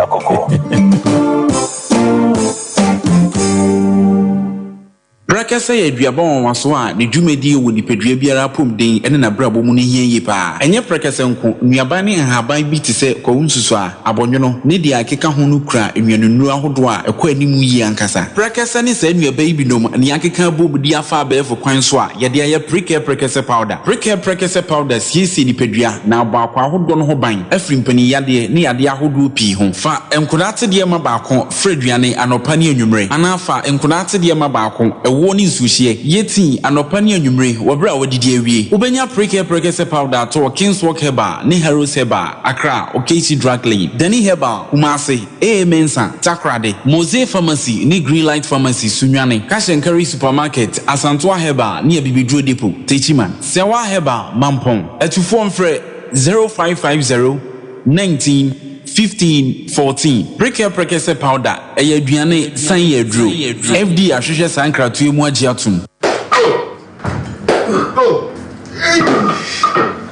Prɛkɛsɛ yɛ aduaba nwanwaso a ne dwumadie wɔ nipadua biara apɔmuden ne n'abrabɔ mu no hia yie pa ara. Ɛnyɛ prɛkɛsɛ nko, nnuaba ne nhaban bi te sɛ kwawu nsusuaa, abɔnwono, ne deɛ ɛkeka ho no kura nnuanennuro ahodoɔ a ɛkɔ anim yie ankasa. Prɛkɛsɛ ne saa nnuaba yi binom na yɛakeka abom de afa abɛɛfo kwan so a yɛde ayɛ Prekɛ Prɛkɛsɛ Powder. Prekɛ Prɛkɛsɛ Powder siesie nipadua na abɔ akwaa ahodoɔ no ho ban afiri mpaninyadeɛ ne yadeɛ ahodoɔ pii ho. Fa nkwadaa atedeɛ ma baako Fra aduane anɔpa ne anwummere, anaa fa nkonaa atedeɛ ma baako, ɛwoɔ ne nsuohyeɛ. Yɛ tii anɔpa ne anwummere wɔ berɛ a woadidi awie. Wobɛnya Prekɛ Prɛkɛsɛ Powder atɔ wɔ Kingswalk Herbal ne Harrows Herbal, Accra, Okaishie Drug Lane, Dani Herbal, Kumasi, AA Mensah, Takoradi, Mose Pharmacy ne Greenlight Pharmacy, Sunyani, Cash and Carry Supermarket, Asantoa Herbal ne Abibiduro Depot, Techiman, Sɛwa Herbal, Mampong. Atufoɔ mfrɛ 0550 19 15 14 Prekɛ Prɛkɛsɛ powder ɛyɛ aduane san yɛ aduro. FDA ahwehwɛ saa nkratoɔ yi mu agye atom.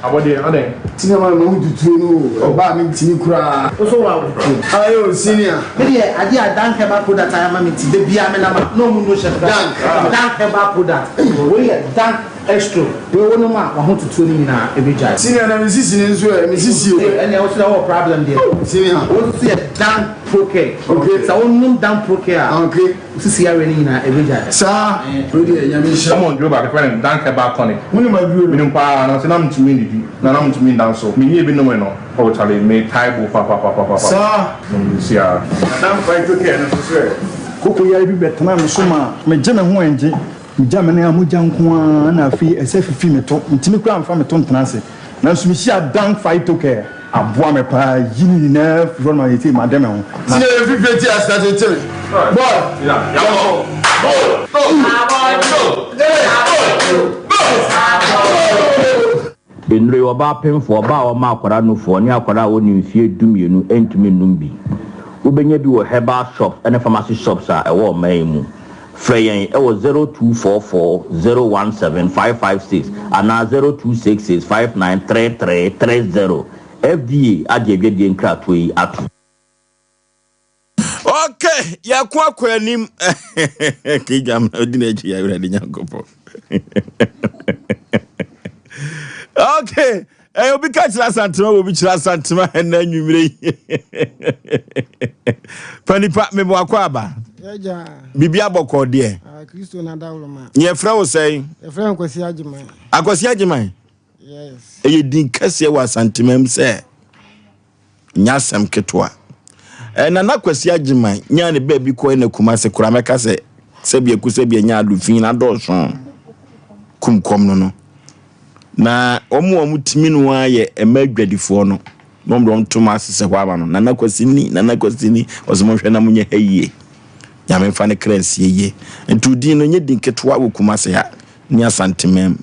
Abɔdeɛ adɛn? Senior man ma wo tuturo no o ɔbaa mi ntumi koraa. Wo so wa wo. Ayo senior. Me deɛ adeɛ a Dank herbal product ayɛ ama me nti da biara me nam a na ɔmo no hyɛ me. Dank. Dank herbal product. Wei yɛ Dank. Estro, wei wo nom a w'ahototoɔ no nyinaa ɛbɛgyae. Senior na me sisi no nso ɛ, me sisi o. Ɛnneɛ wo nso deɛ wowɔ problem deɛ. Oh senior. Wo nso yɛ Dan Procare. Okay. Sɛ wo nom Dan Procare a. Okay. Wo sisi yareɛ no nyinaa ɛbɛgyae. Saa, wei deɛ Nyame nhyira. Wɔn duro baako yɛfrɛ no Dan Herbal Tonic. Wonim aduro no? Menim paa nanso na mentumi nnidi na na mentumi nda nso. Menyɛɛ bi nomee no. Oh charlie me tae bo papapapapa. Saa. Sia. Na Vital Care no nso sɛ. Koko yare bi bɛtenaa me so ma megye me ho ɛngye. Megya me nan a mogya nko ara na afei ɛsɛ fifi me to. Mentumi koraa mfa me to ntena ase. Nanso mehyia Dan Phytocare aboa me paa yi ne nyinaa firi hɔ no ma seesei made me ho. Na. Senior yɛ fifire ti ase tete me boy yɛnkɔ go go go go go. Nnuro yi, ɔbaa pemfoɔ, ɔbaa a ɔma akwadaa nufoɔ, ne akwadaa a ɔnni mfeɛ dumienu ntumi nnom bi. Wobɛnya bi wɔ herbal shops ne pharmacy shops a ɛwɔ ɔman yi mu. Frɛ yɛn wɔ 0244 017 556 anaa 0266 5933 30. FDA agye adwadie nkratoɔ yi atom. Okay, yɛko akɔ anim. Kejam na odi n'akyi yɛ Awurade Nyankopɔn. Okay, eh, obi ka kyerɛ Asantema, obi kyerɛ Asantema ɛnna anwummere yi. Panipa, meboakɔ aba. Biribi abɔkɔ deɛ. Ah, Kristo na dawoloma. Yɛfrɛ wo sɛn? Yɛfrɛ no Kwasi Agyeman. Akwasi Agyeman? Yes. Ɛyɛ din kɛseɛ wɔ Asantema mu sɛ. Nyɛ asɛm ketewa. Eh, Nana Kwasi Agyeman nyaa ne baabi kɔe na Kumase koraa mɛka sɛ sɛbi aku sɛbi anya ado fi na adɔɔso kum kɔm no no. Na wɔn a wɔtumi no ara yɛ mma adwadifoɔ no. Na wɔn de wɔn ntoma asesɛ hɔ ama no. Nana Kwasi ni, Nana Kwasi ni, ɔsɛ monhwɛ na monyɛ ha yie. Nyame mfa ne kra nsie yie. Nti odin no nyɛ din ketewa wɔ Kumase ha ne Asanteman mu.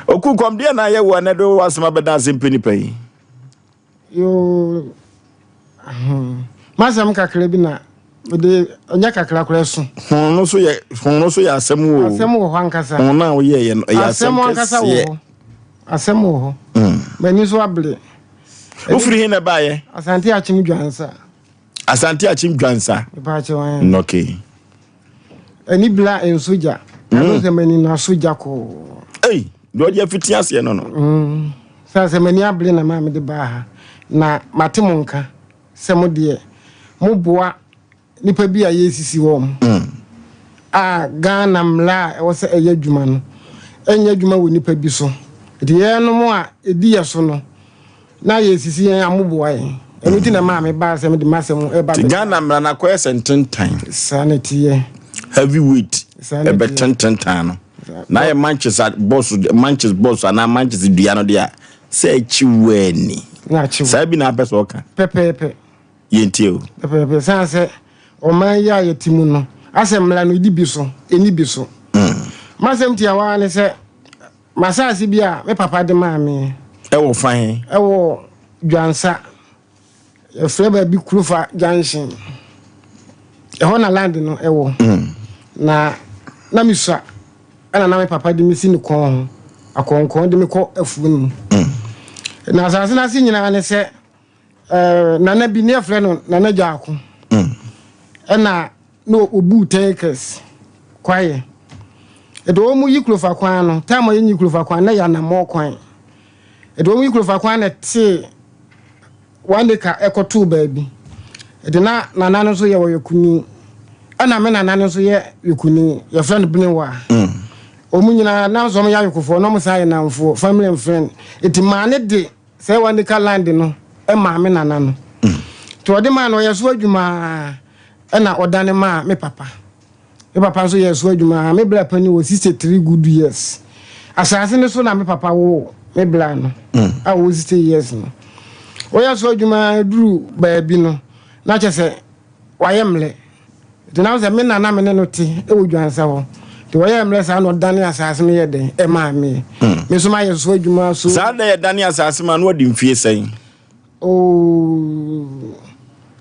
Oku kɔm deɛ na ayɛ wo a na ɛde wo asɛm abɛda ase mpɛ nipa yi. Yoo, hmm. M'asɛm kakra bi na mede ɛnyɛ kakra koraa ɛso. Hon no so yɛ hon no so yɛ asɛm o. Asɛm wɔ hɔ ankasa. Hon no a woyɛ yɛ no ɛyɛ asɛm ankasa wɔ hɔ. Asɛm wɔ hɔ. Mm. M'ani so abere. Wofiri he na ɛbaeɛ? Asante Akyem Dwansa. Asante Akyem Dwansa. Mepaakyɛw ɛn. Okay. Ani bla nso gya. Ɛno sɛ m'ani na so gya kɔɔ. Ei, deɛ ɔde afiti aseɛ no no. Mm. Sɛ sɛ m'ani abere na maa mede baa ha. Na mate mo nka sɛ mo deɛ moboa nipa bi a yɛresisi wɔn. Mm. A Ghana mmara a ɛwɔ sɛ ɛyɛ adwuma no ɛnyɛ adwuma wɔ nipa bi so. Nti yɛnom a ɛdi yɛ so no Na yɛsisi yɛn a moboa yɛn. Ɛno nti na ɛmaa me baa sɛ mede m'asɛm reba Nti Ghana mmara no akɔyɛ sɛ ntentan. Saa na ɛteɛ. Heavy weight Saa na ɛteɛ. ɛbɛtententan no. Na ayɛ manches a bɔs manches bɔs anaa manches dua no deɛ a sɛ akyi w'ani. Na akyi wo. Saa bi na apɛ sɛ ɔka. Pɛpɛɛpɛ. Yɛntie o. Pɛpɛɛpɛ. Sane sɛ ɔman yi a yɛte mu no, asɛ mmara no ɛdi bi so, ɛnni bi so. M'asɛm tiawa ara ne sɛ, M'asase bi a me papa de maa me. Ɛwɔ fa he? Ɛwɔ Dwansa. Yɛfrɛ baabi Kurofa Junction. Ɛhɔ na land no ɛwɔ. Mm. Na na mesua ɛna na me papa de me si ne kɔn ho akɔnkɔn de me kɔ afuo no mu. Mm. Na asase no ase nyinaa ne sɛ eh, nana bi ne yɛfrɛ no Nana Gyaako. Mm. Ɛna na ɔbuu 10 acres kwaeɛ. Ɛde wɔn yi kurofa kwan no, time a yɛnyi kurofa kwan na yɛ anammɔn kwan. Ɛde wɔn yi kurofa kwan na ɛtee one acre ɛkɔtoo baabi. Ɛde na nana no nso yɛ ɔyɔkuni. Ɛna me nana no nso yɛ yɔkuni, yɛfrɛ no Benewa. Wɔn nyinaa na nso wɔn yɛ ayɔkofoɔ na wɔn san yɛ nnamfoɔ, family and friend. Eti maa ne de Sɛ wɔde ka land no maa me nana no. Nti ɔde maa no ɔyɛ so adwuma ɛna ɔdane maa me papa. Me papa nso yɛɛ so adwuma. Me bra panin wɔ 63 good years. Asase no so na me papa woo me bra no a ɔwɔ 60 years no. Ɔyɛ so adwuma duru baabi no na kyɛ sɛ wayɛ mmerɛ. Nti na sɛ me na na me ne no te wɔ Dwansa hɔ. Nti wɔyɛɛ mmerɛ saa na ɔdane asase no yɛ dɛn ɛmaa me. Me nso mayɛ so adwuma so. Saa da yɛdane asase ma no wadi mfie sɛn? Oh,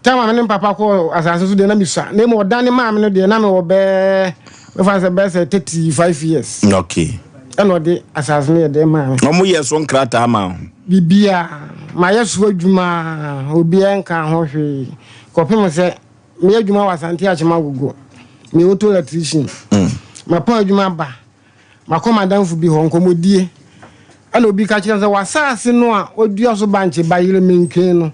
time a me ne papa kɔɔ asase so deɛ na mesua. Na mmom ɔdane maa me no deɛ na mewɔ bɛɛ mɛfa sɛ bɛyɛ sɛ 35 years. Okay. Ɛna ɔde asase no yɛ dɛn maa me. Wɔn yɛ so nkrataa ma wo? Biribiara, mayɛ so adwuma, obiara nka ho hwee kɔpem sɛ Meyɛ adwuma wɔ Asante Akyem Agogo. Meyɛ auto electrician. Mapɔn adwuma ba. Makɔ m'adamfo bi hɔ, nkɔmmɔdie. Ɛna obi ka kyerɛ me sɛ, w'asase no a wɔadua so bankye bayerɛ menken no,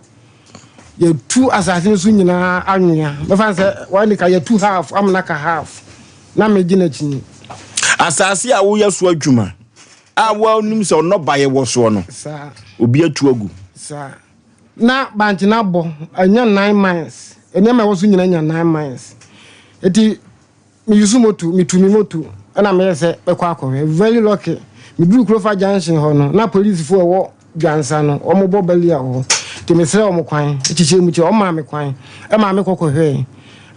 yɛatu asase no so nyinaa anwea. Mɛfa no sɛ wɔne ka yɛatu half amena ka half. Na megye n'akyi. Asase a woyɛ so adwuma a wonim sɛ ɔnɔbaeɛ wɔ soɔ no, obi atu agu. Saa. Na bankye no abɔ, anya nine miles. Nneɛma a ɛwɔ so nyinaa anya nine miles. Eti Me use moto, me tu me moto ɛna meyɛ sɛ mɛkɔ akɔhwɛ. Very lucky, me duru Kurofa junction hɔ no, na polisifo a ɛwɔ Dwansa no, wɔn bɔ balia wɔ hɔ. Nti me srɛ wɔn kwan, kyekyɛ mu kyɛ, wɔn maa me kwan, ɛmaa me kɔ kɔhwɛɛ.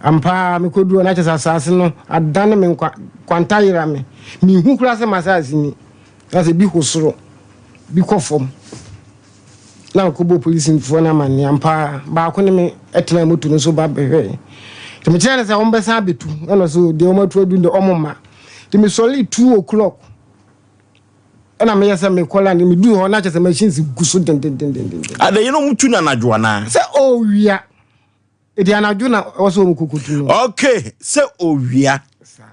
Ampa ara, me kɔ duru hɔ na kyerɛ sɛ asaase no adane me nkwa, kwanta yera me. Me nhu koraa sɛ m'asaase ni. Na sɛ bi ho soro, bi kɔ fam. Na mekɔbɔɔ polisifoɔ no amanneɛ. Ampa ara, baako ne me tenaa moto no so ba bɛhwɛe. Nti mekyerɛɛ no sɛ wɔbɛsan abɛtu. Ɛna ɔse deɛ wɔatu adu no deɛ wɔmma. Nti mesɔree two o'clock ɛna meyɛ sɛ mekɔ land. Meduu hɔ na kyerɛ sɛ machines gu so dendendendenden. Adɛn na wɔtu no anadwo anaa? Sɛ ɔwia. Eti anadwo na ɛwɔ sɛ wɔn koko tu no. Okay, sɛ owia.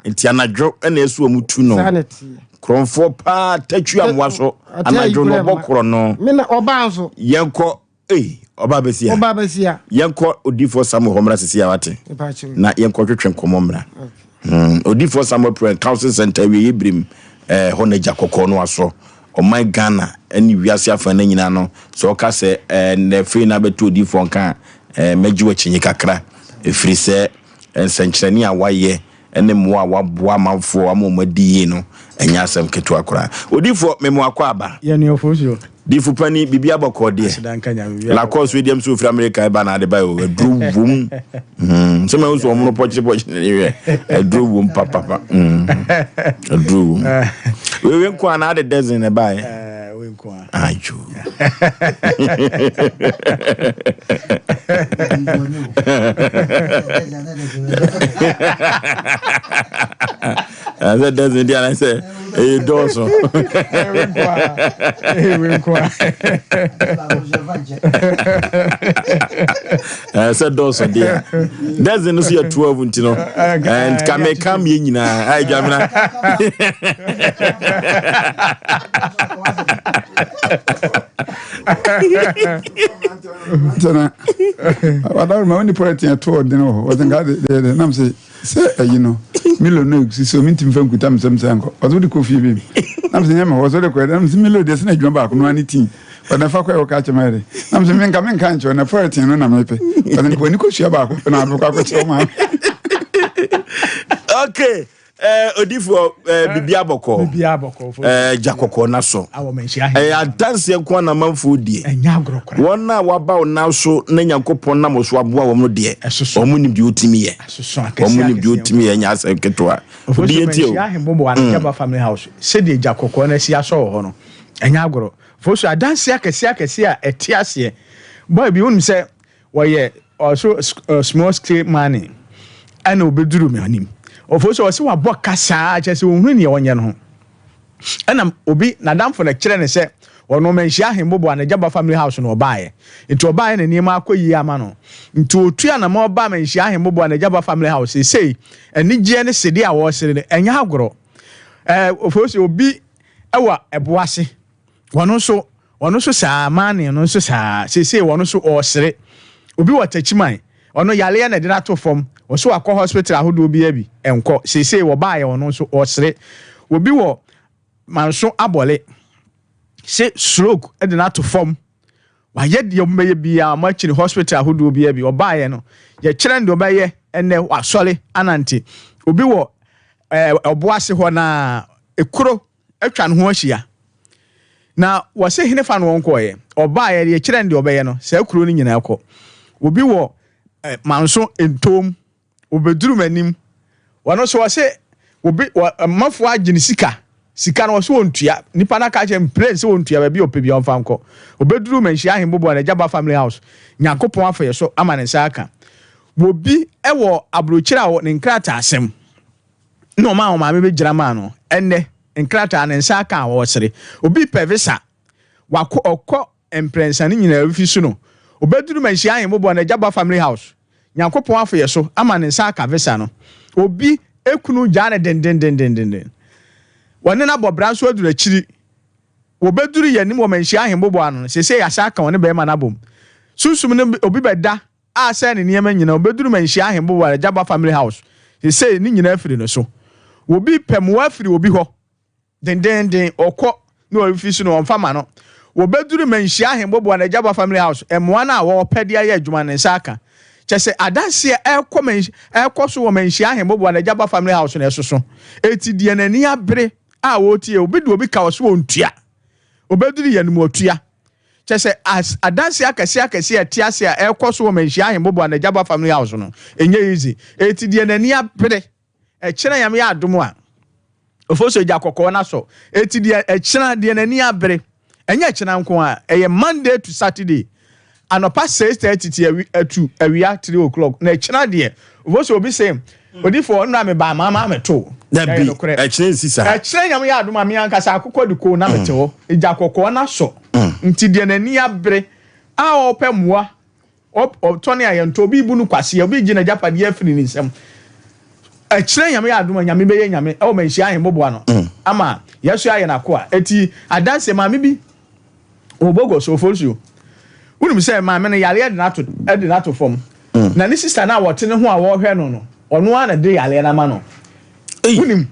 Nti anadwo na ɛsɛ wɔn tu no. Saa na ɛteɛ. Korɔmfoɔ paa tatwi amoa so anadwo no ɔbɔ korɔ no. Me na ɔbaa nso. Yɛnkɔ ei ɔbaa bɛsi a. Ɔbaa bɛsi a. Yɛnkɔ odiifoɔ Samuel hɔ mmra sisi a wate. Na yɛnkɔ twetwe nkɔmɔ mmra. Hmm, odiifoɔ Samuel Prayer Council Center awieɛ birim eh, hɔ na gya kɔkɔɔ no asɔ. Ɔman Ghana ne wiase afa no nyinaa no, sɛ ɔka sɛ eh, nnɛ afei na abɛto odiifoɔ nka a, eh, mɛgye wo akyinnye kakra. Ɛfiri sɛ nsɛnkyerɛnne a wayɛ ne mmoa a waboa amanfoɔ ama wɔn adi yie no, ɛnyɛ asɛm ketewa koraa. Odiifoɔ, mema wo akwaaba. Yɛ nea ɔfo so. Difo pani, biribi abɔkɔɔ deɛ. Aseda nka Nyame, biribi abɔkɔɔ. Lacoste wei deɛ m sɛ ofiri America ɛba na ade ba o, aduro wom. Mm, sɛ mahu sɛ ɔmono pɔkyere pɔkyere ne hwɛ, aduro wom papapa. Mm, aduro wom. Wei wei nko a na ade dozen na ɛbaeɛ. Eh, wei nko a. Ayo. Sɛ dozen deɛ anasɛ ɛyɛ dɔɔso. Sɛ dɔɔso deɛ dozen no so yɛ 12 nti no nka meka mmiɛ nyinaa ayɛ dwamena. Tena wadawuruma wo nipa ɛteɛ to ɔdene wɔ hɔ wɔsɛ nka de de de nam sɛ Sɛ ayi no, Milo no egu so mintumi mfa nkuta me nsam sɛ nkɔ. Ɔsɛ wode kɔ fie baby. Na mesɛ nyɛ me hɔ, ɔsɛ wode kɔ ɛdɛ. Na mesɛ Milo deɛ sɛ na adwuma baako no ara ne tii. Ɔde na fa kɔ ɛwɔ ka kyerɛ ma ɛde. Na mesɛ menka menka nkyerɛ na fɔretin no na mepɛ. Ɔsɛ nka w'ani kɔsua baako pɛ na wode bɛkɔ akɔkyerɛ wo maame. Okay. Eh, odifoɔ eh, biribi abɔkɔ biribi abɔkɔ eh, gya kɔkɔɔ na so ɛyɛ adanseɛ nko na amanfoɔ die wɔn a waba wo nan so na nyankopɔn nam so aboa wɔn no deɛ wɔn nim deɛ ɔtumi yɛ wɔn nim deɛ ɔtumi yɛ nyɛ asɛm ketewa obi yɛ tie o ahembobo anajaba family house sɛdeɛ gya kɔkɔɔ no asi asɔ wɔ hɔ no ɛnyɛ agorɔ fosu adanseɛ akɛseɛ akɛseɛ a ɛte aseɛ boy bi wonim sɛ Wɔyɛ ɔso small scale mining ɛna obeduru me anim. Ɔfo sɛ ɔsɛ wabɔ ka saa kyerɛ sɛ ohunu nea ɔnyɛ no ho. Ɛna obi n'adamfo na kyerɛ ne sɛ ɔno manhyia ahembobo a n'agyaba family house na ɔbaeɛ. Nti ɔbaeɛ na nneɛma akɔ yie ama no. Nti otu anamɔ ɔbaa manhyia ahembobo a n'agyaba family house seesei anigyeɛ ne sedeɛ a wɔresere no ɛnyɛ agorɔ. Ɛɛ ɔfo sɛ obi ɛwɔ ɛbo ase Wɔn nso, wɔn nso saa, Mane no nso saa, seesei wɔn nso ɔresere. Obi wɔ Takyiman, ɔno yareɛ na ɛde no ato fam, ɔso wakɔ hospital ahodoɔ biara bi, ɛnkɔ, seesei wɔbaeɛ ɔno nso ɔresere. Obi wɔ Manso Abɔle, se stroke de no ato fam, wayɛ deɛ ɔbɛyɛ biara, wɔn akyiri hospital ahodoɔ biara bi, ɔbaeɛ no, yɛkyerɛ no deɛ ɔbɛyɛ, ɛnnɛ wasɔre anante. Obi wɔ ɛɛ Ɔboase hɔ na ekuro atwa ne ho ahyia. Na wɔse henefa na wɔnkɔeɛ? Ɔbaeɛ, yɛkyerɛɛ no deɛ ɔbɛyɛ no, saa kuro no nyinaa kɔ. Obi wɔ eh, Manso ntoom, ɔbɛduru m'anim. Ɔno nso ɔse obi wɔ mafoɔ agye ne sika, sika no ɔse ɔntua. Nipa no aka akyerɛ no plain sɛ ɔntua, baabi a ɔpɛ biara ɔmfa nkɔ. Ɔbɛduru Manhyia Ahemboboa no, Agyaba Family House, Nyankopɔn afa yɛ so ama ne nsa aka. Obi wɔ aburokyire a ne nkrataasɛm. na ɔmaa wɔn maame bɛgyina maa no. Ɛnnɛ, nkrataa ne nsa aka a ɔresere. Obi pɛ visa, wakɔ ɔkɔ mprɛnsa ne nyinaa fi so no, ɔbɛduru Manhyia Ahemmoboa no Agyaba Family House. Nyankopɔn afo yɛ so ama ne nsa aka visa no. Obi kunu gyaa no dendendendenden. Wɔne no abɔ bra nso aduru akyiri. Wɔbɛduru yɛn anim wɔ Manhyia Ahemboboa ano no, seesei yɛasan aka wɔne barima no abom. Sunsum no obi bɛda a asɛe ne nneɛma nyinaa, ɔbɛduru Manhyia Ahemboboa, Agyaba Family House, seesei ne nyinaa afiri ne so. Obi pɛ mmoa afiri obi hɔ dendeenden, ɔkɔ na ɔrefi so no, wɔmfa ma no. Wɔbɛduru Manhyia Ahemboboa no, Agyaba Family House, mmoa no a wɔrepɛ de ayɛ adwuma no, ne nsa aka. Kyerɛ sɛ, adanseɛ a ɛrekɔ Manhy ɛrekɔ so wɔ Manhyia Ahemboboa no, Agyaba Family House no, ɛsoso. Enti deɛ n'ani abere a ɔretie, obi de obi ka ɔso ɔntua. Ɔbɛduru yɛn mu ɔtua. Kyerɛ sɛ, as adanseɛ akɛseɛ akɛseɛ a ɛte ase a ɛrekɔ so wɔ Manhyia Ahemboboa no, Agyaba Family House no, ɛnyɛ easy. Enti deɛ n'ani abere Ɛkyena Nyame yɛ adom a, Ofosu agya kɔkɔɔ no asɔ. Eti deɛ ɛkyena deɛ n'ani abere. Ɛnyɛ ɛkyena nko a, ɛyɛ Monday to Saturday. Anɔpa 6:30 ti awi atu awia 3 o'clock. Na ɛkyena deɛ, Ofosu obi se, odifoɔ nnora me baa maa maa me to. Dabi, ɛkyena nsi saa. Ɛkyena Nyame yɛ adom a, me ankasa akokɔ de koo na mete hɔ. Egya kɔkɔɔ no asɔ. Nti deɛ n'ani abere a ɔpɛ mmoa Ɔtɔ ne ayɛntɔ, obi rebu no kwasea, obi regye n'agyapadeɛ afiri ne nsam. Ɛkyerɛ Nyame yɛ adom a, Nyame bɛyɛ Nyame ɛwɔ manhyia ahemmoboa no mm. ama yɛso ayɛ n'akoa. Eti adanseɛ maame bi wɔ Bogos Ofosuo. Wonim sɛ maame no yareɛ de n'ato de n'ato fam. Mm. Na ne sista no a wɔte ne ho a wɔrehwɛ no no, ɔno ara na de yareɛ no ama no. Wonim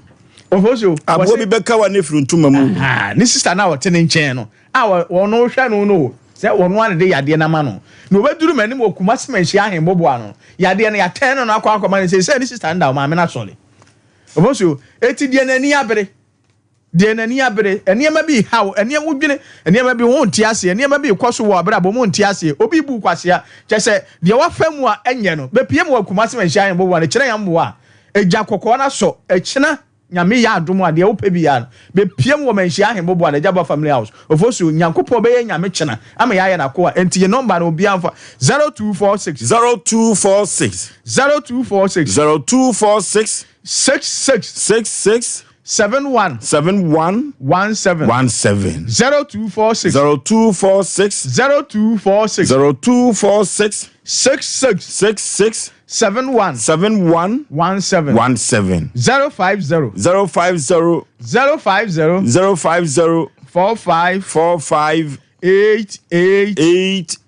Ofosuo. Aboa bi bɛka wa ne firi ntoma mu. Ne sista no a wɔte ne nkyɛn no, a wɔn hwɛ no no o, sɛ wɔn ara na de yadeɛ no ama no, na ɔbɛduru m'anim wɔ Kumasi Manhyia Ahemboboa no, yadeɛ no yɛatɛn no no akɔ akɔma no, seesei ne sista no da ɔmaame no asɔre. Ɔbɔ so, eti deɛ n'ani abere, deɛ n'ani abere, nneɛma bi haw, nneɛma wodwene, nneɛma bi ho nte aseɛ, nneɛma bi rekɔ so wɔ abrabɔ mu nte aseɛ, obi bu kwasea, kyɛ sɛ deɛ wafa mu a ɛnyɛ no, bɛpie mu wɔ Kumasi Manhyia Ahemboboa no, kyerɛ yɛn mmoa a, egya kɔkɔɔ no asɔ, ɛkyena Nyame yɛ adom a, deɛ wopɛ biara no, bɛpia mu wɔ Manhyia Ahemboboa no, Agyaba Family House, Ofosu, Nyankopɔn bɛyɛ Nyame kyena ama yɛayɛ N'akoa, enti yɛ number no obiara mfa, 0246. 0246. 0246. 0246. 66. 66. 71. 71. 17. 17. 0246. 0246. 0246. 0246. 66. 66. 71. 71. 17. 17. 050. 050. 050. 050. 45. 45. 88.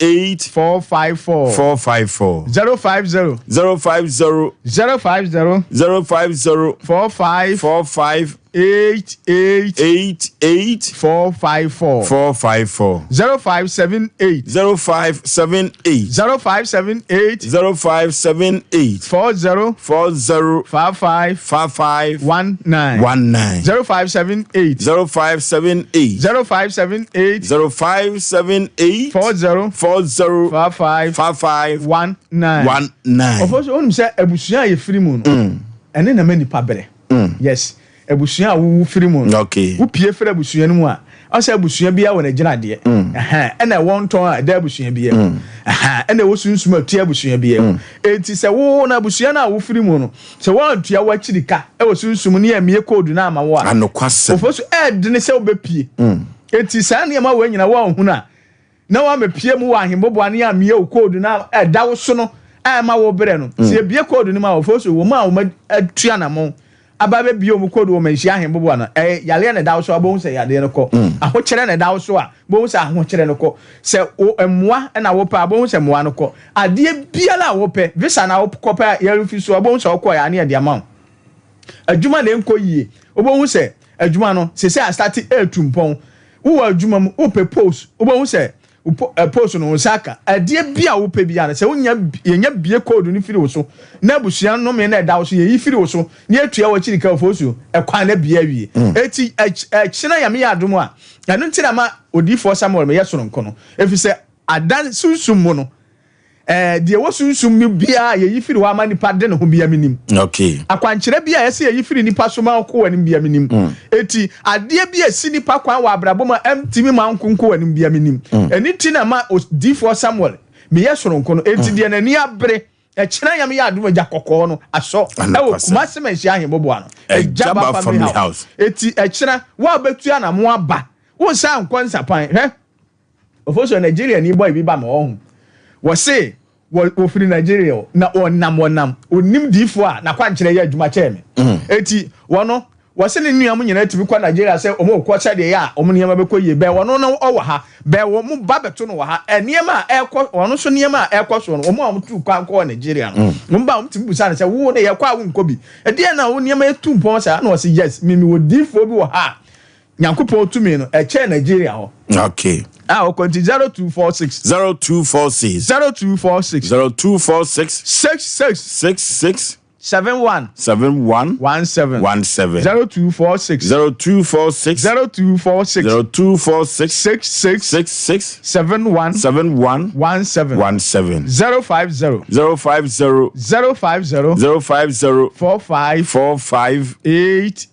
88. 454. 454. 050. 050. 050. 050. 45. 45. 88. 88. 454. 454. 0578. 0578. 0578. 0578. 40. 40. 55. 55. 19. 19. 0578. 0578. 0578. 0578. 40. 40. 55. 55. 19. 19. Ɔfɔ so onim sɛ abusua a yɛfiri mu no ɛne na ma nipa brɛ. Yes. Abusua a wowu firi mu no, wopue firi abusua no mu a, ɔsɛ abusua biara wɔ n'agyinadeɛ. Mm. Ɛna ɛwɔ ntɔn a ɛda abusua biara mu. Mm. Ɛna ɛwɔ sunsum a ɛtua abusua biara mu. Mm. Enti sɛ wo na abusua no a wofiri mu no, sɛ woantua w'akyiri ka ɛwɔ sunsum ne ɛmmie koodu no ama wo a, anokwasɛm. Ofo so ɛɛdene sɛ wobɛpie. Enti saa nneɛma wɔ nyina woanhunu a, na woamepue mu wɔ ahemboboa no ammue wo koodu no a ɛda wo so no a ɛma wobrɛ no. Sɛ yɛbue koodu no mu a, wɔfo so wɔn a wɔatu anammɔn aba abɛbue wɔn koodu wɔ manhyia ahemboboa no, ɛyɛ yareɛ na ɛda wo so a, wobɛhu sɛ yareɛ no kɔ. Ahokyerɛ na ɛda wo so a, wobɛhu sɛ ahokyerɛ no kɔ. Sɛ wo mmoa na wopɛ a, wobɛhu sɛ mmoa no kɔ. Adeɛ biara a wopɛ, visa na wokɔpɛ a yɛrefi so a, wobɛhu sɛ wokɔeɛ a ne yɛde ama wo. Adwuma na ɛnkɔ yie, wobɛhu sɛ adwuma no seesei astate retu mpɔn. Wowɔ adwuma mu, wopɛ post, wobɛhu sɛ wo eh, post no wo nsa aka. Adeɛ bi a wopɛ biara no, sɛ wonya yɛnya bie code no firi wo so, na abusua nnome na ɛda wo so, yɛyi firi wo so, na yɛtua w'akyiri ka ofosuo, ɛkwan no abie awie. Mm. Eti ɛkyena Nyame yɛ adom a, ɛno nti na ma odiyifoɔ Samuel meyɛ soronko no, ɛfiri sɛ adan sunsum mu no, Ɛɛ, deɛ ɛwɔ sunsum mu biara a yɛyi firi hɔ ama nipa de ne ho biara menim. Okay. Akwankyerɛ bi a ɛsɛ yɛyi firi nipa so ma ɔkɔ w'anim biara menim. Mm. Eti adeɛ bi a ɛsi nipa kwan wɔ abrabɔ mu a ɛntumi ma nko nkɔ w'anim biara menim. Mm. Ɛno nti na ma odiyifoɔ Samuel meyɛ soronko no. Eti mm. deɛ n'ani abere ɛkyerɛ nyame yɛ adom agya kɔkɔɔ no asɔ ɛwɔ Kumasi Manhyia Ahemboboa no. Agya ba family house. Eti ɛkyerɛ wo a wobɛtu anamo aba wo nsa nkɔ nsapan hwɛ. Ofosuo Nigeria ni boy bi ba ma ɔho. Wɔse wɔ wɔfiri Nigeria o na wɔnam wɔnam onim diifoɔ a n'akwankyerɛ yɛ adwuma kyɛɛ me. Mm. Eti wɔno Wɔse ne nua mo nyinaa tumi kɔ Nigeria sɛ wɔn rekɔ sɛdeɛ ɛyɛ a wɔn nneɛma bɛkɔ yie. Bɛɛ wɔno no ɔwɔ ha, bɛɛ wɔn ba bɛto no wɔ ha. Nneɛma a ɛrekɔ, wɔn nso nneɛma a ɛrekɔ soɔ no, wɔn a wɔtuu kwan kɔɔ Nigeria no, wɔn ba a wɔtumi bisa no sɛ, wo no yɛkɔ a wonkɔ bi? Ɛdeɛn na wo nneɛma atu mpɔn saa? Ɛna ɔse, yes, me mewɔ diifoɔ bi wɔ ha a Nyankopɔn tumi no ɛkyɛn Nigeria hɔ. Okay. A ɔkɔ nti 0246. 0246. 0246. 0246. 66. 66. 71. 71. 17. 17. 0246. 0246. 0246. 0246. 66. 66. 71. 71. 17. 17. 050. 050. 050. 050. 45. 45. 88.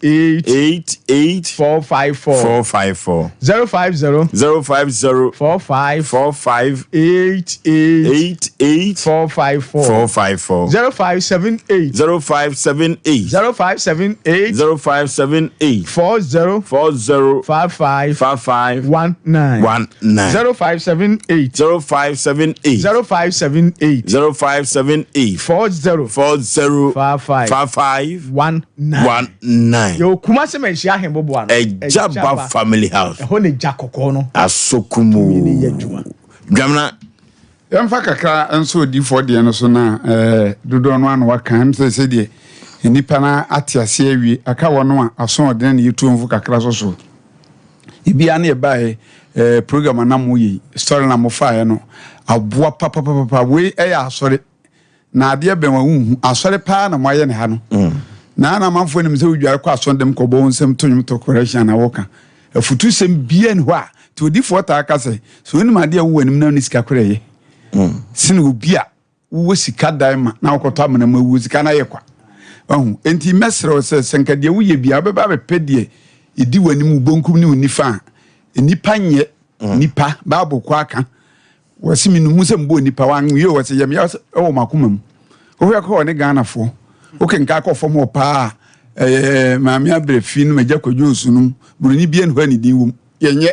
88. 454. 454. 050. 050. 45. 45. 88. 88. 454. 454. 0578. 0578. 0578. 0578. 40. 40. 55. 55. 19. 19. 0578. 0578. 0578. 0578. 40. 40. 55. 55. 19. 19. Yɛwɔ Kumasi Manhyia Ahemboboa no. Ɛgyaba Family House. Ɛhɔ na gya kɔkɔɔ no. Asokumu. Dwamena. Yɛmfa kakra nso odiyifoɔ deɛ no so na ɛɛ dodoɔ no ano waka ɛm sɛ sɛdeɛ nnipa no ate aseɛ awie aka wɔn a asoɔden na yɛtuo mfo kakra so so ebia ne ɛbaeɛ ɛɛ program a na mo yɛ story na mo faeɛ no aboa papapapa wei ɛyɛ asɔre na adeɛ bɛn wa wonhu asɔre paa na moayɛ ne ha no mm. na na amanfoɔ nim sɛ wodware kɔ asɔre dɛm kɔbɔ wo nsɛm to nwom to correction na wɔka afutusɛm bia ni hɔ a nti odifoɔ taa ka sɛ sɛ wonim adeɛ a wowɔ anim na wone sika korɛ yɛ mm. sene obi a wowɔ sika dan ma na wokɔtɔ amena mu awuo sika no ayɛ kwa ɔho enti mɛserɛ wo sɛ sɛ nka deɛ woyɛ bia wobɛba bɛpɛ deɛ ɛdi w'anim wo bonkum ne wo nifa a nnipa nyɛ mm. nipa bible kɔ aka Wɔse me numu sɛ mebɔɔ nipa wanwie o wɔse yɛmeyɛ wɔ makoma mu wohwɛ kɔ ɔne Ghanafoɔ wokenka kɔ fam hɔ paa ɛyɛ maame abrɛ fi no magya kwadwo nsu nom buroni bia ne hɔ a ne din wom yɛnyɛ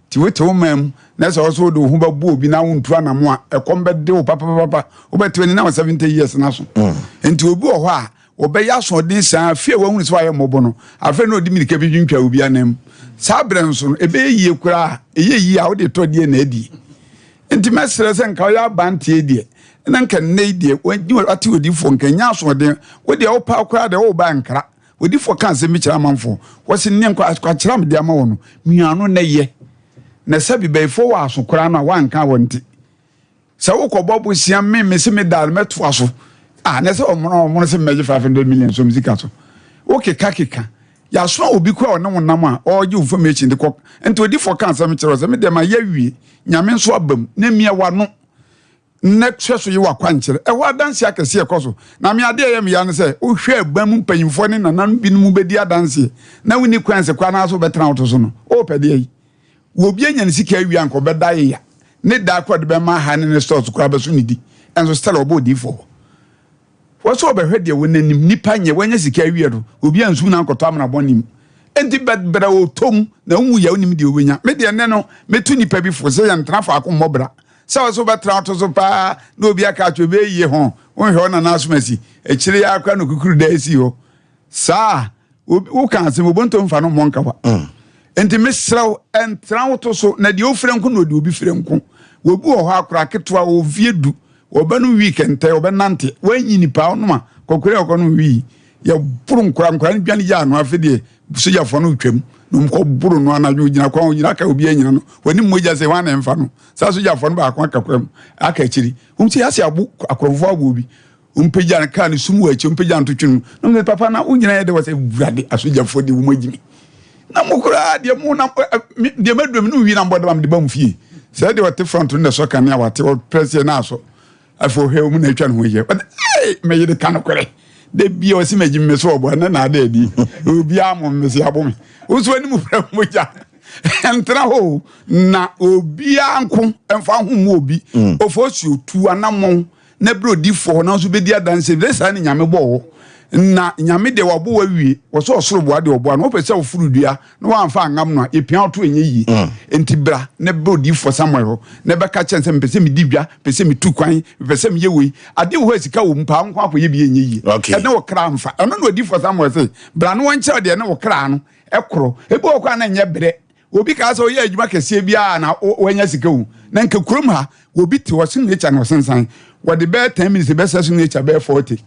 nti wote wo man mu na sɛ ɔso wode wo ho bɛbɔ obi na wontu anamo a ɛkɔm bɛde wo papapapa wobɛte w'ani na wɔ 70 years no so nti obi wɔ hɔ a Wɔbɛyɛ asoɔden saa afei a wɔahunu sɛ wɔayɛ mmɔbɔ no, afei na ɔde mmirika bi twintwa obi anan mu. Saa berɛ nso no, ɛbɛyɛ yie koraa a, ɛyɛ yie a wode tɔ deɛ na adie. Nti mɛsrɛ sɛ nka woyɛ abanteɛ deɛ, na nka nnɛ yi deɛ, wate odifoɔ, nka nyɛ asoɔden. Wo deɛ wopaa koraa deɛ woba nkra. Odifoɔ ka asɛm bi kyerɛ amanfoɔ, wɔse nneɛ nkwakyerɛ a mede ama wɔ no, mia ano na yɛ. Na sɛbi bayifoɔ wɔ aso koraa no a, woanka a wɔnte. Sɛ wokɔbɔ bosea me mese me da no mɛtoa so a na sɛ ɔmono ɔmono sɛ mmɛgye 500 million so sika so wokeka keka yɛasoma obi kora ɔne wo nam a ɔregye information de kɔ nti odifoɔ ka asɛm kyerɛ sɛ me deɛ ma yɛ awie nyame nso aba mu na mia wano na hwɛ so yi wakwankyerɛ ɛhɔ adanseɛ akɛseɛ ɛkɔ so na me adeɛ ɛyɛ meya no sɛ wohwɛ aban mu mpanyimfoɔ ne nananom binom bɛdi adanseɛ na wonni kwan sɛ kwan so wobɛtena woto so no wopɛ deɛ yi Wɔ obi anya ne sika awie anka ɔbɛda yeya ne da koro ɔde bɛma ha ne ne stores koraa bɛso ne di ɛnso still ɔbɔ odiifoɔ hɔ wɔ sɛ ɔbɛhwɛ deɛ wɔ n'anim nipa nyɛ wanya sika awie no obi ansum na ankɔtɔ amena bɔne mu enti bɛbrɛ ɔtɔm na wohu yɛ wonim deɛ wobɛnya me deɛ nnɛ no mɛtu nipa bi fo sɛ yɛntena faako mmɔ bra sɛ wɔ so wobɛtena woto so paa na obi aka atwe bɛyɛ yie ho wonhwɛ wo nana asom asi akyire yɛ akora no kukuru da asi hɔ saa woka asɛm obonto mfa no mmɔ nkawa mm. nti mesrɛ wo ɛntena wo to so na deɛ wofirɛ nko na ɔde obi firɛ nko wɔbi wɔ hɔ akora ketewa wɔ mfie du wɔbɛnom wii kɛntɛ wɔbɛnante wɔanyi nipa ɔnom a kɔkɔrɛ a ɔkɔnom wii yɛboro nkora nkora no dwane gyaa no afe deɛ sogyafoɔ no twam na ɔmkɔ boro no anadwo gyina kwan ɔgyina aka obi anyina no wɔne mogya sɛ wɔn na ɛmfa no saa sogyafoɔ no baako aka kwan mu aka akyiri wɔn sɛ yɛase abo akorɔmfoɔ aboɔ bi Ɔmpagya no kaa no sum wɔ akyi, ɔmpagya no to twene mu. Na ɔsɛ papa na wo nyinaa yɛ dɛ wɔ sɛ wurade asogyafoɔ de wɔn agyimi. Na mo koraa deɛ mo na deɛ maduro mi no nwi na mbɔ dama mede ba mo fie. Sɛ deɛ ɔte front no na ɛsɔ kanea wate ɔprɛseɛ na asɔ. Afei ɔhwɛ wɔn na atwa ne ho ahyia. Ɔde ee mɛyere ka no korɛ. Da bia ɔsi magyimi me so ɔbɔ ɛnɛ na ada adi. Obiara mo mmesi abo me. Woso anim fira mogya. Ɛntena hɔ na obiara nko mfa ho mu obi. Ofosuo tu anammɔn na berɛ odifoɔ hɔ nanso bɛdi adanseɛ bi sɛ saa ne Nyame bɔɔ hɔ. Na Nyame deɛ wabɔ wo awie, wɔ sɛ ɔsoro boa deɛ ɔboa no, wopɛ sɛ woforo dua na woamfa angam no a, yɛpia wo to ɛnyɛ yie. Enti bra na bɛ odiyifoɔ Samuel hɔ na bɛka kyerɛ no sɛ mepɛ sɛ medi dwa, mepɛ sɛ metu kwan, mepɛ sɛ meyɛ wei. Adeɛ wɔ hɔ a sika wɔ mu paa, wo nko akɔyɛ bi ɛnyɛ yie. Ɛne wo kra mfa. Ɛno na odiyifoɔ Samuel se, bra na wɔnkyerɛ wo deɛ ɛne wo kra no korɔ. Ebi wɔ hɔ koraa na ɛnyɛ berɛ. Obi kaa sɛ ɔyɛ adwuma kɛseɛ biara na wanya sika o. Na nka kurom ha, obi te hɔ signature na ɔsensan. Wɔde bɛyɛ 10 minutes bɛsɛ signature bɛyɛ 40.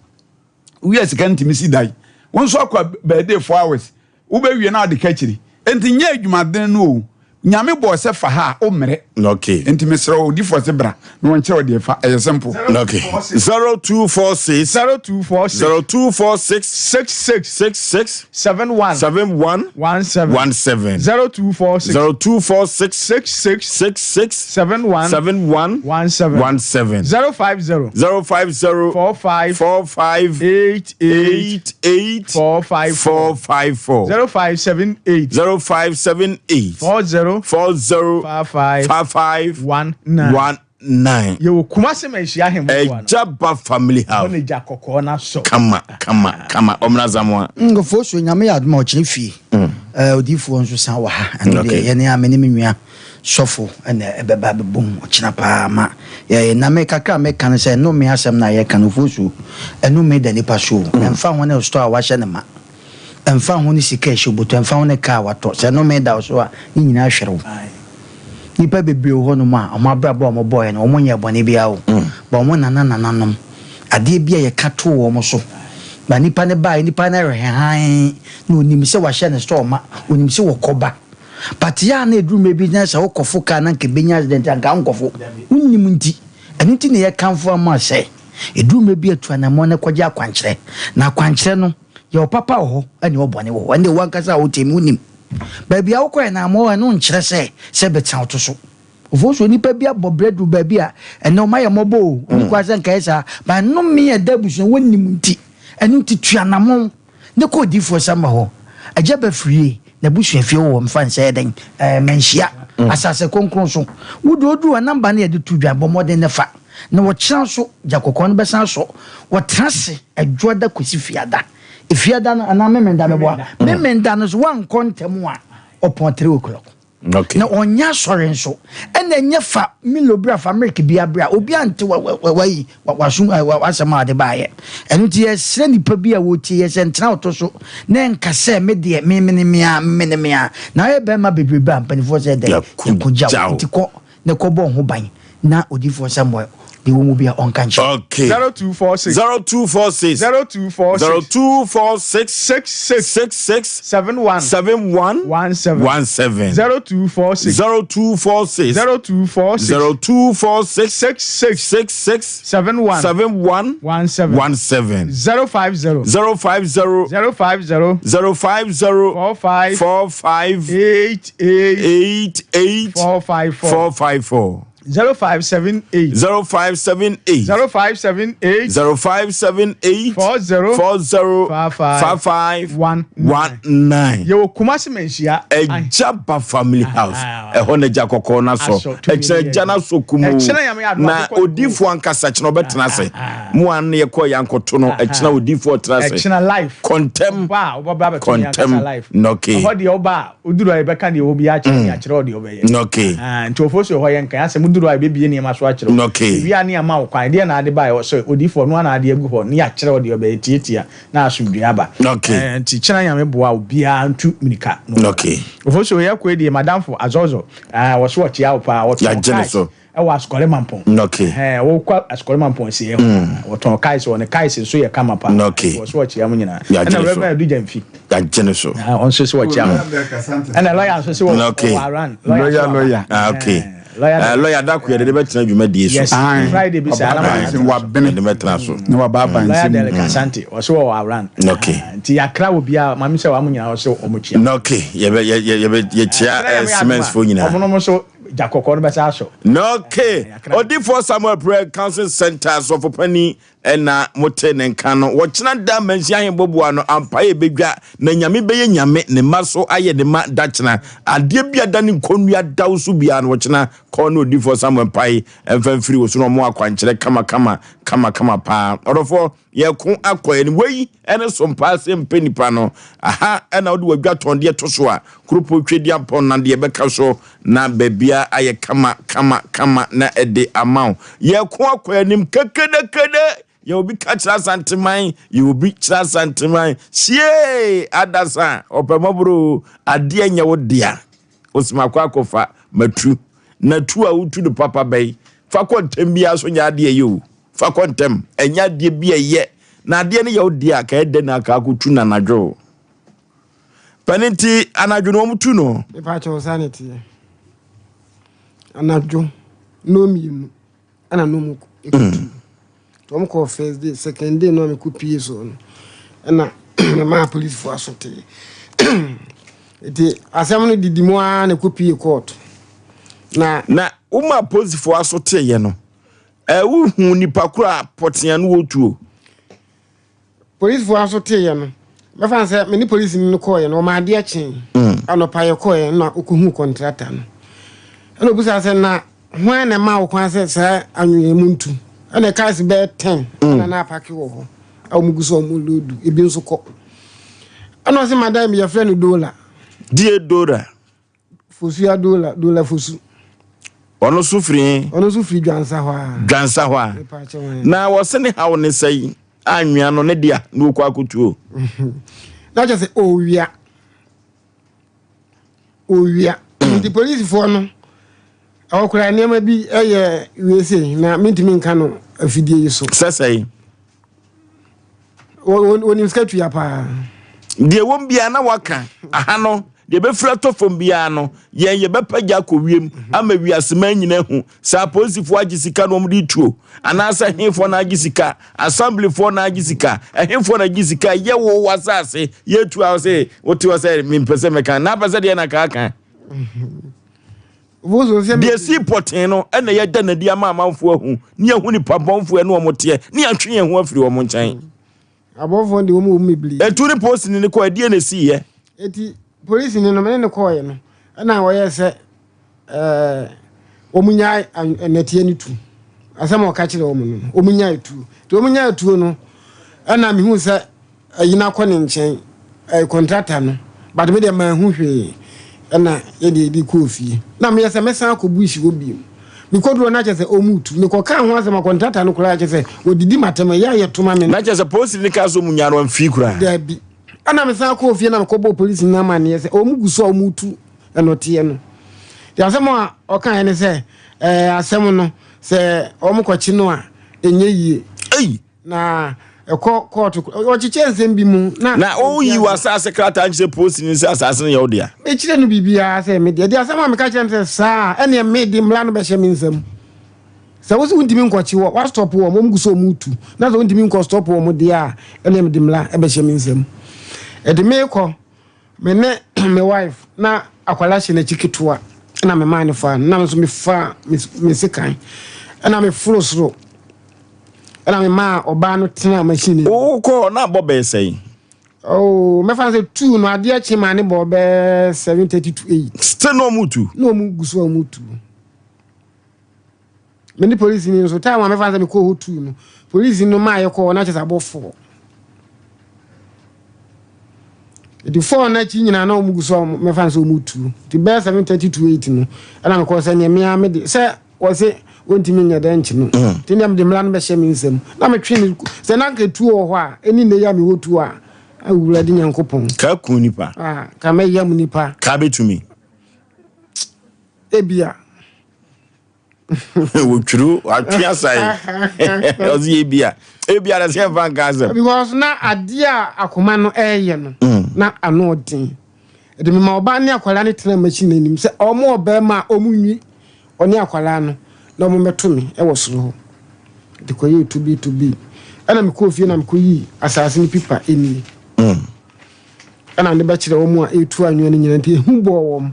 Wowie sika no tumi si dan. Wo nso akɔ bɛɛde 4 hours. Wobɛwie na ade ka akyiri. Enti nyɛ adwumaden no o. Nyame bɔɔ sɛ fa ha a, wommrɛ. Okay. Enti mesrɛ wo, odifoɔ se bra na wɔnkyerɛ wo deɛ fa. Ɛyɛ simple. Okay. 0246. 0246. 0246. 66. 66. 71. 71. 17. 17. 0246. 0246. 66. 66. 71. 71. 17. 17. 050. 050. 45. 45. 88. 88. 454. 454. 0578. 0578. 40. 40. 55. 55. 19. 19. Yɛwɔ Kumasi Manhyia Ahemmoa no. Ɛgya ba family house. Hɔ na gya kɔkɔɔ no asɔ. Kama kama kama ɔmena zamoa. Nkurɔfoɔ so Nyame yɛ adom a ɔkyerɛ fie. Eh, odiyifoɔ nso san wɔ ha. Ɛno deɛ yɛne a me ne me nua sɔfo na ɛbɛba abɛbom ɔkyena paa ma yɛyɛ. Na me kakra a meka no sɛ nnome asɛm no a yɛka no ofosuo, ɛnome da nipa so o. Ɛmfa ho ne store a wahyɛ no ma, ɛmfa ho ne sika a ɛhyɛ wo bɔtɔ, ɛmfa ho ne car a watɔ, sɛ nnome da wo so a, ne nyinaa hwere wo. Nnipa bebree wɔ hɔnom a, wɔn abrabɔ a wɔbɔeɛ no, wɔnyɛɛ bɔne biara o, but wɔn nana nananom, adeɛ bi a yɛka too wɔn so, ma nipa no baeɛ, nipa no ayɛ hann, na ɔnim sɛ wahyɛ ne store ma, ɔnim sɛ wɔkɔba. But yɛ a na ɛduru mmerɛ bi na sɛ wokɔfo car na anka ɛbɛnya accident a, anka wonkɔfo. Wonnim nti. Ɛno nti na yɛkamfo ama sɛ, ɛduru mmerɛ bi a tu anammɔn na kɔgye akwankyerɛ. Na akwankyerɛ no, yɛwɔ papa wɔ hɔ ɛne ɛwɔ bɔne wɔ hɔ. Ɛnde wo ankasa a wotie me wonim. Baabi a wokɔɛ no ammɔ ɛno nkyerɛ sɛ sɛ bɛtena wo to so. Ofosuo nipa bi abɔ brɛ duru baabi a ɛnɛ ɔma yɛ mmɔbɔ o, ɔni kwan sɛ nka ɛyɛ saa. But nnome a ɛda abusua wɔnnim nti, ɛno nti tu anammɔn ne kɔ odiyifoɔ Samuel hɔ. Agya Bafrie n'abusua fie wɔ mfa nsɛ dɛn ɛɛ Manhyia asase kronkron so. Wo deɛ oduru hɔ a number no yɛde to dwa bɔ mmɔden ne fa. Na ɔkyena nso gya kɔkɔɔ no bɛsan asɔ. Wɔtena ase Adwoada kɔsi Fiada. Efiada no anaa Memenda meboa? Memenda no nso woankɔ ntɛm a ɔpɔn 3 o'clock. Okay. Na ɔnyɛ asɔre nso. Ɛna ɛnyɛ fa Milo bra fa milk bia bra. Obi ante wa wa wa wayi wasom wasɛm a ɔde baayɛ. Ɛno nti yɛsrɛ nipa bi a wɔtie yɛ sɛ ntena ɔto so na ɛnka sɛ me deɛ me mene mea me mene mea. Na ayɛ bɛrima bebrebe a mpanimfoɔ sɛ dɛn yɛko gya wo. Nti kɔ na kɔbɔ ho ban na odiyifoɔ Samuel deɛ ɛwɔ mu biara ɔnka nkyerɛ wo. Okay. 0246. 0246. 0246. 0246. 66. 66. 71. 71. 17. 17. 0246. 0246. 0246. 0246. 66. 66. 71. 71. 17. 17. 050. 050. 050. 050. 45. 45. 88. 88. 454. 454. 0578. 0578. 0578. 0578. 40. 40. 55. 55. 19. 19. Yɛwɔ Kumasi Manhyia. Ɛgya ba family house. Ɛhɔ na gya kɔkɔɔ no asɔ. Ɛkyerɛ gya no asɔ kumu. Ɛkyerɛ Nyame adom Na akokɔ ne odiifoɔ ankasa kyena ɔbɛtena ase. Mo a ne yɛkɔ yɛ ankɔto no ɛkyena odiifoɔ tena ase. Ɛkyena life. Kɔntɛm. Ɔba a ɔbɛba abɛto ne ankasa Kɔntɛm. life. Nɔke. Ɛhɔ deɛ ɔba a oduru a yɛbɛka deɛ ɛwɔ biara akyerɛ ne akyerɛ wo deɛ ɔbɛyɛ. Nɔke. Ah, nti ɔfo so ɛhɔ yɛ nkan asɛ moduru a yɛbɛbie nneɛma so akyerɛ wo. Nɔke. Ewie a ne ama wo kwan deɛ na ade baeɛ sɛ odiifoɔ no ara na ade agu hɔ ne yɛakyerɛ wo deɛ ɔbɛyɛ tiatia na asomdwoeɛ aba. Nɔke. Eh, nti kyena Nyame boa obiara ntu mirika. Nɔke. Ɔfo so yɛkɔ yi deɛ madamfo Azɔzɔ, ah, wɔso ɔkyea wo paa wɔtɔn Yɛagye ne cars. so. Ɛwɔ Asukɔre Mampɔn. Okay. Ɛhɛn, wokɔ Asukɔre Mampɔn sieɛ hɔ. Wɔtɔn kaes wɔ ne kaes nso yɛ kama paa. Okay. Wɔ so ɔkyea mu nyinaa. Yɛagye Ɛna ne so. Reverend Adu Gyamfi. Yɛagye ne so. Ah, ɔno nso so ɔkyea mu. Ɛna lawyer nso so wɔ Okay. wɔ Aran. Lawyer, lawyer. Ah, okay. Lawyer. Eh, lawyer dako yɛde de bɛtena dwumadie so. Yes. Friday bi saa na ma wabene. Yɛde bɛtena so. Na waba aba Lawyer nsɛm. Derek Asante ɔso wɔ Aran. Okay. Ah, nti yɛakra wɔ biara maame sɛ wɔn nyinaa ɔso wɔn kyia. Okay. Yɛbɛ yɛ yɛ yɛbɛ yɛkyia eh, Siemens foɔ nyinaa. Ɔmo nom nso gya kɔkɔɔ no bɛsa asɔ. Okay. Odifoɔ Samuel Prayer Counseling Center sɔfo panin. Ɛna mote ne nka no. Wɔkyena da Manhyia Ahenboboa no, ampa yɛbɛdwa, na Nyame bɛyɛ Nyame, ne mma so ayɛ ne mma dakyena. Adeɛ bi a da ne nkɔnnua da wo so biara no, wɔkyena kɔ ne Odiyifoɔ Samuel mpae mfa mfiri wo so na ɔmo akwankyerɛ kama kama kama kama paa. Ɔdɔfoɔ, yɛko akɔ yɛn wei ɛne so mpaa sɛ mpɛ nipa no. Aha ɛna wode wadwa tɔndeɛ to so a, kuropɔ Twedeampɔn na deɛ ɛbɛka so na baabia ayɛ kama kama kama na ɛde ama wo. Yɛko akɔ anim kekedekede. Yɛ obi ka kyerɛ Asanteman, yɛ obi kyerɛ Asanteman. Siee adasa ɔpɛ mmɔborɔ adeɛ nyɛ wo dea. Osima akɔ akɔfa matu. Na tu a wotu no papa bɛyi. Fa kɔ ntɛm biara so nyɛ adeɛ yɛ o. Fa kɔ ntɛm. Ɛnyɛ adeɛ bi a ɛyɛ. Na adeɛ no yɛ wo dea ka ɛdɛ na aka akɔtu no anadwo. Pɛne nti anadwo no wɔn tu no. Mepa kyɛw saa na ɛteɛ. Anadwo nnɔnmienu ɛna na wɔn ɛkɔtu. Mm. Wɔn kɔɔ first day, second day no a mekɔ pie so no ɛna memaa polisifoɔ aso tee. Nti asɛm no didi mu ara na ɛkɔ pie court. Na na woma polisifoɔ aso teeɛ no, ɛwohu nipa koro a pɔtea no wɔtuo. Polisifo aso teeɛ no, mɛfa no sɛ me ne polisini no kɔeɛ no, ɔma adeɛ kyee. Anɔpa yɛkɔeɛ na ɔkɔhuu kɔntrata no. Ɛna ɔbisaa sɛ, na hwan na ɛmaa wo kwan sɛ saa anwea mu ntu? Ɛna ɛkae sɛ bɛyɛ ten ɛna na apake wɔ hɔ a wɔgu so a wɔloodu, ebi nso kɔ. Ɛna ɔse madam bi yɛfrɛ no Dola. Die Dora. Fosu Adola, Dola Fosu. Ɔno nso firi he? Ɔno nso firi Dwansa hɔ a. Dwansa hɔ a. Na wɔse ne haw ne sɛi, anwea no ne dea na ɔkɔ akɔtuo. Na kyerɛ sɛ ɔwia. Ɔwia. Nti polisifoɔ no, ɛwɔ koraa nneɛma bi yɛ wei sei na mentumi nka no afidie yi so. Sɛ sɛi? Wɔnim sika tua paa. Deɛ wɔm biara na waka aha no, deɛ bɛfiri atɔ fam biara no, yɛn yɛbɛpagya akɔ wiem ama wiaseman nyina ahu sɛ apolisifoɔ agye sika na wɔde tuo, anaasɛ hefoɔ na agye sika, assemblyfoɔ na agye sika, ɛhefoɔ na agye sika, yɛ wo w'asase yɛtu a sɛ wote hɔ sɛ mempɛ sɛ mɛka, na apɛ sɛ deɛ na ka aka. Deɛ ɛsii pɔtee no na yɛda no adi ama amanfoɔ ahu, ne yɛahu nipa bɔnfoɔ ɛne wɔn teɛ, ne yɛatwe yɛn ho afiri wɔn nkyɛn. Abɔfoɔ deɛ wɔn wɔ mu bebree. Etu ne polisini no kɔɔ, ɛdeɛn na ɛsiiɛ? Eti polisini no, me ne no kɔɔeɛ no, ɛna wɔyɛɛ sɛ ɛɛ wɔn nyae nnɛteɛ no tu. Asɛm a ɔka kyerɛ wɔn no, wɔn nyae tuo. Nti wɔn nyae tuo no, ɛna mehu sɛ ayi no akɔ ne nkyɛn, ɛyɛ kɔntrata no, but me deɛ manhu hwee, ɛna yɛde yɛde kɔɔ fie. Na meyɛ sɛ mɛsan akɔ bush hɔ bio. Mekɔduru hɔ na kyerɛ sɛ ɔmu tu. Mekɔkaa ho asɛm a kɔntrata no koraa kyerɛ sɛ ɔdidi m'atɛm, ɛyɛ a yɛto ma me. Na kyerɛ sɛ polisini no kaa sɛ ɔmu nyaa no amfii koraa? Daabi. Ɛna mesan kɔɔ fie na mekɔbɔɔ polisini no amanneɛ sɛ ɔmu gu so a ɔmu tu nnɔteɛ no. Nti asɛm a ɔkaeɛ ne sɛ, ɛɛ asɛm no sɛ wɔkɔkye no a ɛnyɛ yie. Ei! Na ɛkɔ kɔɔto ɔkyekyɛ nsɛm bi mu na. Na woyi w'asase krataa nkyerɛ polisini sɛ asase no yɛ wo dea. Mekyerɛ no biribiara sɛ me deɛ. Deɛ asɛm a meka kyerɛ no sɛ saa a, ɛneɛ me de mmara no bɛhyɛ me nsam. Sɛ wo se wontumi nkɔkye wɔ, woastɔpo wɔn, wɔn gu so wɔn retu, na sɛ wontumi nkɔ stɔpo wɔn deɛ a, ɛneɛ mede mmara bɛhyɛ me nsam. Ɛde meekɔ. Me ne me wife na akwadaa hyɛ n'akyi ketewa na me maa no faa no na me nso me faa me sekan ɛna me foro soro ɛna me maa ɔbaa no tena machine no. Wokɔ na abɔ bɛyɛ sɛn? Oh, mɛfa sɛ two no adeɛ kye maa ne bɔ bɛyɛ 7:30 to 8. Still na ɔmo tu? Na ɔmo gu so a ɔmo tu. Me ne polisini nso, time a mɛfa sɛ mekɔɔ hɔ tuu no, polisini no maa yɛkɔɔ hɔ na kyerɛ sɛ abɔ four. Nti four no akyi nyinaa na wɔn gu so a mɛfa sɛ wɔn tu. Nti bɛyɛ 7:30 to 8 no, ɛna mekɔɔ sɛ nea mea mede sɛ wɔse wɔntumi nyɛ dɛ nkye no. Nti nea mede mmara no bɛhyɛ me nsam. Na metwe me sɛ na anka tuo wɔ hɔ a, ɛni nnɛ yi a mewɔ tuo a, Awurade Nyankopɔn. Ka kun nipa. Ah, ka mɛyam nipa. Ka bɛtumi. Ebia. Wotwuru watwe asan ɔsi ebia ebia na sɛ nfa nka asɛm. Because na adeɛ a akoma no ɛɛyɛ no na ano ɔden. Ɛde mema ɔbaa ne akwadaa no tena machine anim sɛ ɔmo ɔbɛrima a ɔmo nwi ɔne akwadaa no na ɔmo mɛto me ɛwɔ soro hɔ. Ɛde kɔyɛɛ tubi tubi. Ɛna mekɔɔ fie na mekɔyii asaase no pipa ɛnie. Ɛna mede bɛkyerɛ wɔn a ɛretu anwea no nyinaa nti ehu bɔɔ wɔn.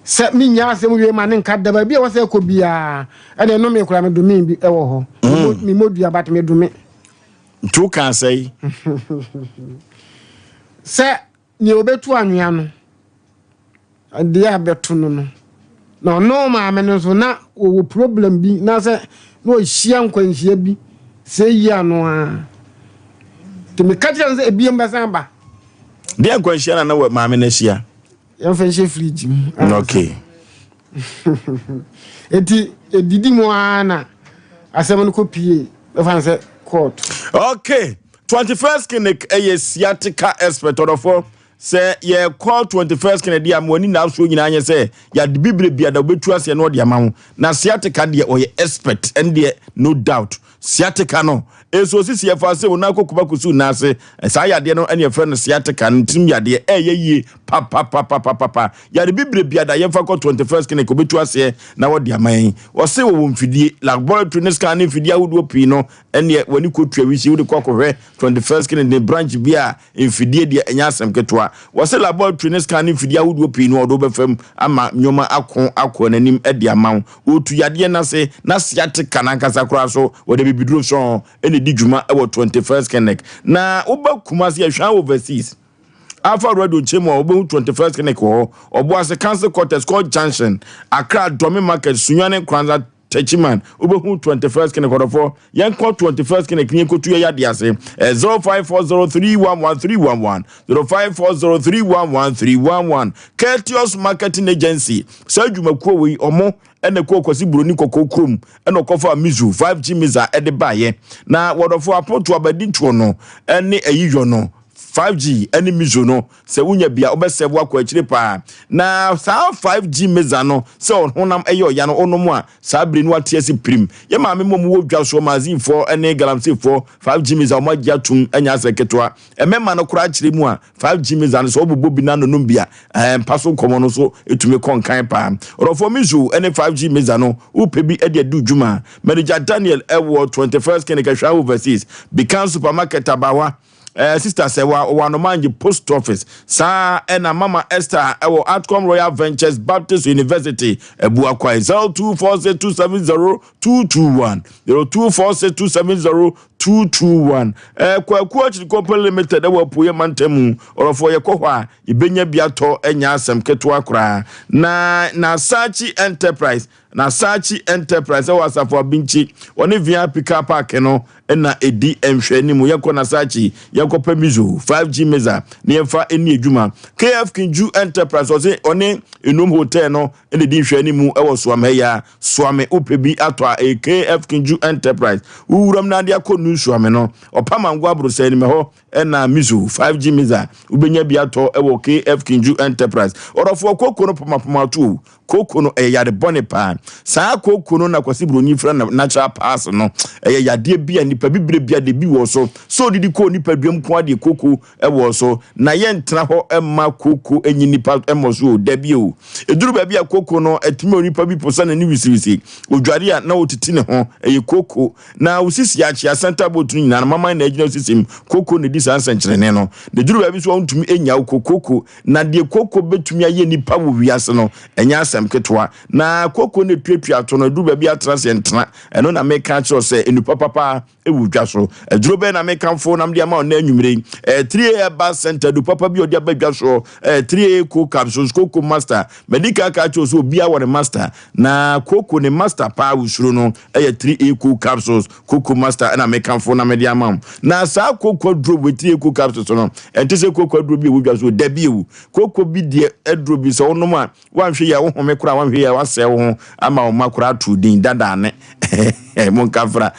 Sɛ mennya asɛm wie ma ne nka da baabi a ɛwɔ sɛ ɛkɔ biara ɛna ɛnome koraa medome bi ɛwɔ hɔ. Memmɔ dua but medome. Nti wokaa sɛe? Sɛ nea ɔbɛtu anwea no adeɛ a bɛto no no na ɔno maame no nso na ɔwɔ problem bi na sɛ na ɔhyia nkwanhyia bi sɛ yi ano a nti meka kyerɛ no sɛ ebiem bɛsan ba. Deɛ nkwanhyia na na maame no ahyia? Yɛmfa nhyɛ fridge mu. Okay. Eti edidi mu ara na asɛm no kɔ pie bɛfa no sɛ court. Okay. 21st Clinic ɛyɛ sciatica expert ɔdɔfoɔ sɛ yɛkɔ 21st Clinic deɛ ama w'ani na asoɔ nyinaa nyɛ sɛ yɛade bibire biada wobɛtu aseɛ na ɔde ama wo na sciatica deɛ ɔyɛ expert ɛne deɛ no doubt Sciatica no, nso osisi ɛfa ase wo nan kɔ kuba kusuu nan ase. Saa yadeɛ no ɛne yɛfrɛ no sciatica no, ntirim yadeɛ. Ɛyɛ yie papapapapapa. Yare bibire biada yɛmfa kɔ 21st Clinic ɔbɛtu aseɛ na wɔde ama yɛn. Wɔse wɔwɔ mfidie, laboratory ne scan ne mfidie ahodoɔ pii no ɛneɛ w'ani kɔtua wisi wode kɔ akɔhwɛ 21st Clinic ne branch bi a Mfidie deɛ ɛnyɛ asɛm ketewa. Wɔse laboratory ne scan ne mfidie ahodoɔ pii no wɔde wo bɛfa mu ama nnoɔma ako akɔ n'anim de ama wo. Wɔtu yadeɛ no ase na sciatica no ankasa koraa so wɔde abibiduro sɔn na ɛdi dwuma wɔ 21st Clinic. Na woba Kumasi Ahwaa Overseas Alpha Radio nkyɛn mu a wobɛhu 21st Clinic wɔ hɔ. Ɔboase Council Quarters, Court Junction, Accra, Dome Market, Sunyani, Nkoranza, Techiman, wobɛhu 21st Clinic ɔdɔfoɔ. Yɛnkɔ 21st Clinic ne yɛnkɔtu yɛ yadeɛ ase. 0540311311, 0540311311. Courteous Marketing Agency, saa adwumakuo wei ɔmo ɛna ɛkɔɔ Kwasi Buroni Kɔkɔɔ kurom ɛna ɔkɔfaa Mizu 5G Miza ɛde baeɛ. Na wɔdɔfoɔ apontoɔ abadintoɔ no ɛne ayiyɔ no 5G ɛne Mizu no Sɛ wonya bi a, wobɛsɛve akɔ akyire paa. Na saa 5G meza no, sɛ ɔhonam yɛ ɔya no, wonom a, saa bere no wate ase pirim. Yɛn maame mu a wɔwɔ dwa soɔ, Mazinfoɔ ne Galamseyfoɔ, 5G meza wɔn agye atom nyɛ asɛ ketewa. Mmarima no koraa kyerɛ mu a, 5G meza no, sɛ wobobɔ bi na anonom bi a, ɛɛ, mpa so nkɔmmɔ no nso tumi kɔ nkan paa. Ɔdɔfoɔ Mizo ne 5G meza no, wopɛ bi de adi wo dwuma a, Manager Daniel wɔ 21st Clinic, Ahwea Overseas, Bikan Supermarket, Abawa. Eh, sister sɛ wa wɔ Anomange post office. Saa ɛna Mama Esther ɛwɔ Atcom Royal Ventures Baptist University Abuakwae 0246270221 0246270221. Eh, Kwaku Akyiri Company Limited ɛwɔ Apueɛ mantam mu. Ɔrɔfoɔ yɛkɔ hɔ a yɛbɛnya bi atɔ ɛnyɛ asɛm ketewa koraa. Na Nasachi Enterprise Na Sachi Enterprise wɔ Asafo Abinkyi, wɔne VIP Car Park no na ɛdi nhwɛanim. Yɛnkɔ Nasachi, yɛnkɔpɛ Mizo 5G Meza na yɛmfa nni adwuma. KF Kinju Enterprise, ɔse ɔne Enum Hotel no na ɛdi nhwɛanim wɔ Suame ha yi ara. Suame, wopɛ bi atɔ a, ɛyɛ KF Kinju Enterprise. Wo wuram na ade akɔ nu Suame no, Ɔpamango Abrosɛ anim ɛhɔ na Mizo 5G Meza wobɛnya bi atɔ wɔ KF Kinju Enterprise. Ɔdɔfoɔ, koko no pomapoma ato o. Kooko no, ɛyɛ yare bɔne paa. Saa kooko no na Kwasi Broni frɛ no natural pass no. Ɛyɛ yadeɛ bi a nipa bibire bi a deɛ bi wɔ so. Sɛ odidi kɔ nipaduam nko ara deɛ kooko wɔ so. Na yɛntena hɔ mma kooko nyi nipa mmɔ so o, dabi o. Ɛduru baabi a kooko no, ɛtumi onipa bi posa n'ani wisiwisi. Odware a na ɔtiti ne ho, ɛyɛ kooko. Na wo sisi akyea, center bolt no nyinaa no, maman na agyina wo sisi mu. Kooko na ɛdi saa nsɛnkyerɛnne no. Na ɛduru baabi nso a wontumi nnya wo ko, kooko. Na deɛ kooko bɛtumi ayɛ nnipa wɔ wiase no, ɛnyɛ asɛm ketewa. Na kooko no ɛtuatua to no, ɛduru baabi a atena ase ɛntena. Ɛno na meka akyerɛ wo sɛ, nnipa papa wɔ dwa so. Aduro bɛn na mekamfo na mede ama wo nnɛ anwummere yi? Ɛyɛ 3A Herbal Center, adu papa bi a ɔde aba dwa soɔ. Ɛyɛ 3A Coco Capsules, Coco Master. Madi kan aka akyerɛ wo sɛ obiara wɔ ne master. Na kooko ne master paa a wosuro no yɛ 3A Coco Capsules. Coco Master na mekamfo na mede ama wo. Na saa kooko aduro wei 3A Coco Capsules no, ɛnte sɛ kooko aduro bi a ɛwɔ dwa so. Dabi o. Kooko bi deɛ aduro bi sɛ wonom a, woanhwɛ yie a wohome koraa, woanhwɛ yie a woasɛe wo ho ama wo mma koraa ato din dadaane. Monka mfra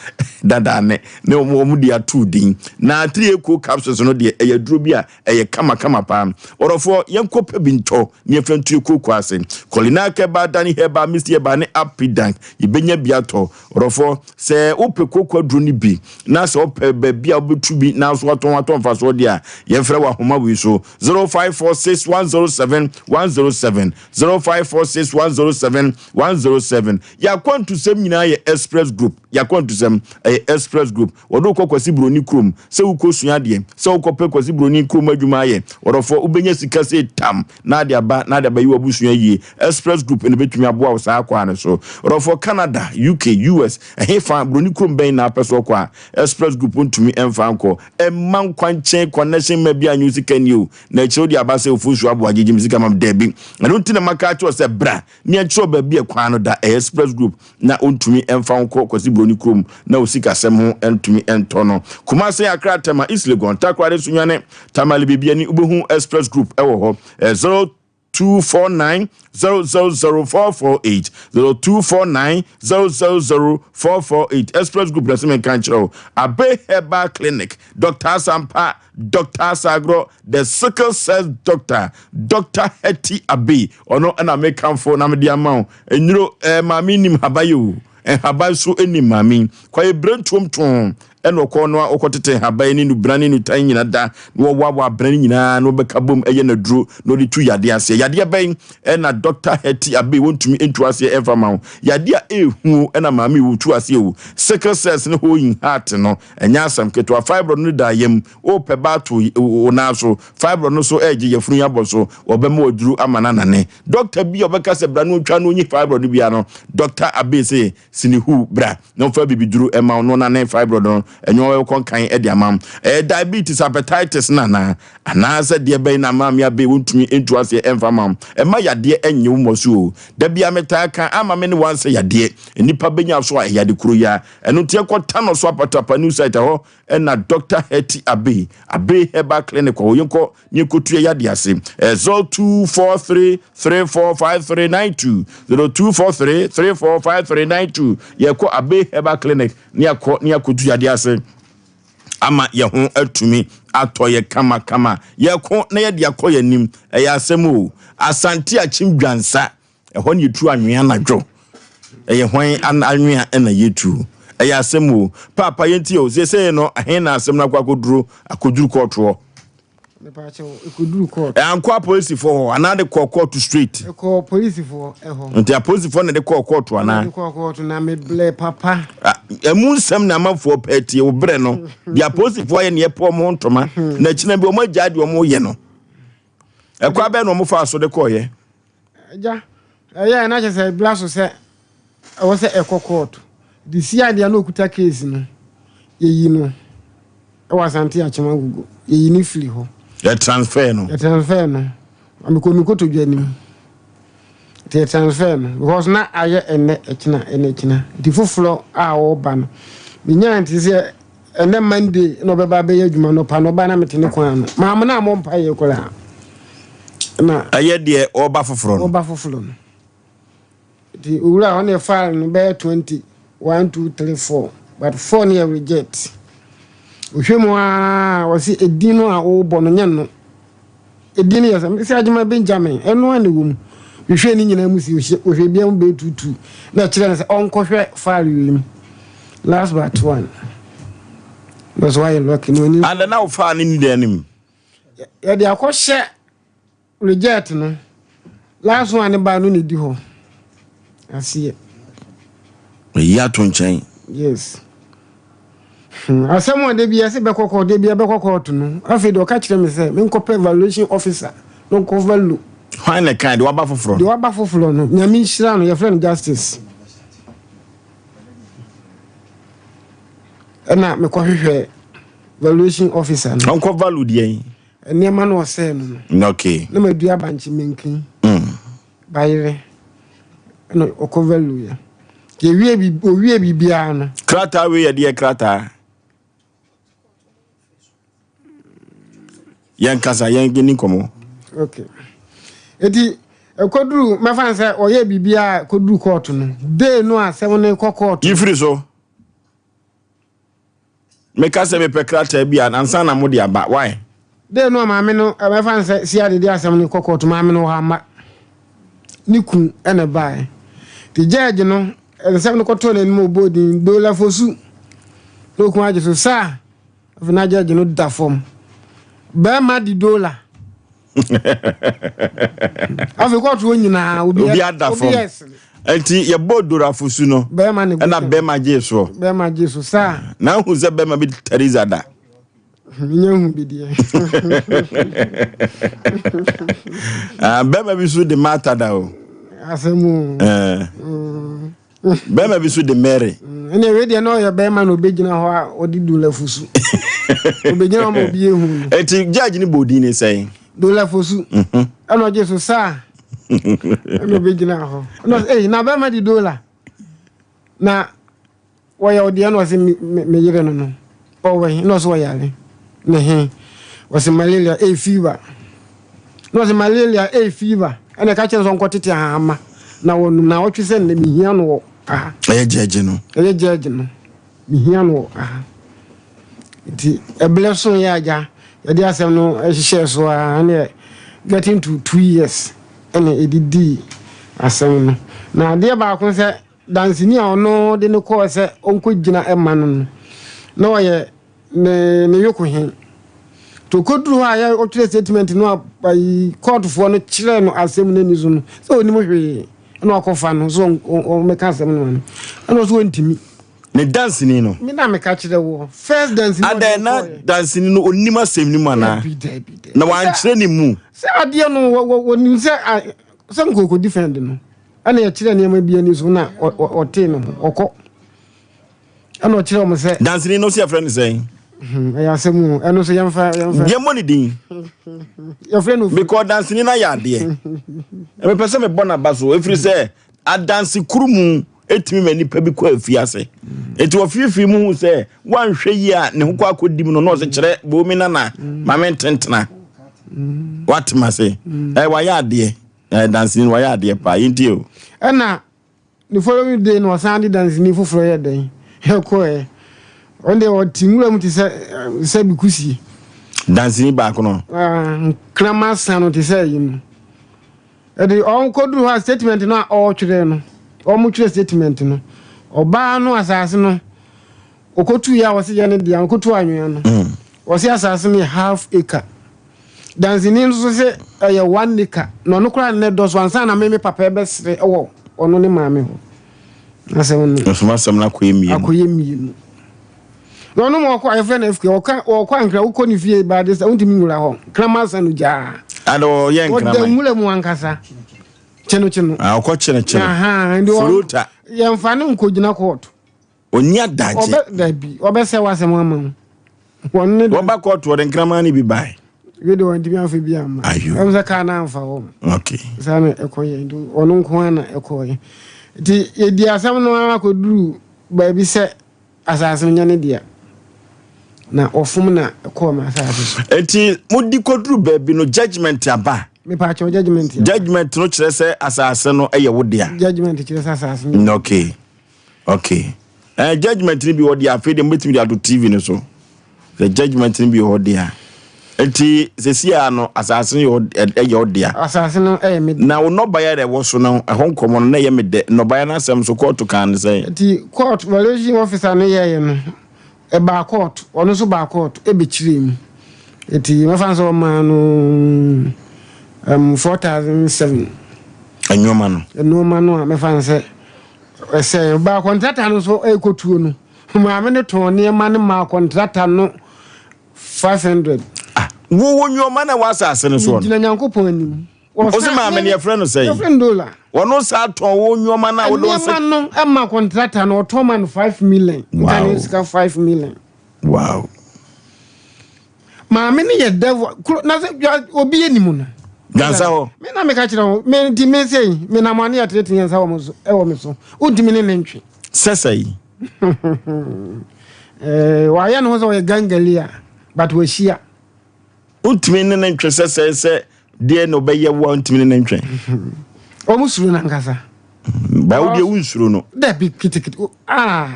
dadaane ne wɔn de ato din. Na 3A Coco Capsules no deɛ ɛyɛ aduro bi a ɛyɛ kamakama paa. Ɔdɔfoɔ, yɛnkɔ pɛ bi ntɔ na yɛmfa ntu yɛn kooko ase. Kɔlinak Herbal, Dani Herbal, Misty Herbal ne Apidank, yɛbɛnya bi atɔ. Ɔdɔfoɔ, sɛ wopɛ kooko aduro no bi na sɛ wopɛ baabi a wobɛtu bi na nso watɔn atɔ mfasoɔ deɛ a, yɛmfrɛ wɔ ahoma wei so, 0546 107 107, 0546 107 107. 007. Yɛakwantusɛm nyinaa yɛ Express Group. Yɛakwantusɛm ɛyɛ Express Group. Wɔde wo kɔ Kwasi Broni kurom sɛ wokɔ sua adeɛ, sɛ wokɔ pɛ Kwasi Broni kurom adwuma ayɛ. Ɔdɔfoɔ, wobɛnya sika sei tam na ade aba na ade abɛyɛ w'abusua yie. Express Group na ɛbɛtumi aboa wo saa kwan no so. Ɔdɔfoɔ, Canada, UK, US, ɛhefa, Broni kurom bɛn na apɛ sɛ ɔkɔ a Express Group ntumi mfa nkɔ. Ɛmma nkwankyɛn connection mma bi anyɛ wo sika ni o. Na akyire wode aba sɛ Ofosu aboa gyegye me sika ma me. Dabi. Ɛno nti na maka akyerɛ wo sɛ bra na yɛnkyerɛ wo baabi a kwan no da. Ɛyɛ Express Group na ɔntumi mfa wo nkɔ Kwasi Broni kurom na wo sikasɛm ho ntumi ntɔ no. Kumase, Accra, Tema, East Legon, Takoradi, Sunyani, Tamale, Bibiani, wobɛhu Express Group wɔ hɔ. Ɛyɛ 0249 000448, 0249 000448. Express Group na sɛ menka nkyerɛ wo. Abe Herbal Clinic, Dr. Asampa, Doctor Asagorɔ, the sickle cell doctor, Doctor Hetty Abbey, ɔno na mekamfo na mede ama wo. Nnuro, eh, maame nim haba yi o, nhaban nso nim maame yi. Kwaye berentuom too ɛna ɔkɔ no a ɔkɔtete nhaban ne nubena ne nutan nyina da na wɔboaboa abena no nyinaa na wɔbɛka bom ɛyɛ n'aduro na ɔde tu yadeɛ aseɛ. Yadeɛ bɛn ɛna Doctor Hetty Abbey wɔntumi ntu aseɛ ɛmfa ma wo. Yadeɛ a ɛɛhu ɛna maame yi wɔtu aseɛ o. Sickle cells ne hole in heart no Ɛnyɛ asɛm ketewa. Fibroid no da yam. Wopɛ ba ato wo nan so. Fibroid no so regye yafunu yi abɔ so. Wɔbɛma wo aduru ama no anane. Dɔkta bi a ɔbɛka sɛ bra na ɔntwa na ɔnyi fibroid no biara no, Dɔkta Abbey se, sini hu, bra na ɔmfa bibiduru mma wo na ɔnane fibroid no. Ɛnyɛ ɔbɛkɔ nkan de ama wo. Ɛyɛ diabetes, hepatitis no anaa? Anaasɛ deɛ bɛn na Maame Abbey wontumi ntu aseɛ mfa mma wo? Mma yadeɛ nnye wo mmɔ so o. Da biara metaa ka, ama me ne wo ansɛ yadeɛ. Nnipa bɛnya so a, ɛyɛ ade koro yi ara. Ɛno nti yɛnkɔ Tano so Apatapa new site ɛhɔ ɛna Doctor Hetty Abbey, Abbey Herbal Clinic wɔ hɔ. Yɛnkɔ na yɛnkɔtu yɛ yadeɛ ase. Ɛyɛ 0243345392, 0243345392. Yɛkɔ Abbey Herbal Clinic na yɛakɔ na yɛakɔtu yadeɛ ase ama yɛn ho atumi atɔ yɛ kamakama. Yɛko na yɛde akɔ yɛn anim. Ɛyɛ asɛm o. Asante Akyem Dwansa. Ɛhɔ na yɛtu anwea anadwo. Ɛyɛ hwan anwea na yɛtu? Ɛyɛ asɛm o. Paapa yɛntie o. Seesei no, ɛhe na asɛm no akɔ akɔduro? Akɔduru kɔɔto hɔ. Ɛkɔduru kɔɔto. Ɛankɔ apolisifoɔ hɔ anaa de kɔɔ kɔɔto straight? Ɛkɔɔ polisifoɔ ɛhɔ. Nti apolisifoɔ na de kɔɔ kɔɔto anaa? De kɔɔ kɔɔto na meblɛ papa. Ɛmu nsɛm na amanfoɔ pɛ tie wo berɛ no. Deɛ apolisifoɔ ayɛ ne yɛpɛ wɔn ho ntoma. Na akyina bi wɔn agyaa deɛ wɔn yɛ no. Ɛkwan bɛn na wɔn faa so de kɔɔyɛ? Agya, ɛyɛ na kyerɛ sɛ ɛbra so sɛ ɛwɔ sɛ ɛkɔ kɔɔto. De si adeɛ na ɔkuta case no, yɛyi no ɛwɔ Asante Akyem Agogo. Yɛyi no firi hɔ. Yɛ transfer no. Yɛ transfer no. Mekɔ me kotodwe anim. Nti yɛ transfer no because na ayɛ ɛnɛ ɛkyena ɛnɛ ɛkyena. Nti foforɔ a ɔreba no, menyaa nti sɛ Ɛnɛ Monday na ɔbɛba abɛyɛ adwuma nɔpa no ɔba na mete ne kwan ano. Maame no ammɔ mpaeɛ koraa. Na ɛyɛ deɛ ɔba foforɔ no. Ɔba foforɔ no. Nti owura hɔ ne file no bɛyɛ 20 1 2 3 4 but 4 no yɛ reject. Ohwɛ mu aa ɔse edin no a wobɔ no nyɛ no. Edin no yɛ sɛ mese Agyemang Benjamin ɛno ara na ɛwɔ mu. Mehwɛɛ ne nyinaa mu si ɔhwɛ biara mu bɛyɛ tuutuu na ɛkyerɛ no sɛ ɔnkɔhwɛ file wei mu. Last but one. Na so wayɛ lucky no ani. And na wo file no ni dan no mu. Yɛde akɔhyɛ reject no. Last one ne ba no na ɛdi hɔ. Aseɛ. Ɛyi ato nkyɛn. Yes. Hmm, asɛm a da bi ɛsɛ bɛkɔ kɔɔto, da bi ɛbɛkɔ kɔɔto no, afei deɛ ɔka kyerɛ me sɛ menkɔpɛ valuation officer na ɔnkɔ value. Hwan na ɛkae? Deɛ waba foforɔ no? Deɛ waba foforɔ no, Nyame nhyira no, yɛfrɛ no Justice. Ɛna mekɔhwehwɛ valuation officer no. Ɔnkɔ value deɛ? Nneɛma no ɔsɛe no no. Okay. Na madua bankye menkin. Bayerɛ ɛna ɔkɔ value yɛ. Yɛwie bi owie biribiara no. Krataa wei yɛ deɛ krataa. Yɛn kasa yɛn ni nkɔmɔ. Okay. Eti ɛkɔduru mɛfa no sɛ ɔyɛ biribiara kɔduru kɔɔto no day no a sɛm no kɔ kɔɔto. Yifiri so. Meka sɛ mepɛ krataa bi a, ansa na mode aba. Why? Dee no a maame no, ɛmɛfa no sɛ Siade de asɛm no kɔ kɔɔto, maame no wamma. Ne kun na ɛbaeɛ. Nti judge no, nsɛm no kɔtɔɔ n'anim a ɔbɔɔ din, Dola Fosu. Na okun agye so, Sir! Afei na judge no da fam. Bɛrima di Dola. Afei kɔɔto hɔ nyinaa, obi ada fam. Nti yɛbɔɔ Dorafosu no. Bɛrima ne ɛna bɛrima gyee soɔ. Bɛrima gyee so saa. Na ahu sɛ bɛrima bi Teresa da. Menya hu bi deɛ. Ah, bɛrima bi so de Martha da o. Asɛm o. Eh. Bɛrima bi so de Mary. Ɛnna wei deɛ na ɔyɛ bɛrima na ɔbɛgyina hɔ a ɔde Dolafosu. Ɔbɛgyina hɔ ma obi ehu no. Eti judge ne bɔ odin ne sɛn? Dolafosu. Mhm. Ɛna ɔgye so saa. Ɛna ɔbɛgyina hɔ. Ɛna ɔsɛ, "Ei, na bɛrima de Dola. Na wɔyɛ wo deɛ na ɔse me yere no no ɔwɔ he na ɔse ɔyare ne he ɔse malaria ɛyɛ fever na ɔse malaria ɛyɛ fever ɛna ɛka kyerɛ sɛ ɔnkɔtete ahahama na wɔnum na ɔtwe sɛ nnɛ mehia no wɔ aha ɛyɛ gyɛgye no ɛyɛ gyɛgye no mehia no wɔ aha nti ɛberɛ so yɛ agya yɛde asɛm no hyehyɛɛ so a ɛne getting to 2 years ɛna ɛdidii asɛm no. Na adeɛ baako sɛ danseni a ɔno de no kɔɔ sɛ ɔnkɔgyina ma no no, na ɔyɛ ne ne yoko he. Nti ɔkɔduru hɔ a yɛ ɔtwerɛ statement no a ayi kɔɔtofoɔ no kyerɛɛ no asɛm no ani so no, sɛ ɔnim hwee, ɛna wakɔfa no sɛ ɔmmɛka asɛm no ma no, ɛna ɔsɛ ɔntumi. Ne danseni no? Me na meka kyerɛ woɔ. First danseni a ɔde Adɛn, na kɔɔeɛ. danseni no ɔnim asɛm no mu anaa? Dabi, dabi, dabi. Na wankyerɛ ne mu? Sɛ adeɛ no wɔnim sɛ sɛ nkɔkɔ defend no. Ɛna yɛkyerɛ nneɛma bi ani so na ɔtee ne ho ɔkɔ. Ɛna ɔkyerɛ wɔn sɛ. Danseni no nso yɛfrɛ no sɛn? Hmm, ɛyɛ asɛm o. Ɛno nso yɛmfa yɛmfa. Yɛmmɔ ne din. Yɛfrɛ no. Because danseni no ayɛ adeɛ. Mepɛ sɛ mebɔ n'aba so ɛfiri sɛ adanse koro mu ɛtumi ma nipa bi kɔ afiase. Nti wɔfiifii mu hu sɛ wanhwɛ yie a ne ho kɔ akɔdi mu no na ɔsɛ kyerɛ boomi nana ma me ntentena. Watem ase. Ɛ wayɛ adeɛ. Na danseni no wayɛ adeɛ paa, yɛntie o. Ɛna the following day no ɔsan de danseni foforɔ yɛ dɛn ɛkɔɛ. Ɔno deɛ ɔte nwura mu te sɛ sɛ bikusie. Danseni baako no. Nkrama sa no te sɛ ayi no. Ɛde ɔnkɔduru hɔ a statement no a ɔretwerɛ no, wɔtwerɛ statement no. Ɔbaa no asase no ɔkɔtu yɛ a ɔse yɛ ne dea, ɔkɔtu anwea no. Ɔse asase no yɛ half acre. Danseni nso se ɛyɛ one acre na ɔno koraa nnɛ dɔ so ansa na me me papa ɛbɛsere wɔ ɔno ne maame hɔ. Asɛm no. Nso asɛm no akɔyɛ mmienu. Akɔyɛ mmienu. Na ɔno ma ɔkɔ ayɛfrɛ no FK ɔka ɔkɔ ankra wokɔ ne fie baade sɛ wontumi nwura hɔ. Nkrama sa no gyaa. Ada ɔyɛ nkraman. Ɔda nwura mu ankasa. Kyeno kyeno. Ah, ɔkɔ kyeno kyeno. Flota. Yɛmfa no nkɔgyina kɔɔto. Ɔnni adagye. Ɔbɛ dabi ɔbɛsɛ w'asɛm ama wo. Wɔn ne. Wɔba kɔɔto wɔde nkraman no bi bae. Wei de wɔntumi amfa bi amma. Ayo. Ɛm sɛ kaa no amfa wɔn. Okay. Saa na ɛkɔyɛ nti ɔno nko ara na ɛkɔɔyɛ. Nti yɛdi asɛm no ara kɔduru baabi sɛ asase no nyɛ ne dea. Na ɔfom na ɛkɔɔ m'asase so. Nti modi kɔduru baabi no judgement aba. Mepaakyɛw judgement aba. Judgement no kyerɛ sɛ asase no yɛ wo dea. Judgement kyerɛ sɛ asase no. Okay. Okay. Eh, judgment ni bi wɔ deɛ afei deɛ mobɛtumi de ato TV no so. The judgment ni bi wɔ deɛ. Nti sɛsi a no asase no yɛ ɔdea. Asase no ɛyɛ me. Na wo nnɔbaeɛ a ɛwɔ so no ɛhɔ nkɔmmɔ no na ɛyɛ me dɛ. Nnɔbaeɛ no asɛm so kɔɔto kan no sɛn? Nti court valuation officer no yɛeɛ no ɛbaa court ɔno nso baa court ɛbɛkyerɛɛ mu. Nti mɛfa no sɛ ɔmaa no um, 4,007. Nneɛma no. Nneɛma no a mɛfa no sɛ Ɛsɛe. Ɔbaa kɔntrata no nso rekɔtuo no, maame no tɔn nneɛma no maa kɔntrata no 500. Ah, wo wo nneɛma na ɛwɔ asase no soɔ no. Gyina Nyankopɔn anim. Ɔsɛ maame no yɛfrɛ no sɛn? Yɛfrɛ no Dola. Ɔno saa tɔn wo nneɛma no a wode wo nsa. Nneɛma no ma kɔntrata no ɔtɔn ma no 5 million. Wow. Nka ne sika 5 million. Wow. Maame no yɛ devil kuro na sɛ obi anim no. Dansa hɔ. Me na meka kyerɛ wo me nti me sɛ me nam ano yɛ tenetene yɛn nsa wɔ mo so ɛwɔ me so wontumi ne ne ntwe. Sɛ sɛ yi. Eh, wayɛ ne ho sɛ ɔyɛ gangali a but wahyia. Wontumi ne ne ntwe sɛ sɛ sɛ deɛ na ɔbɛyɛ wo a wontumi ne ne ntwe. Wɔn suro no ankasa. Ba wo deɛ wonsuro no. Dabi kitikiti ah.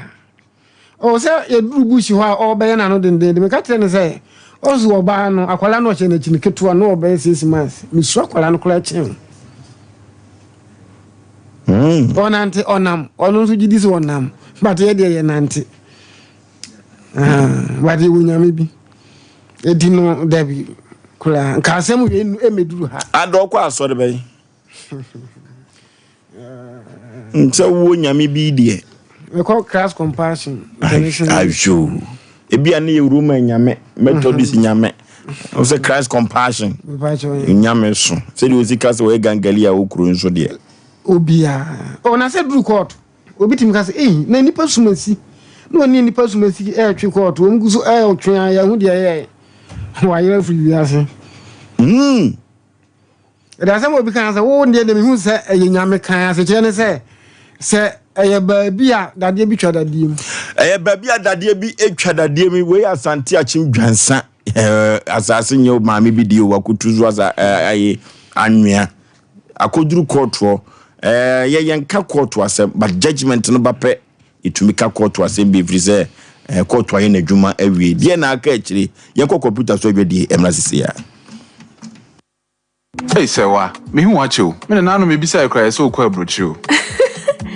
Ɔwɔ sɛ yɛduru bush hɔ a ɔrebɛyɛ n'ano dendenden. Meka kyerɛ no sɛ ɔso ɔbaa no, akwadaa no ɔhyɛ n'akyi no ketewa no ɔbɛyɛ 6 months. Mesuro akwadaa no koraa kyɛn o. Ɔnante ɔnam, ɔno nso gye di sɛ ɔnam, but yɛ deɛ yɛnante. Ah, but yɛwɔ nyame bi. Eti no dabi koraa nka asɛm wei ɛmɛduru ha. Adɔ kɔ asɔre bɛyi. Sɛ wowɔ nyame bi deɛ. Mekɔ Christ Compassion International. Ayo. Ebi a ne yɛ Roman nyame, Methodist nyame. Wo sɛ Christ Compassion. Nyame so. Sɛdeɛ osi ka sɛ ɔyɛ gangali a wɔ kuro nso deɛ. Obiara. Oh, na sɛ duru court. Obi tumi ka sɛ, Ei, na nnipa sum asi. Na wɔne nnipa sum asi retwe kɔɔto. Wɔn gu so retwe a, yɛahu deɛ ɛyɛe. Wɔayera afiri wiase. Mm. Ɛde asɛm a obi kan sɛ, wo deɛ deɛ mehu sɛ ɛyɛ nyame kan asekyerɛ ne sɛ, sɛ ɛyɛ baabi a dadeɛ bi twa dadeɛ mu. Ɛyɛ baabi a dadeɛ bi twa dadeɛ mu. Wei Asante Akyem Dwansa asase nyɛ maame bi deɛ o, wakotu so asa ayi anwea. Akɔduru kɔɔto hɔ, ɛɛ yɛ yɛnka kɔɔto asɛm but judgement no ba pɛ yɛtumi ka kɔɔto asɛm bi ɛfiri sɛ ɛɛ kɔɔto ayɛ n'adwuma awie. Deɛ na aka akyire yɛnkɔ kɔmputa so adwadie ɛmmra sisi a. Ei Sɛwa, mehu wo akyɛ o. Me nananom mebisae koraa yɛ sɛ wokɔ aburokyire o.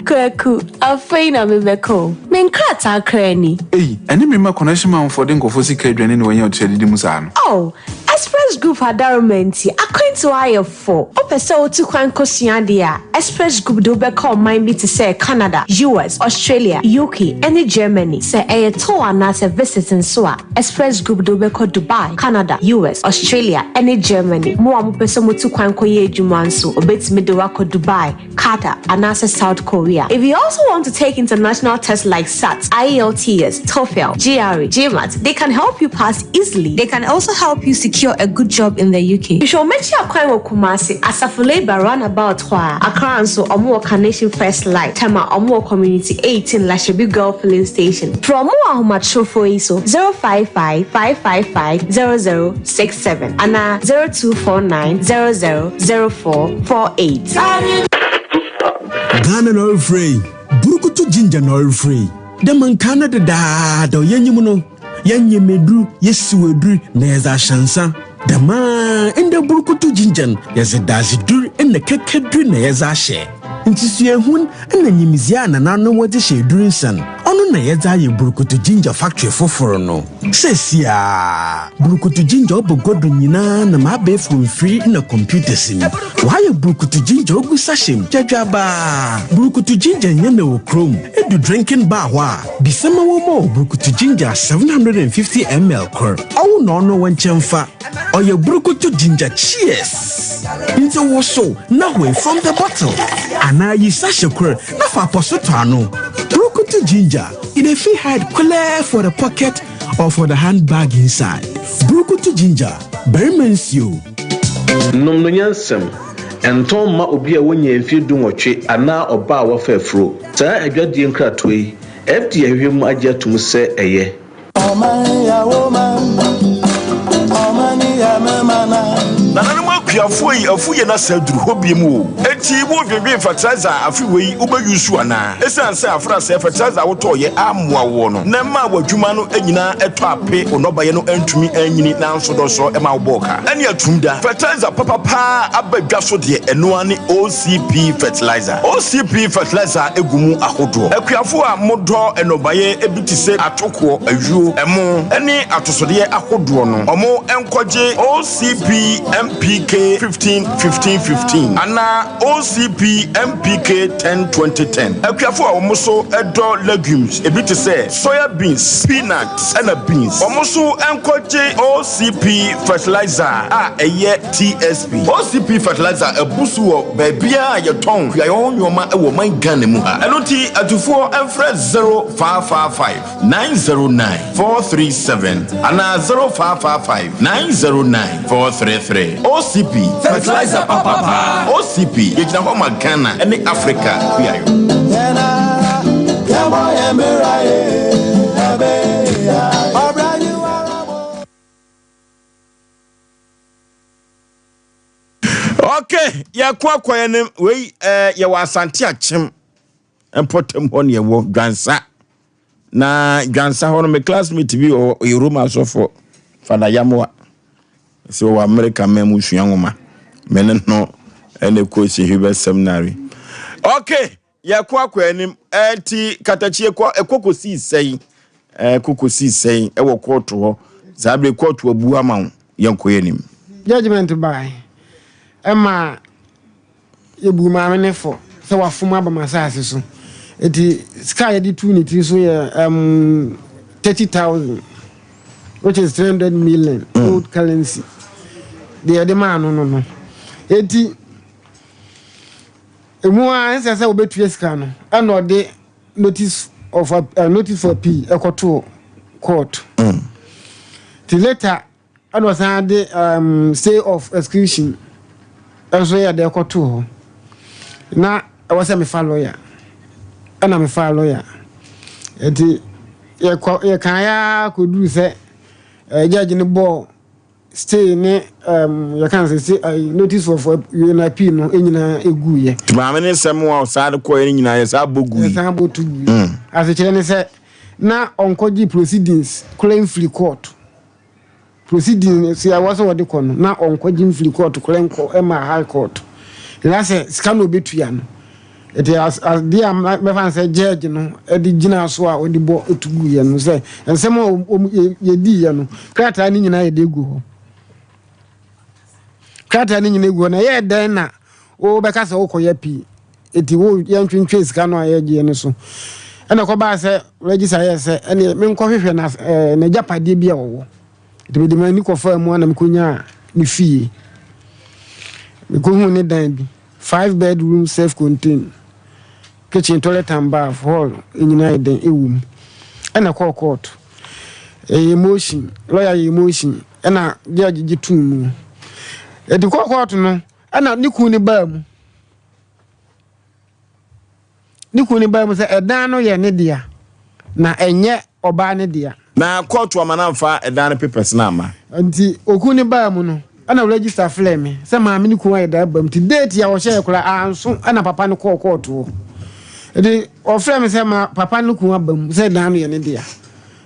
Kwaku, afei na mebɛkɔ o. Me nkrataa koraa ni. Ei, ɛne me mma connection manfoɔ de nkurɔfoɔ sika adwane na wɔanya ɔkyerɛ didi mu saa no. Oh, Express Group adaworoma nti, akwantuo ayɛ fo. Wopɛ sɛ wotu kwan kɔsua adeɛ a, Express Group de wo bɛkɔ ɔman bi te sɛ Canada, US, Australia, UK, ne Germany. Sɛ ɛyɛ tour anaasɛ visit nso a, Express Group de wo bɛkɔ Dubai, Canada, US, Australia, ne Germany. Mo a mopɛ sɛ motu kwan kɔyɛ adwuma nso, wɔbɛtumi de wo akɔ Dubai, Qatar, anaasɛ South Korea. If you also want to take international tests like SAT, IELTS, TOEFL, GRE, GMAT, they can help you pass easily. They can also help you secure a good job in the UK. Hwehwɛ wɔn akyi akwan wɔ Kumasi, Asafo Labour roundabout hɔ a. Accra nso, wɔn wɔ Carnation First Light, Tema, wɔn wɔ Community 18, Lashibi Girl Filling Station. Frɛ wɔn wɔ ahomatorofo yi so, 055 555 0067 anaa 0249 00 0448. Ghana na ɔrefrɛ yi, burukutu ginger na ɔrefrɛ yi. Dɛ ma nkaa no dedaada yɛnyim no, yɛnyem edur, yesiw edur na yɛdze ahyɛ nsa. Dɛm ara ndɛ burukutu ginger no, yɛdze dadzedur na kɛkɛdur na yɛdze ahyɛ. Ntsi suahun na nyimdzee a nananom wɔdze hyɛ edur nsa no, ɔno na yɛdze ayɛ burukutu ginger factory fofor no. Seseiara, burukutu ginger ɔba gua do nyina nam abaɛfor mfir na computers mu. Wɔayɛ burukutu ginger ogu sachet mu gyadwabaa. Burukutu ginger nnyɛ na wɔ kurom. Edu drinking bar hɔ a, bisa ma wɔmma wo burukutu ginger 750 ml kor. Ɔwo na ɔno wo nkyɛn fa. Ɔyɛ burukutu ginger cheers! Ntsi wosow na hue from the bottle anaa yi sachet kor na fa apɔso tɔ ano. Burukutu ginger, e dey fit hide kolɛɛ for the pocket or for the handbag inside. Burukutu ginger, barima nsuo. Nom no nyansam. Ɛntɔn mma obi a wannyaa mfeɛ dunwɔtwe anaa ɔbaa a wafa afuro. Saa adwadie nkratoɔ yi, FDA ahwehwɛ mu agye atom sɛ ɛyɛ. Nananom akuafoɔ yi afu yɛn asa aduru hɔ biom o. Enti wo dwendwen fertilizer a afe wei wo bɛ use anaa? Esiane sɛ afrasɛɛ fertilizer a wotɔɔ yɛ ammoa woɔ no na ɛmaa w'adwuma no nyinaa ɛtɔ ape, wo nnɔbaeɛ no antumi anyini nanso dɔsɔ ɛma wobɔɔ ka. Ɛne atum da. Fertilizer papa paa aba dwa so deɛ ɛno ara ne OCP fertilizer. OCP fertilizer gu mu ahodoɔ. Akuafoɔ a modɔ nnɔbaeɛ bi te sɛ atokoɔ, ayuo, ɛmo ne atosodeɛ ahodoɔ no, wɔn nkɔgye OCP MPK 15 15 15 anaa OCP MPK 10 20 10. Akuafoɔ a wɔn nso dɔ legumes ebi te sɛ soya beans, peanuts ɛna beans, wɔn nso nkɔgye OCP fertilizer a ɛyɛ TSP. OCP fertilizer abu so wɔ baabiara a yɛtɔn kuayɔ ho nnoɔma wɔ ɔman Ghana mu ha. Ɛno nti atufoɔ mfrɛ 0555 909 437 anaa 0555 909 433. OCP, fertilizer papa paa. OCP, yɛgyina hɔ ma Ghana ne Africa kuayɔ. Okay, yɛko akɔ yɛn anim. Wei ɛɛ yɛwɔ Asante Akyem mpɔtam hɔ ne yɛwɔ Dwansa. Na Dwansa hɔ no me classmate bi wɔ ɔyɛ Roma asɔfo Fada Yamoa. Sɛ ɔwɔ Amerika man mu sua nwoma. Me ne no ɛna ɛkɔ St. Seminary. Okay, Yɛkɔ akɔ anim. Ɛnti katakyie kɔ ɛkɔ kɔsii sɛn? Ɛkɔ kɔsii sɛn ɛwɔ kɔɔto hɔ? Saa bere kɔɔto abu ama wo. Yɛnkɔ yɛn anim. Judgement bae ɛma yɛbuu maame no fɔ. sɛ wafom aba m'asase so. Eti sika a yɛde tuu ne tiri so yɛ um, 30,000 which is 300 million old currency. Deɛ yɛde maa no no no. Eti emu a ɛnsɛ sɛ wɔbɛtua sika no ɛna ɔde notice of uh, notice for appeal ɛkɔtoo court. Ti later Ɛna ɔsan de um, stay of execution nso yɛ dɛ kɔtoo hɔ. Na ɛwɔ sɛ mefa lawyer. Ɛna mefaa lawyer. Nti yɛkɔ yɛkan ara kɔduru sɛ eh, judge no bɔɔ stay ne um, yɛka no sɛ stay, uh, notice of uh, appeal no nyinaa ɛguiɛ. Nti maame ne nsɛm a ɔsan de kɔɛ no nyinaa yɛsan bɔ gui. Yɛsan bɔ to gui. Asekyerɛ ne sɛ na ɔnkɔgye proceedings koraa mfiri court. Proceeding si a ɛwɔ sɛ wɔde kɔ no, na ɔnkɔgye mfiri kɔɔto koraa nkɔ mmaa High Court. Na sɛ sika na ɔbɛtua no, ɛti adeɛ a mɛfa no sɛ judge no de gyinaa so a ɔde bɔ tu guiɛ no sɛ nsɛm a yɛdiiɛ no, krataa no nyinaa yɛde gu hɔ. Krataa no nyinaa gu hɔ na ɛyɛɛ dɛn na wobɛka sɛ wokɔyɛ pii eti wo yɛntwentwɛn sika no a yɛgyeɛ no so. Ɛna ɛkɔbaa sɛ register yɛɛ sɛ ɛneɛ menkɔhwehwɛ na ɛɛ n'agyapadeɛ bi a ɔwɔ. Nti mede m'ani kɔfaa mu a na mekɔnyaa ne fie. Mekɔhuu ne dan bi, five bedroom self contained, kitchen, toilet and bath, hall nyinaa yɛ dɛn ɛwɔ mu. Ɛna ɛkɔɔ court. Ɛyɛ motion, lawyer yɛ motion, ɛna judge gye too mu. Ɛti kɔɔ court no, ɛna ne kun no baa mu. Ne kunu no baa mu sɛ ɛdan no yɛ ne dea, na ɛnyɛ ɔbaa no dea. Na kɔɔto ama no amfa ɛdan no papers no amma. Nti okunu no baa mu no, ɛna register frɛɛ me sɛ maame no kunu ayɛ da aba mu. Nti date a wɔhyɛɛ koraa anso ɛna papa no kɔɔ kɔɔto hɔ. Nti ɔfrɛɛ me sɛ ma papa no kunu aba mu sɛ dan no yɛ ne dea.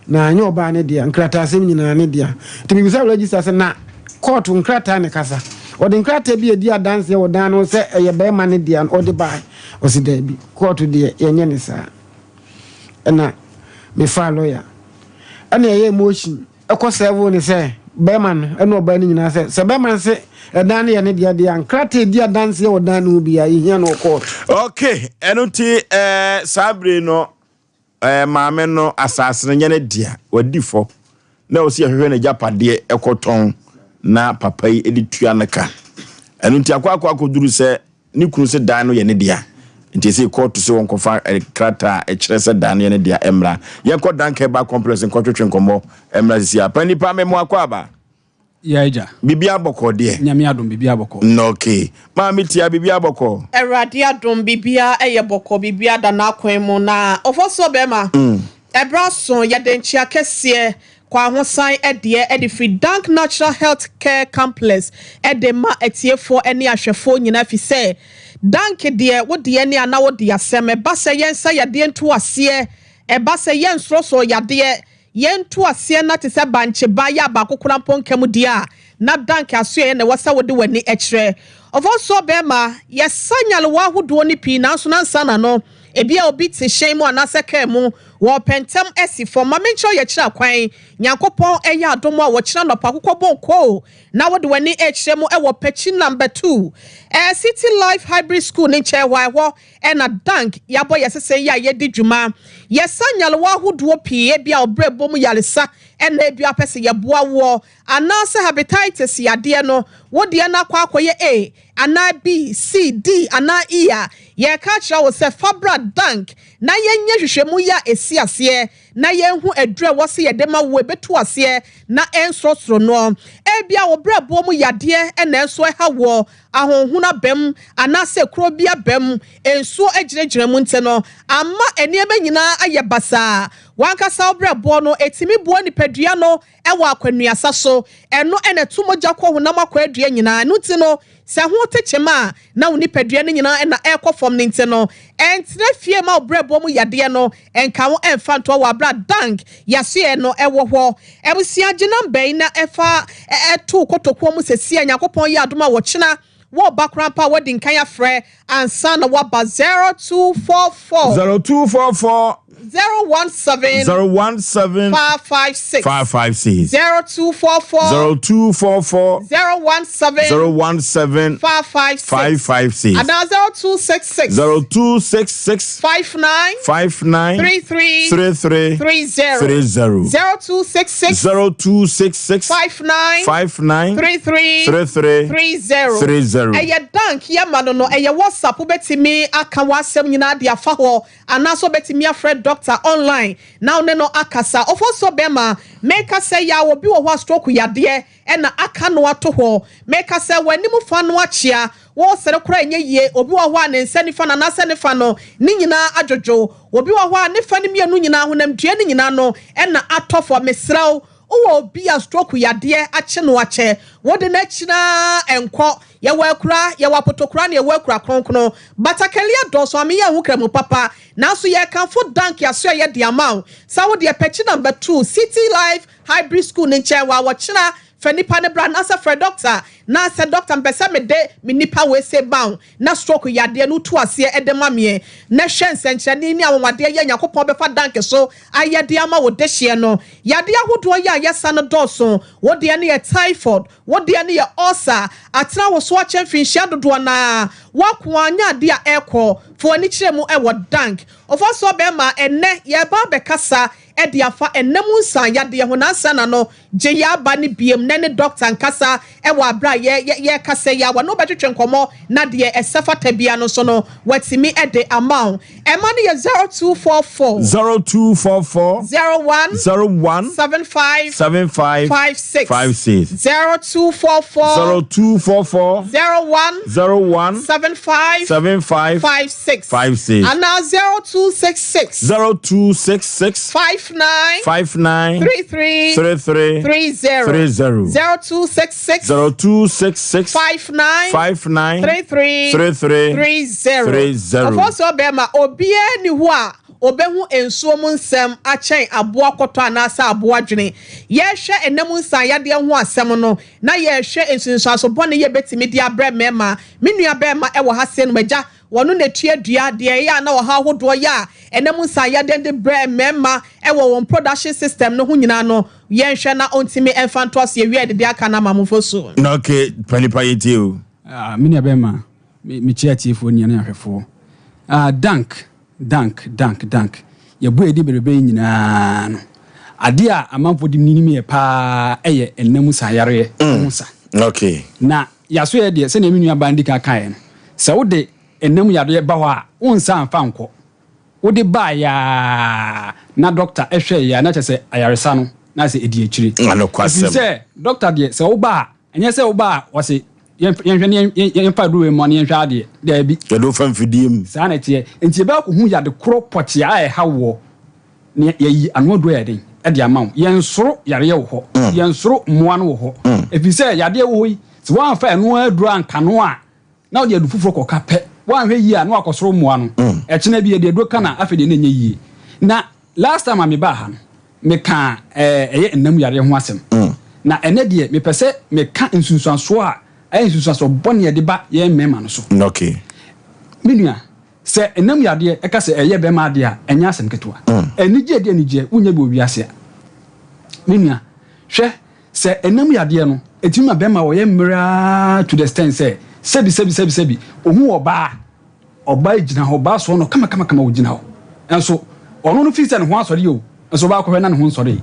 Na ɛnyɛ ɔbaa no dea, nkrataasɛm nyinaa ne dea. Nti mebisa register sɛ, na kɔɔto nkrataa na ɛkasa? Ɔde nkrataa bi a ɛdi adanseɛ wɔ dan no ho sɛ ɛyɛ barima no dea no, ɔde bae. Ɔse daabi, kɔɔto deɛ yɛnyɛ no saa. Ɛna mefaa lɔya. Ɛna yɛyɛɛ motion kɔ sɛɛvoo no sɛ barima no ne ɔbaa no nyinaa sɛ, sɛ barima no se ɛdan no yɛ ne dea deɛ a, nkrataa a ɛdi adanseɛ wɔ dan no ho biara, yɛhia no wɔ kɔɔto. Okay, ɛno nti eh, saa bere no Ɛɛ, maame no, asase no nyɛ ne dea. Wadi fɔ. Na ɛwɔ sɛ yɛhwehwɛ n'agyapadeɛ kɔtɔn na papa yi de tua no ka. Ɛno nti akɔ akɔ akɔduru sɛ ne kunu sɛ dan no yɛ ne dea. Nti ɛsɛ kɔɔto sɛ wɔnkɔfa krataa a ɛkyerɛ sɛ dan no yɛ ne dea mmra. Yɛnkɔ Danka Herbal Complex nkɔtwetwe nkɔmmɔ mmra sisi a. Panin pa, me mo akɔ aba. Yeah agya. Biribiara bɔkɔɔ deɛ? Nyame adom biribiara bɔkɔɔ. Okay. Maame Tia biribiara bɔkɔɔ? Awurade adom biribiara yɛ bɔkɔɔ biribiara da n'akwan mu na ɔfɔsoɔ bɛɛma ɛberɛ aso yɛde nkyea kɛseɛ kɔ ahosan deɛ de firi Dank Natural Health Care Complex de ma atiefoɔ ne ahwɛfoɔ nyinaa fi sɛ Dank deɛ wo deɛ ne ana wo de asɛm ɛba sɛ yɛnsa yadeɛ nto aseɛ ɛba sɛ yɛnsorɔsorɔ yadeɛ Yɛnto aseɛ na te sɛ bankye ba yɛ a baako koraa mpo nka mu deɛ a, na dank asoɛeɛ na ɛwɔ sɛ wode w'ani kyerɛ. Ɔfɔnsoɔ bɛɛma, yɛsa nyarewa ahodoɔ no pii nanso na ansa na no, ebia obi te hyɛn mu anaasɛ kaa mu, wɔrepɛ ntɛm asi fam. Ma menkyerɛ wo yɛkyerɛ akwan. Nyankopɔn yɛ adom a wɔkyerɛ anɔpa akokɔ bɔn koo na wode w'ani rekyerɛ mu wɔ Pakyi Number 2, City Life Hybrid School no nkyɛn hɔ a, ɛhɔ Ɛna dank yɛabɔ yɛ sesɛ yi a yɛdi dwuma. Yɛsa nyarewa ahodoɔ pii, ebia ɔbrɛbɔ mu yaresa ɛna ebia wopɛ sɛ yɛboa woɔ, anaasɛ hepatitis yadeɛ no, wo deɛ no akɔ akɔyɛ A anaa B, C, D anaa E a, yɛreka akyerɛ wo sɛ fa bra dank na yɛnyɛ nhwehwɛmu yi a ɛsi aseɛ na yɛnhu aduro a ɛwɔ sɛ yɛde ma wo ɛbɛtu aseɛ na ɛnsorosoro noɔ. Ebia wo brɛboɔ mu yadeɛ na ɛnso ɛha woɔ, ahonhono aba mu anaasɛ kuro bi aba mu, nsuo agyinagyina mu nti no, ama nneɛma nyinaa ayɛ basaa. W'ankasa wo brɛboɔ no, ɛtumi boa nipadua no wɔ akwannuasa so. Ɛno na ɛto mogya kɔ honam akwaadua nyinaa. Ɛno nti no, sɛ ho te kyema a, na wo nipadua no nyinaa na ɛrekɔ fam no nti no, ɛntena fie mma wo brɛboɔ mu yadeɛ no nka wo ɛmfa ntoa wɔ aberɛ a dank yasoɛ no wɔ hɔ. Abusua gye number yi na ɛfa to kotokuo mu sɛsi a Nyankopɔn yɛ adom a wɔkyena wɔba koraa mpo a wadi nkan afrɛ ansa na waba 0244. 0244. 017 017 556 556 0244 0244 017 017 556 556 anaa 0266 0266 59 59 33 33 30 30 0266 0266 59 59 33 33 30 30. Ɛyɛ dank yɛma no no ɛyɛ WhatsApp wobɛtumi aka w'asɛm nyinaa de afa hɔ anaasɛ wobɛtumi afrɛ doctor online na wo ne no akasa. Ɔfɔsɔ bɛma meka sɛ yɛ a obi wɔ hɔ a stroke yadeɛ ɛna aka no ato hɔ. Meka sɛ w'anim fa no akyea wɔresere koraa ɛnyɛ yie. Obi wɔ hɔ a ne nsa nifa no anaasɛ ne fa no ne nyinaa adwodwo. Obi wɔ hɔ a ne fa no mmienu nyinaa honamdua no nyinaa no ɛna atɔ fam. Mesrɛ wo wowɔ obi a stroke yadeɛ akye no akyɛ wode no akyina ɛnkɔ. Yɛwɔ akura, yɛwɔ apotokura na yɛwɔ akura kronkron. Batakari adɔɔso ame yɛ ho kramu papa. Nanso yɛkamfo dank aso a yɛde ama wo. Sa wo deɛ pɛkyi number 2 City Life Hybrid School ne nkyɛn wɔ awɔkyena fɛ nipa ne bra na sɛ frɛ doctor na sɛ doctor mpɛ sɛ mede me nipa wei se ba wo na stroke yadeɛ no tu aseɛ ɛde ma meɛ na hwɛ nsɛnkyerɛnne ne anwanwadeɛ yɛ Nyankopɔn bɛfa dank so ayɛ de ama wo dehyeɛ no. Yadeɛ ahodoɔ yɛ a yɛsa no dɔɔso. Wo deɛ no yɛ typhoid, wo deɛ no yɛ ulcer, atena wo so akyɛ mfinhyia dodoɔ naa woako anya adeɛ a ɛkɔ fo ani kyerɛ mu ɛwɔ dank. Ɔfa so bɛrima ɛnɛ yɛba bɛkasa ɛde afa ɛnam nsan yadeɛ ho nansa na no gye yɛ aba ne biem na ne doctor nkasa ɛwɔ abra yɛ yɛ kasa yi awa no bɛtwetwe nkɔmmɔ na deɛ ɛsɛ fata bia no so no watumi ɛde ama wo. Ɛma no yɛ 0244 0244 01 01 75 75 56 56 0244 0244 01 01 75 75 56 56 anaa 0266 0266 59 59 33 33 30 30 0266 0266 59 59 33 33 30 30. Ɔfɔ sɛ ɔbɛrima obiara ni hɔ a obehu nsuo mu nsɛm akyɛn aboa kɔtɔ anaasɛ aboa dwene. Yɛhwɛ ɛnam nsan yadeɛ ho asɛm no na yɛhwɛ nsunsuanso bɔne yɛ bɛtumi de abrɛ mmarima. Me nua bɛrima ɛwɔ ha se no agya wɔno na etua dua deɛ ɛyɛ a na ɔha ahodoɔ yɛ a ɛnam nsan yadeɛ de brɛ mmarima ɛwɔ wɔn production system no ho nyinaa no yɛnhwɛ na ɔntumi ɛmfa nto ase ewie dede aka na amamufo so. Na okay, panipa yɛ tie o. Ah, me nua bɛrima mekyia atiefoɔ ni ne ahwɛfoɔ. Ah, dank dank dank dank yɛbɔ yɛdi bebrebe yi nyinaa no adeɛ a amanfoɔ de nim yɛ paa ɛyɛ ɛnam sa yareɛ ho sa. Okay. Na yɛaso yɛ deɛ sɛnea me nua baa ndi kan kaeɛ no sɛ wode ɛnam yareɛ ba hɔ a wonsa amfa nkɔ wode baa yaa na doctor ɛhwɛ yɛ a na kyerɛ sɛ ayaresa no na sɛ ɛdi akyire. Anokwasɛm. Ɛfiri sɛ doctor deɛ sɛ woba a ɛnyɛ sɛ woba a wɔse yɛnhwɛ ne yɛmfa aduro wei mma ne yɛnhwɛ adeɛ daabi. Yɛde wo fa mfidie mu. Saa na ɛteɛ nti yɛbɛkɔ hu yade korɔ pɔtea a ɛha woɔ ne yɛyi ano aduro yɛ den ɛde ama wo. Yɛnsoro yareɛ wɔ hɔ, yɛnsoro mmoa no wɔ hɔ, ɛfiri sɛ yadeɛ wɔ hɔ yi sɛ woamfa ɛno aduro anka no a na wode adu foforɔ kɔka pɛ woanhwɛ yie a na wakɔsoro mmoa no ɛkyena bi yɛde aduro ka na afei deɛ na ɛnyɛ yie. Na last time a mebaa ha no meka ɛyɛ nnam yareɛ ho asɛm. Na ɛnɛ deɛ mepɛ sɛ meka nsunsuansoɔ a ɛyɛ nsunsuansoɔ bɔne a ɛde ba yɛn mmarima no so. Okay. Me nua, sɛ nnam yadeɛ ɛka sɛ ɛyɛ bɛrima adeɛ a ɛnyɛ asɛm ketewa. Anigye ɛde anigyeɛ wonya bi wɔ wiase a. Me nua, hwɛ sɛ nnam yadeɛ no ɛtumi ma bɛrima wɔyɛ mmerɛ to the extent sɛ sɛbi sɛbi sɛbi sɛbi ohun ɔbaa ɔbaa gyina hɔ ɔbaa soɔ no kama kama kama ogyina hɔ nso ɔno no fi sɛ ne ho asɔre o nso ɔbaa kɔhwɛ na ne ho nsɔre.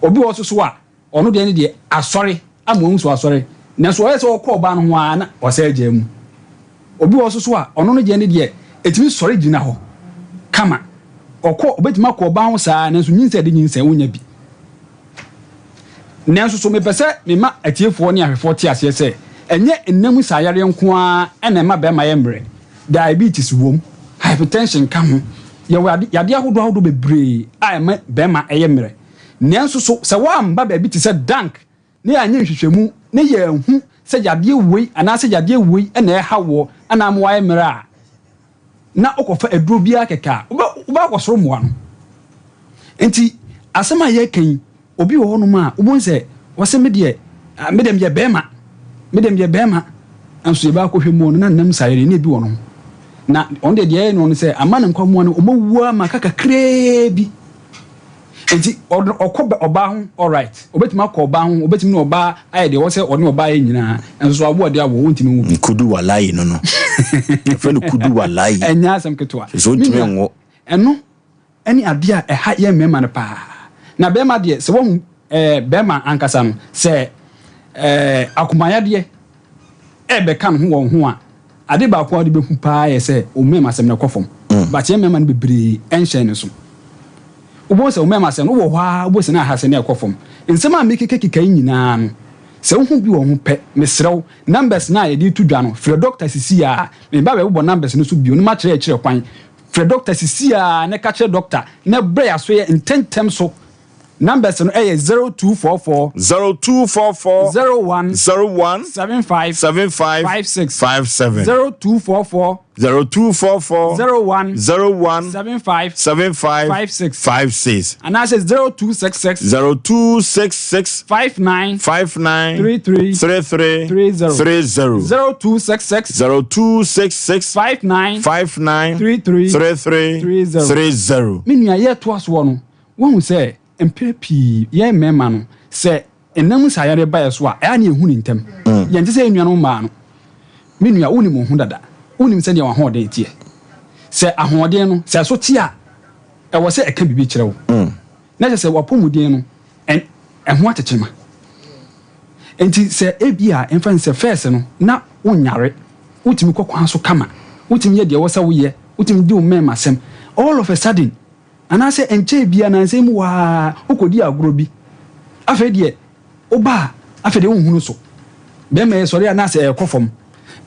Obi wɔ so so a ɔno deɛ ne deɛ asɔre ama ohun so asɔre nanso ɔyɛ sɛ ɔkɔ ɔbaa no ho ara na ɔsɛ agya mu. Obi wɔ so so a ɔno no deɛ ne deɛ etumi sɔre gyina hɔ kama ɔkɔ obetumi akɔ ɔbaa ho saa nanso nyinsɛn de nyinsɛn wonya bi. Nanso so mepɛ sɛ mema atiefoɔ ne ahwɛfoɔ te aseɛ sɛ ɛnyɛ nnam saa yareɛ nko ara ɛna ɛma bɛrima yɛ mmerɛ. Diabetes wom, hypertension ka ho, yɛwɔ yadeɛ ahodoɔ ahodoɔ bebree a ɛma bɛrima ɛyɛ mmerɛ. Nanso so sɛ woamba baabi te sɛ dank ne yɛanyɛ nhwehwɛmu ne yɛanhu sɛ yadeɛ wei anaasɛ yadeɛ wei ɛna ɛha woɔ ɛna ama woayɛ mmerɛ a na wokɔfa aduro biara kɛkɛ a wobɛkɔ soro mmoa no. Nti asɛm a yɛreka yi obi wɔ hɔnom a wobɛhu sɛ wɔsɛ me deɛ me deɛ meyɛ bɛrima me deɛ meyɛ bɛrima nso yɛbɛ akɔhwɛ mu no na nnam saa yɛde ne ebi wɔ no ho. Na ɔno deɛ deɛ ɛyɛ no no sɛ ama ne nkwamoa no ɔmawuo ama aka kakraa bi. Nti ɔkɔ ɔbaa ho alright, ɔbɛtumi akɔ ɔbaa ho, ɔbɛtumi ne ɔbaa ayɛ deɛ ɛwɔ sɛ ɔne ɔbaa yɛ nyinaa, nso so awoɔ deɛ awoɔ, ɔntumi nwo bi. Kudu walayi no no, yɛfrɛ no kudu walayi. Ɛnyɛ asɛm ketewa. Sɛ ɔntumi nwo. Ɛno ne adeɛ a ɛha yɛn mmarima no paa. Na barima deɛ, sɛ wahu ɛɛ barima ankasa no, sɛ ɛɛ akomayadeɛ ɛrebɛka ne ho wɔ wo ho a, ade baako a wode bɛhu paa yɛ sɛ wo mmarima asɛm no ɛkɔ fam. But yɛn mmarima no bebree ɛnhyɛn ne so. Wobɛhu sɛ wo mmarima asɛm no, wowɔ hɔ ara wobɛhu sɛ na aha sɛ na ɛkɔ fam. Nsɛm a mekekakeka yi nyinaa no, sɛ wohu bi wɔ wo ho pɛ, mesrɛ wo, numbers no a yɛde reto dwa no, frɛ doctor sisi ara. Meba abɛbobɔ numbers no so bio na makyerɛ akyerɛ kwan. Frɛ dɔkta sisiaa na ka kyerɛ dɔkta na brɛ yasoyɛ ntɛntɛm so. Numbers no yɛ 0244. 0244. 01. 01. 75. 75. 56. 57. 0244. 0244. 01. 01. 75. 75. 56. 56. Anaasɛ 0266. 0266. 59. 59. 33. 33. 30. 30. 0266. 0266. 59. 59. 33. 33. 30. 30. Me nua, yɛretoa soɔ no, woahu sɛ mprɛ pii yɛn mmarima no, sɛ nna mu saayare ba yɛn so a, ɛyɛ a na yɛhu no ntɛm. Yɛnte sɛ yɛn nuanom mmaa no. Me nua, wonim wo ho dada. Wonim sɛdeɛ w'ahoɔden teɛ. Sɛ ahoɔden no, sɛ ɛso te a, ɛwɔ sɛ ɛka biribi kyerɛ wo. Na kyerɛ sɛ w'apɔmuden no, ɛho atekyema. Enti sɛ ebia mfa no sɛ first no na wonyare, wotumi kɔ kwan so kama, wotumi yɛ deɛ ɛwɔ sɛ woyɛ, wotumi di wo mmɛɛmasɛm, all of a sudden, anaasɛ ɛnkyɛɛ biara nansa yi mu hɔ ara wokɔdi agorɔ bi, afei deɛ woba a, afei deɛ wonhunu so. Bɛrima yi sɔre a na asɛ ɛrekɔ fam,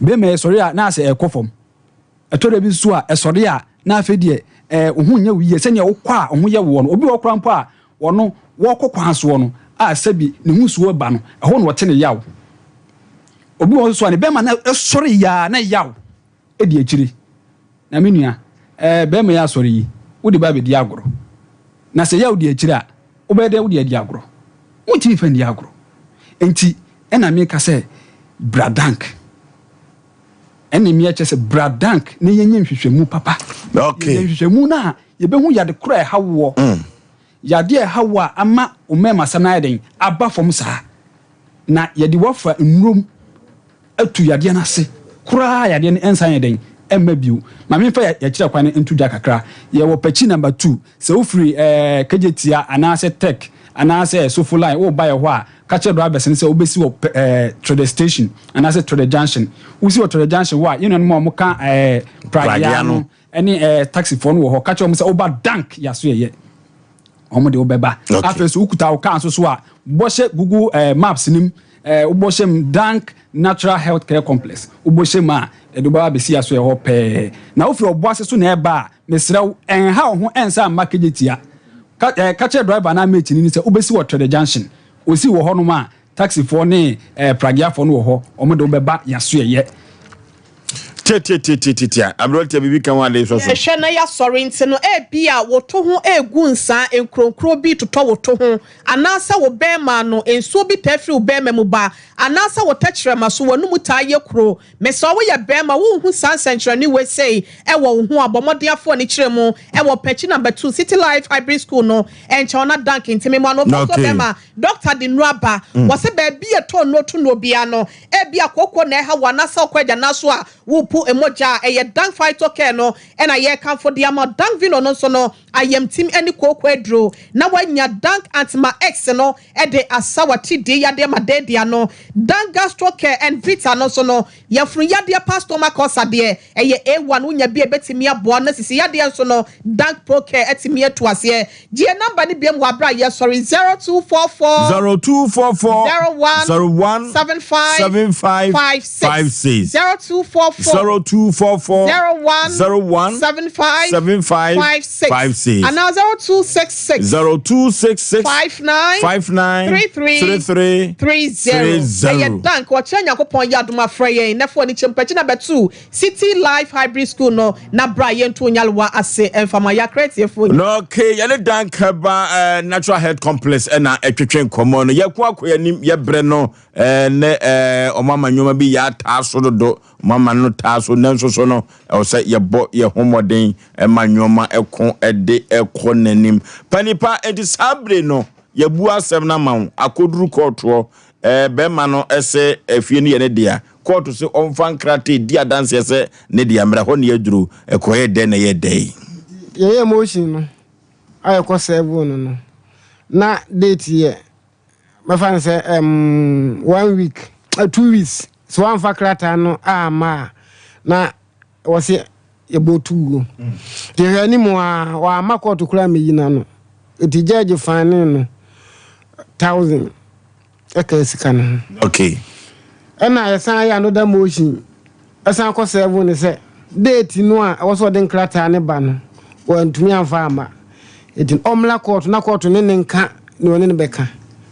bɛrima yi sɔre a na asɛ ɛrekɔ fam. Ɛtɔ da bi nso a, ɛsɔre a, na afei deɛ ɛɛ wo ho nyɛ wo yie sɛdeɛ wokɔ a wo ho yɛ woɔ no. Obi wɔ hɔ koraa mpo a, ɔno wɔrekɔ kwan soɔ no a sɛbi ne ho nsuo reba no, ɛhɔ na ɔte ne yaw. Obi wɔ hɔ nso a, ne bɛrima no sɔre yie ara na yaw di akyire. Na me nua, ɛɛ bɛrima yi asɔre yi, wode ba abɛdi agorɔ. Na sɛ yaw di akyire a, wobɛyɛ dɛn wode adi agorɔ? Wontumi mfa nni agorɔ. Enti ɛna meka sɛ bra dank. Ɛne mmea kyerɛ sɛ bra dank na yɛnyɛ nhwehwɛmu papa. Okay. Yɛyɛ nhwehwɛmu no a, yɛbɛhu yade korɔ a ɛha woɔ. Yadeɛ a ɛha woɔ a ama wo mmɛɛmasɛm no ayɛ dɛn? Aba fam saa. Na yɛde wo afa nnurom atu yadeɛ no ase koraa a yadeɛ no ɛnsan yɛ dɛn? Ɛmma bio. Ma memfa yɛkyerɛ kwan no nto dwa kakra. Yɛwɔ Pakyi number two. Sɛ wofiri ɛɛ Kejetia anaasɛ Tech anaasɛ Sofo line woreba yɛ hɔ a, ka kyerɛ drivers no sɛ wobɛsi wɔ pɛ ɛɛ Trede station anaasɛ Trede junction. Wosi wɔ Trede junction hɔ a, yɛn nuanom a wɔka ɛɛ Pragea no ne ɛɛ taxifoɔ no wɔ hɔ. Ka kyerɛ wɔn sɛ woba Dank Yasoɛyɛ. Wɔn de wobɛba. Afei nso wokuta wo car nso so a, bɔ hyɛ Google ɛɛ maps no mu. Ɛɛ wobɔ hyɛ mu Dank Natural Health Care Complex. Wobɔ hyɛ mu a, ɛde wobɛba abɛsi Yasoɛyɛ hɔ pɛɛ. Na wofiri Ɔboase so na ɛreba a, Mesrɛ wo, ɛnha wo ho ɛnsan mma Kejetia. Ka, eh, ka kyerɛ driver anaa mate no ni sɛ wobɛsi wɔ Trede Junction. Osi wɔ hɔnom a, taxifoɔ ne eh, pragiafoɔ no wɔ hɔ, wɔn de wo bɛba Yasoɛyɛ. Tiatiatiatiatia, aberanteɛ biribi ka ho ade sɔ so. Yɛhwɛ na yɛasɔre nti no, ebia wo to ho regu nsa, nkuronkuro bi totɔ wo to ho, anaasɛ wo bɛrima ano, nsuo bi taa firi wo bɛrima mu ba, anaasɛ wo tɛkyerɛma so, w'anomu taa yɛ kuro. Mesrɛ wo woyɛ barima wonhu saa nsɛnkyerɛnne wei sei wɔ wo ho a, bɔ mmɔden afa w'ani kyerɛ mu wɔ Pɛkyi number two City Life Hybrid School no nkyɛn ɔna Dank ntimi mu ano ɔfɔ so bɛrima doctor de nnuro aba wɔse baabi yɛ tɔ nnuro to nnuro biara no ebia kooko na ɛha wo anaasɛ wokɔ agyanaa so a wopu mogya a ɛyɛ Dank Phyto Care no na yɛrekamfo de ama Dank Vino no nso no ayamtim ne kooko aduro na woanya Dank Antima X no de asa w'atiridii yadeɛ ma dɛɛdɛɛ ano. Dan Gastro Care and Vita no nso no, yafunu yadeɛ paa stomach ulcer deɛ, ɛyɛ A1, wonya bi a ɛbɛtumi aboa wo. Na sisi yadeɛ nso no, Dank Pro Care atumi atu aseɛ. Gye yɛn number no biom wɔ aberɛ a yɛsɔre, 0244 0244 01 01 75 75 56 56 0244 0244 01 01 75 75 56 56 anaa 0266 0266 59 59 33 33 30 30. Ɛyɛ dank ɔkyerɛ Nyankopɔn yɛ adom afrɛ yɛn na fa w'ani kyerɛ mu pɛkyi na bɛto City Life Hybrid School no na bra yɛnto Nyalewa ase mfa ma yɛakra atiefoɔ nyinaa. Na okay, yɛne Dan Kaba eh, Natural Health Complex ɛna ɛtwetwe nkɔmmɔ no. Yɛko akɔ yɛnim yɛbrɛ no eh, ne eh, ɔmo ama nneɛma bi yɛ ataa so dodo. Wɔn amane no taa so, nanso so no, ɛwɔ sɛ yɛbɔ yɛn ho mmɔden ma nneɛma ɛko de kɔ n'anim. Panipa, enti saa bere no, yɛabu asɛm no ama wo, akɔduru kɔɔtoɔ. Ɛɛ, bɛrima no se afie no yɛ ne dea. Kɔɔto se ɔmfa nkrataa di adanseɛ sɛ ne dea. Mmerɛ hɔ na yɛaduru. Ɛkɔyɛɛ dɛn na ɛyɛɛ dɛn? Yɛyɛɛ motion no a yɛkɔ serve no no, na date yɛ mɛfa no sɛ um, one week, 2 weeks. Sɛ woamfa krataa no amma a, na ɛwɔ sɛ yɛbɔ tu guo. Nti hwɛ anim a, wamma kɔɔto koraa mmɛyi n'ano. Nti judge fine no 1,000 ɛka sika no ho. Ɛna yɛsan yɛ another motion, ɛsan kɔ serve no sɛ date no a ɛwɔ sɛ ɔde nkrataa no ba no, wantumi amfa amma. Nti ɔmmra kɔɔto na kɔɔto ne ne nka ne ɔne no bɛka.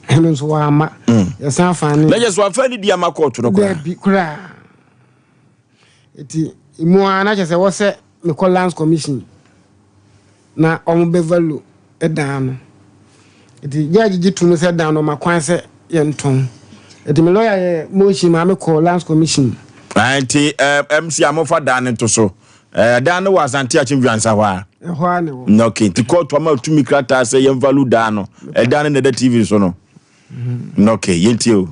Ɛno nso wamma. Yɛsan fine Na kyerɛ sɛ wamfa ne di ama kɔɔto no koraa? Dabi koraa. Nti emu ara na kyerɛ sɛ ɛwɔ sɛ mekɔ Lands Commission na wɔn bɛ value dan no. Nti judge gye tom sɛ dan no ɔma kwan sɛ yɛntɔn. Nti me lawyer yɛ motion maa me kɔɔ Lands Commission. Ah, nti eh, MC a mofa dan no nto so. Eh, dan no wɔ Asante Akyem Dwansa hɔ a. Ɛhɔ ara na ɛwɔ. Na okay, nti kɔɔto ama tumi krataa sɛ yɛn value dan no. Ɛdan no na ɛda TV so no. Na okay, yɛntie o.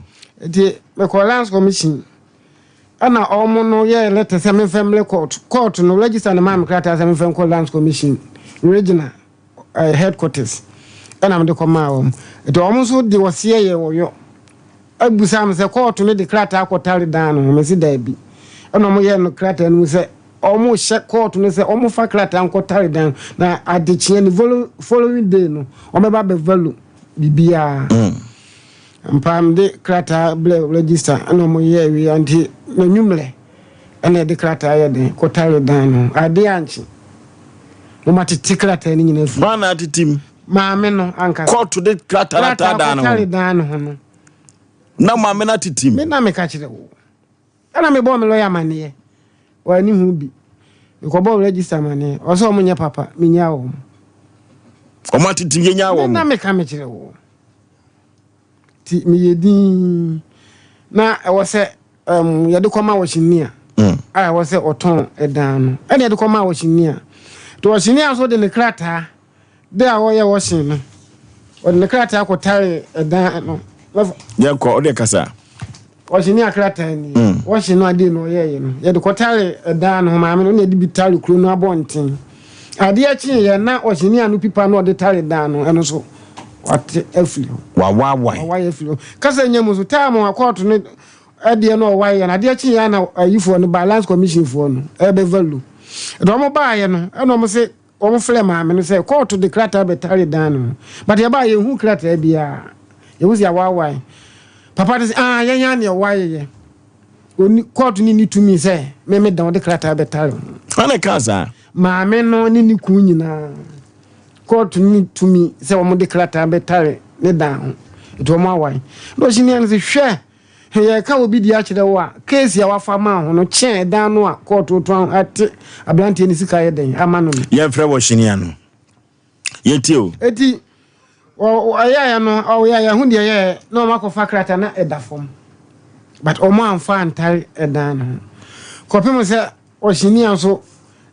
Nti mekɔɔ Lands Commission ɛna wɔn no yɛɛ letter sɛ memfa mmrɛ court. Court no register no maa me krataa sɛ memfa nkɔ Lands Commission regional eh, headquarters ɛna mede kɔmaa wɔn. Nti wɔn nso de ɔseɛ yɛ ɔyɔ. Abusa me sɛ kɔɔto no de krataa kɔtare dan no ho. Mese daabi. Ɛna wɔn yɛɛ no krataa no mu sɛ wɔn hyɛ kɔɔto no sɛ wɔn fa krataa nkɔtare dan na adekyeɛ ne following day no wɔn bɛba abɛ value biribiara. Ampa mede krataa brɛɛ register ɛna wɔn yɛɛ wei nti n'anwummerɛ ɛna yɛde krataa yɛ den kɔtare dan no ho. Adeɛ ankye. Wɔn atete krataa no nyinaa firi. Hwan na atete mu? Maame no ankasa. Kɔɔto de krataa no ataa dan no ho. Krataa kɔtare dan no ho no. Na maame no atete mu. Me na meka kyerɛ wo. Ɛna mebɔɔ me lɔya amaneɛ. Wɔanni ho bi. Mekɔbɔɔ register amaneɛ. Ɔsɛ wɔn nyɛ papa. Menyaa wɔn. Wɔn atete mu yɛnyaa wɔn. Me na meka mekyerɛ wo. Ti meyɛ din na ɛwɔ sɛ um, yɛde kɔma wɔhyenia a ɛwɔ sɛ ɔtɔn ɛdan no. Ɛna yɛde kɔma wɔhyenia. Nti wɔhyenia nso de ne krataa de a ɔyɛ wɔhyen no, ɔde ne krataa kɔtare ɛdan no. Yɛnkɔ, ɔde kasa. Wɔhyen ne akrataa ni. Wɔhyen no adeɛ na ɔyɛeɛ no, yɛde kɔtare ɛdan no ho. Maame no na yɛde bi tare kuro no abɔnten. Adeɛ kyeeɛ na wɔhyen ne ano pipa na ɔde tare dan no, ɛno nso wate afiri hɔ. Wawawae. Wawae afiri hɔ. Kasa nya mu nso, time a kɔɔto no ɛdeɛ na ɔwaeɛ no, adeɛ kyeeɛ na ayifoɔ no baa, Lands Commission foɔ no, ɛbɛ value. Ɛde wɔn baeɛ no, ɛna wɔn se Wɔn frɛɛ maame no sɛ kɔɔto de krataa bɛtare dan no ho but yɛbaa yɛnhuu krataa biara. Yɛhu sɛ yɛawaawae. Papa no sɛ ah yɛn ara na yɛwaeɛ. Ɔnni, kɔɔto no nni tumi sɛ me me dan ɔde krataa bɛtare ho. Hwan na ɛkaa saa? Maame no ne ne kunu nyinaa. Kɔɔto no nni tumi sɛ wɔn de krataa bɛtare ne dan ho. Nti wɔn awae. Na ɔhyɛnia no sɛ hwɛ! Yɛreka obi deɛ akyerɛ wo a, case a wafa ama ho no kyɛn dan no a kɔɔto tɔn ate aberanteɛ no sika ayɛ dɛn ama no no. Yɛmfrɛ wɔ hyenia no. Yɛntie o. Eti ɔyɛeɛ no, ɔyɛeɛ ho deɛ ɛyɛeɛ na wɔn akɔfa krataa na ɛda fam. But wɔn amfa antare ɛdan no ho. Kɔpem sɛ ɔhyenia nso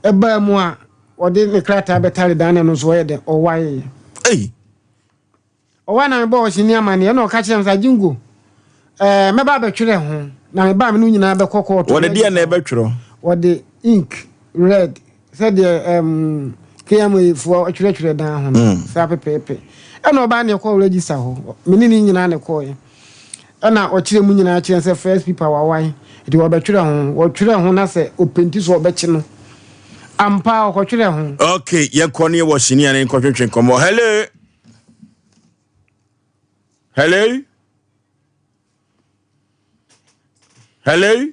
ɛbaa mu a ɔde ne krataa bɛtare dan no nso ɔyɛ dɛn ɔwaeɛ. Ei! Ɔwɔ na mebɔɔ ɔhyeni amanneɛ na ɔka kyerɛɛ me sɛ, Ajingo, ɛɛ, mɛba abɛtwerɛ ho, na meba a me ne wo nyinaa bɛkɔ kɔɔto. Wɔde deɛ na ɛbɛtwerɛ? Wɔde ink red sɛdeɛ ɛm, KMA foɔ twerɛtwerɛ dan ho no, saa pɛpɛɛpɛ. Ɛna ɔbaa ne ɛkɔɔ register hɔ, me ne ne nyinaa na ɛkɔɔeɛ. Ɛna ɔkyerɛ mu nyinaa kyerɛ sɛ first paper wawae, nti wɔbɛtwerɛ ho. Wɔtwerɛ ho na sɛ ɔpenti so ɔbɛkye no. Ampa ɔkɔtwerɛ ho. Okay, yɛnkɔ ne yɛwɔ hyeni a ne nkɔtwetwe nkɔmmɔ. Hello! Hello? Hello?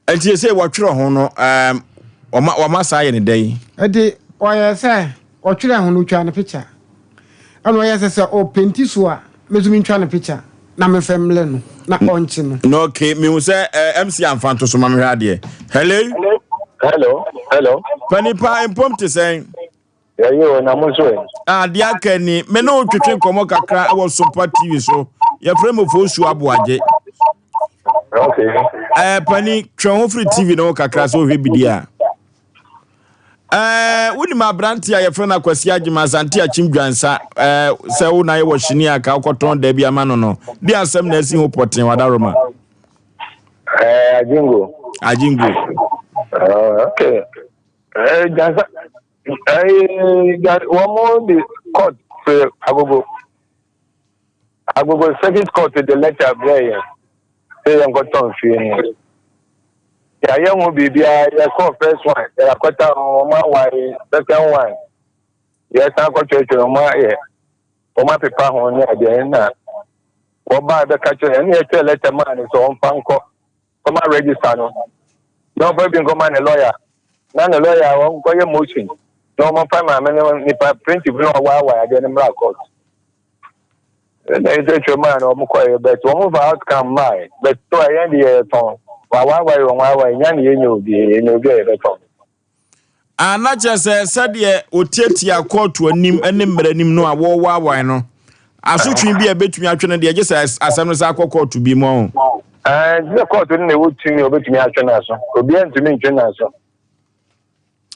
Nti sɛ wɔtwerɛ ho no um, wɔma wɔma saa yɛ ne dɛn? Nti ɔyɛ sɛ ɔtwerɛ ho no otwa ne picture. Ɛna ɔyɛ sɛ sɛ ɔpenti so a, me nso mentwa no picture na memfa mmrɛ no na ɔnkye no. No okay, mehu sɛ eh, MC amfa nto so ma mehwɛ adeɛ. Hello? Hello, hello. Panipa mpom te sɛn? Yɛyɛ o, na mo nso ɛ? Ah, deɛ aka ni, me ne wo twetwe nkɔmmɔ kakra wɔ Sompa TV so. Yɛfrɛ me Ofosu Aboagye. Okay. Eh, pani, twɛn ho firi TV no ho kakra sɛ wohwɛ bi di a. Eh, wonim aberante a yɛfrɛ no Akwasi Agyema Asante Akyem Dwansa, eh, sɛ wo na yɛ wɔ hyini a ka wokɔtɔn da bi ama no no. De asɛm na asi ho pɔten wadaroma. Eh, Ajingo. Ajingo. Okay. Eh, Dwansa, eh, wɔn de court firi agogo. Agogo circuit court de letter brɛ yɛn sɛ yɛnkɔtɔn fie no. Yɛayɛ ho biribiara, yɛkɔɔ first one, yɛakɔta ho, wɔn awae, second one, yɛsan kɔkyerɛkyerɛ wɔn ayɛ, wɔn apepa ho ne adeɛ na wɔbaa bɛka kyerɛ yɛn, ɛna yɛkyerɛ letter maa no sɛ ɔmfa nkɔ kɔma register no na ɔmfa bi nkɔma ne lawyer na ne lawyer wɔnkɔyɛ motion na wɔmfa maame no nipa plaintiff no a ɔwaawae adeɛ no mmra court. Ɛna yɛkyerɛkyerɛ maa no wɔn kɔɛ but wɔn fa outcome maa but so a yɛn de yɛtɔn wawaawae wɔn waawae nya ne yɛnyɛ obi yɛnyɛ obi a yɛbɛtɔn. A na kyerɛ sɛ sɛdeɛ wɔtiatia kɔɔto anim ne mmara anim no a wɔwaawae no asotwe bi a ɛbɛtumi atwe no deɛ gye sɛ asɛm no sɛ akɔ kɔɔto bi mu ɔho. Ɛɛ sɛ kɔɔto no na ɛwɔ tumi a wɔbɛtumi atwe no aso obiara ntumi ntwe no aso.